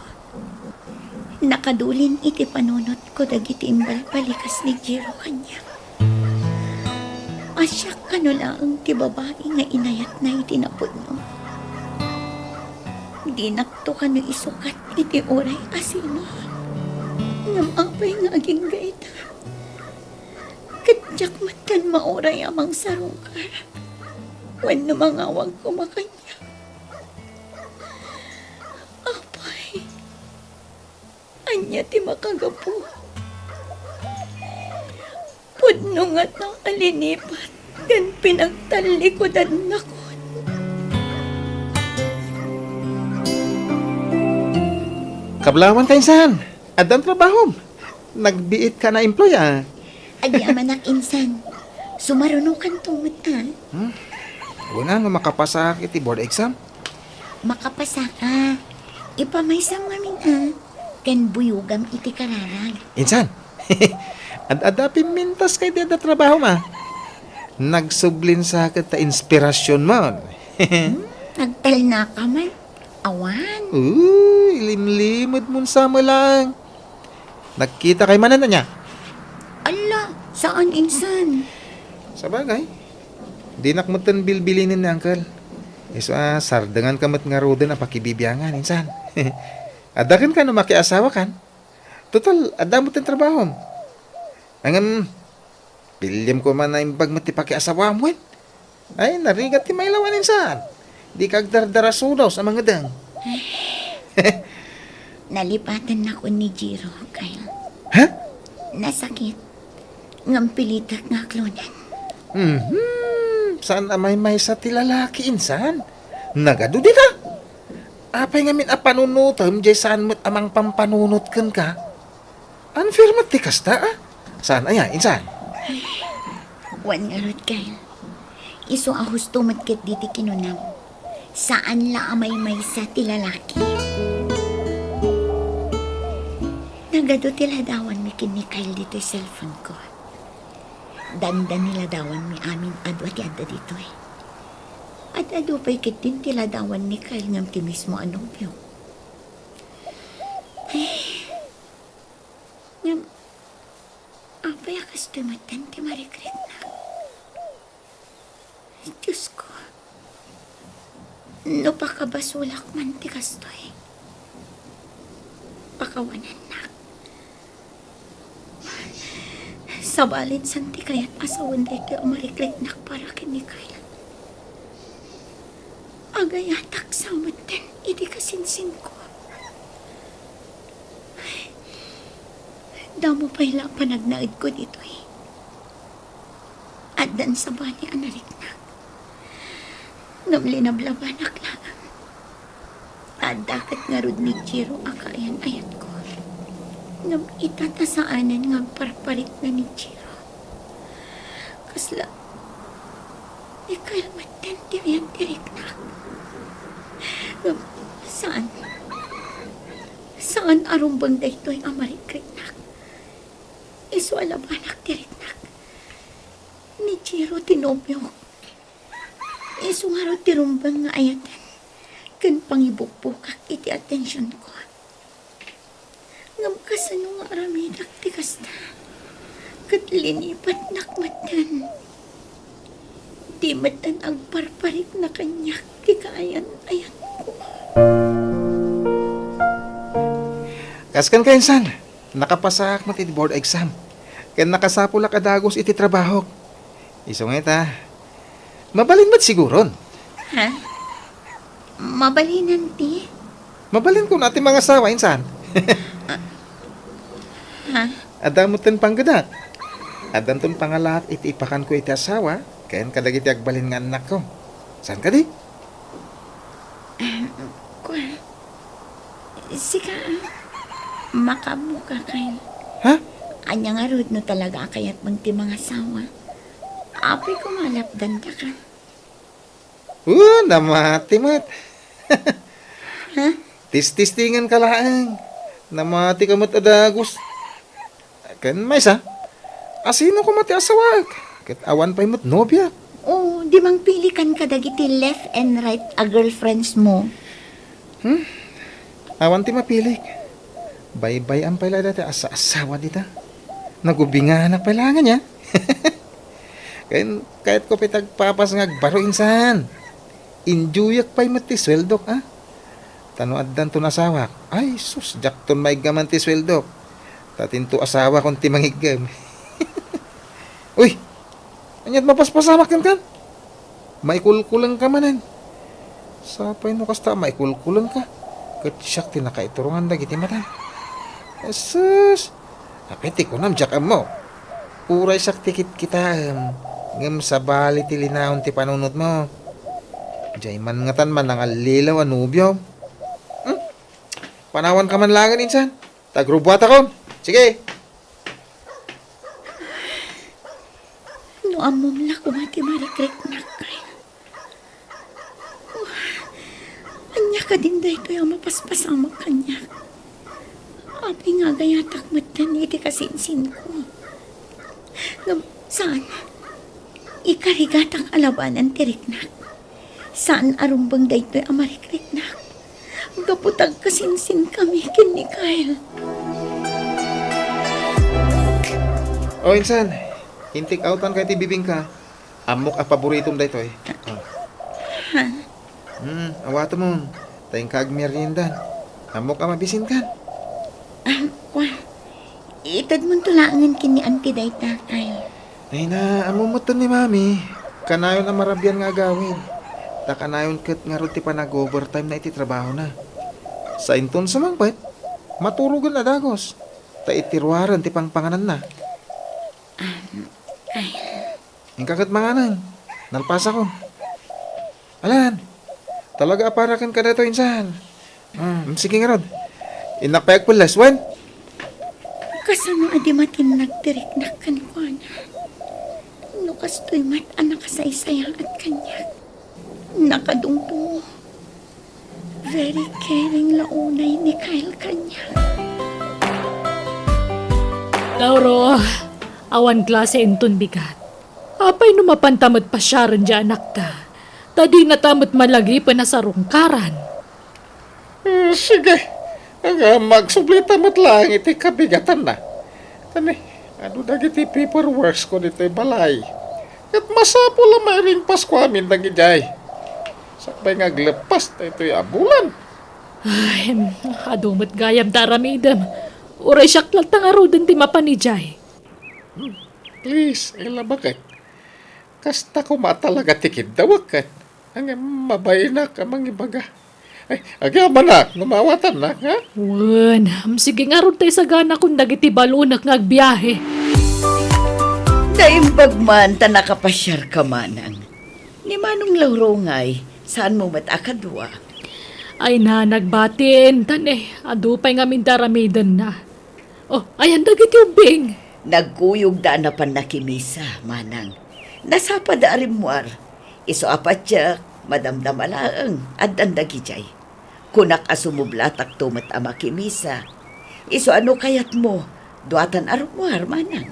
Nakadulin iti panunotko dagiti imbalbalikas ni Jiro kaniak. A siak kano laeng ti babai nga inayatna iti napudno. Dinakto kano isukat iti uray a sino. Ngem apay nga agingga ita? Ket diak metten mauray a mangsarungkar wenno mangawag koma kaniak. Apay, ania ti makagapu? Pudno ngata a linipat ken pinagtallikudannakon. Kablawan ka, insan. Addan trabahom. Nagbiit ka na employ, a. Adi a manak, insan. Sumarunokanto met, a. Hmm? Wen a, no makapasaak iti board exam? Makapasaka. Ipamaysam ngamin, a. Ken buyogam iti kararag. Insan, ad-adda pimmintas kay di adda trabahom, a. Nagsublin sa ket ta inspirasionmon. Hmm? Nagtalnaka man. Awan. Uy, limlimedmon sa met laeng. Nagkita kay manen, ania? Alla, saan insan. Sabagay, dinak metten bilbilinen ni Uncle. Isu a, sardenganka met ngaruden a pakibibiangan, insan. Adda kenka no makiasawakan. Total, adda metten trabahom. Ngem, piliem koma naimbag met ti pakiasawam, wen? Ay, narigat ti mailawan insan. Dika agdardarasudaw sa mangedeng. Nalipatennakon ni Jiro, Kyle. Ha? Nasakit. Ngem pilitek nga aklonen. Mhm. Saan a maymaysa ti lalaki insan? Nagadu dita. Apay ngamin a panunutem jay saan met a mangpampanunot kenka? Unfair met ti kasta, a? Saan aya, insan? Wen ngarud, Kyle. Isu a husto met ketdi ti kinunam. Saan la a maymaysa ti lalaki. Nagadu ti ladawanmi ken ni Kyle ditoy cellphone ko. Dandani ladawanmi amin adu a ti adda ditoy. Ad-adu pay ketdin ti ladawan ni Kyle ngem ti mismo a nobio. Ay. Ngem, apay a kastoy metten ti marikriknak? Diosko, no pakabasolak man ti kastoy, pakawanennak. Sabali, insan ti kayat a sawen daytoy a marikriknak para ken ni Kyle. Agayatak sa metten iti kasinsinko. Damo pay la a panagnaedko ditoy. Addan sabali a nariknak. Ngem linablabanak laeng. Adda ket ngarud ni Jiro a kaayan-ayatko. Ngem ita ta saanen nga agparparikna ni Jiro. Kasla, ni Kyle metten ti ayan ti riknak. Ngem saan. Saan a rumbeng daytoy a marikriknak. Isu a labanak ti riknak. Ni Jiro ti nobiok. Isu ngarud ti rumbeng nga ayaten ken pangibugbukak iti atensionko. Ngem kasano nga aramidak ti kasta? Ket linipatnak metten. Di metten agparparikna kaniak ti kaayan-ayatko. Kas kenka, insan, nakapasaak met iti board exam. Ken nakasapulak a dagus iti trabahok. Isu nga ita, mabalin met siguron. Ha? Mabalinan ti? Mabalin kuna ti mangasawa, insan. Ha? Adda metten panggedak. Addanton pangalaak iti ipakanko iti asawa ken kadagiti agbalin nga annakko. Saan kadi? Ah, kua, sika, ah, makaammoka, Kyle. Ha? Ania ngarud no talaga a kayatmo ti mangasawa? Apay koma a lapdandaka? Uh, namati met. Ha? Tististingenka laeng. Namatika met a dagus. Ken maysa, asino koma ti asawaek? Ket awan pay met nobiak. Oh, di mangpilikan kadagiti left and right a girlfriends mo. Hmm? Awan ti mapilik. Baybay-am pay la dayta asa-asawa dita. Nagubinganak pay la ngan, ya. Ken kayatko pay ti agpapas nga agbaro, insan. Enjoyak pay met ti sueldok, a? Ta no addanton asawak, ay sus, diakton maiggaman ti sueldok. Ta tinto asawakon ti mangiggem. Uy! Ania't mapaspasamak kenka? Maikulkulengka manen. Sapay no kasta, maikulkulengka. Ket siak ti nakaiturongan dagiti matam. Asus! Apay ti kunam, diak ammo. Uray siak ti kitkitaem, ngem sabali ti linaon ti panunotmo. Diay man ngatan manangallilaw a nobiom. Hmm? Panawanka man laengen, insan. Ta agrubuatakon. Sige. No ammom la koma ti marikriknak, Kyle. Oh, ania kadin daytoy a mapaspasamak kaniak? Apay nga agayatak metten iti kasinsinko? Ngem saan, ikarigatak a labanan ti riknak. Saan a rumbeng daytoy a marikriknak. Gapu ta agkasinsinkami ken ni Kyle. O, insan, intik awtan kay ti bibingka. Ammok a paboritom daytoy. O. Ha? Hmm, awatemon. Ta inka agmeriendan. Ammok a mabisinkan. Ah, kwa. Itedmonto laengen ken ni Auntie dayta, Kyle. Ay na, ammom metten ni Mami. Kanayon a marabian nga agawid. Ta kanayon ket ngarud ti panag-overtime na iti trabahona. Sainton sumangpet, maturogen a dagus. Ta iti ruaren ti pangpangananna. Um, Kyle. Inka ket manganen. Nalpasakon. Alan, talaga a para kenka daytoy, insan. Hmm, sige ngarud. Innak pay agpelles, wen? Kasano a di matinnag ti riknak kenkuana? No kastoy met a nakasaysayaat kaniak. Nakadungdungo. Very caring la unay ni Kyle kaniak. Lauro, awan klase inton bigat. Apay no mapanta met pasiaren ti anakta? Ta dinata met malagipen a sarungkaran. Eh, sige. Nga, magsublita met laeng iti kabigatanna. Tani, adu dagiti paperworks ko ditoy balay. Ket masapul a mairingpas ko amin dagidiay. Sakbay nga agleppas daytoy a bulan. Ay, adu met gayam ta aramidem. Uray siak latta ngaruden ti mapan idiay. Hmm, please, Ella, baket. Kasta koma talaga ti kiddawek ket. Ngem mabainak a mangibaga. Ay, agyamanak no maawatannak, ha? Wen, sige ngarud ta isaganakon dagiti balonek nga agbiahe. Naimbag man ta nakapasiarka, manang. Ni Manong Lauro ngay, saanmo met a kadua? Ay na, nagbatin, tan, eh, adu pay ngamin ti aramidenna. Oh, ayan dagiti ubbing? Nagkuyogda a napan makimisa, manang. Nasapada a rimmuar. Isu a patiek, madamdama laeng, addan dagidiay. Kunak a sumublatakto met a makimisa. Isu a no kayatmo, duatan a rimmuar, manang.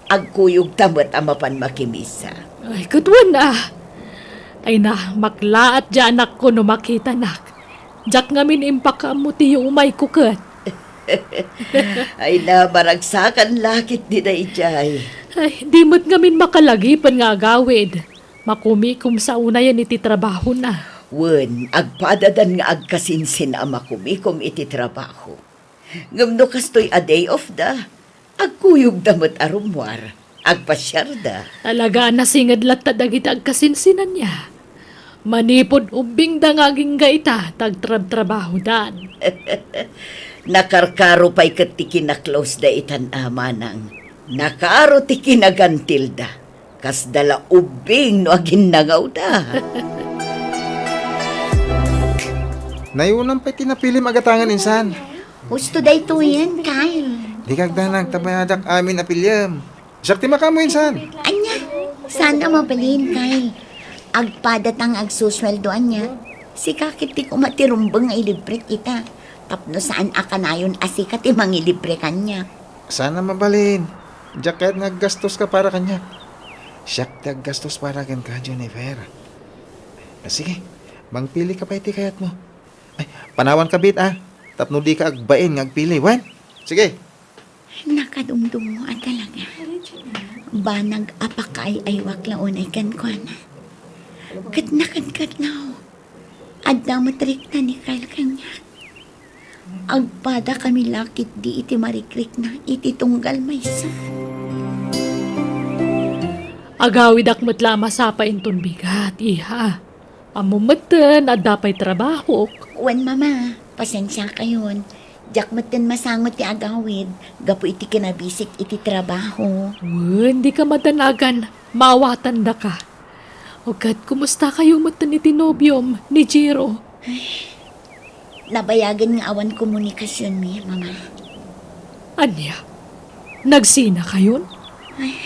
Agkuyogta met a mapan makimisa. Ay, ket wen a. Ay na, maklaat ti anakko no makitanak. Diak ngamin impakaammo ti yuumayko ket. Ay na, maragsakan la ketdi daydiay. Ay, di met ngamin makalagipen nga agawid. Makumikom sa unayen iti trabahona. Wen, agpadadan nga agkasinsin a makumikom iti trabaho. Ngem no kastoy a day off da, agkuyogda met a rummuar, agpasiarda. Talaga a nasinged latta dagiti agkasinsinanna. Manipud ubbingda nga agingga ita, ta agtrabtrabahodan. Nakarkaro pay ket ti kinaklosda itan a manang. Nakaro ti kinagantilda. Kasda la ubbing no aginnangawda. Nayunan pay ti napilim a gatangen, insan. Husto daytoyen, Kyle. Dika agdanag, ta mayadak amin a piliem. Siak ti makaammo, insan. Ania? Saan a mabalin, Kyle. Agpadata nga agsusueldo ania. Sika ket ti koma ti rumbeng nga ilibrek ita. Tapno saan a kanayon a sika ti mangilibre kaniak. Saan a mabalin. Diak kayat nga aggastoska para kaniak. Siak ti aggastos para kenka, Jennifer. Ah, sige, mangpilika pay ti kayatmo. Ay, panawanka biit, a, tapno dika agbain nga agpili, wen? Sige. Nakadungdungo a talaga. Banag a pakaay-aywak la unay kenkuana. Ket nakadkadlaw, adda met rikna ni Kyle kaniak. Agpadakami la ketdi iti marikrikna iti tunggal maysa. Agawidak met la a masapa inton bigat, iha. Ammom metten, adda pay trabahok. Wen, Mama, pasensiakayon. Diak metten masango ti agawid gapu iti kinabisik iti trabaho. Wen, dika madanagan, maawatandaka. O ket, kumustakayo metten iti nobiom, ni Jiro? Nabayagen nga awan komunikasionmi, Mama. Ania? Nagsinakayon? Ay,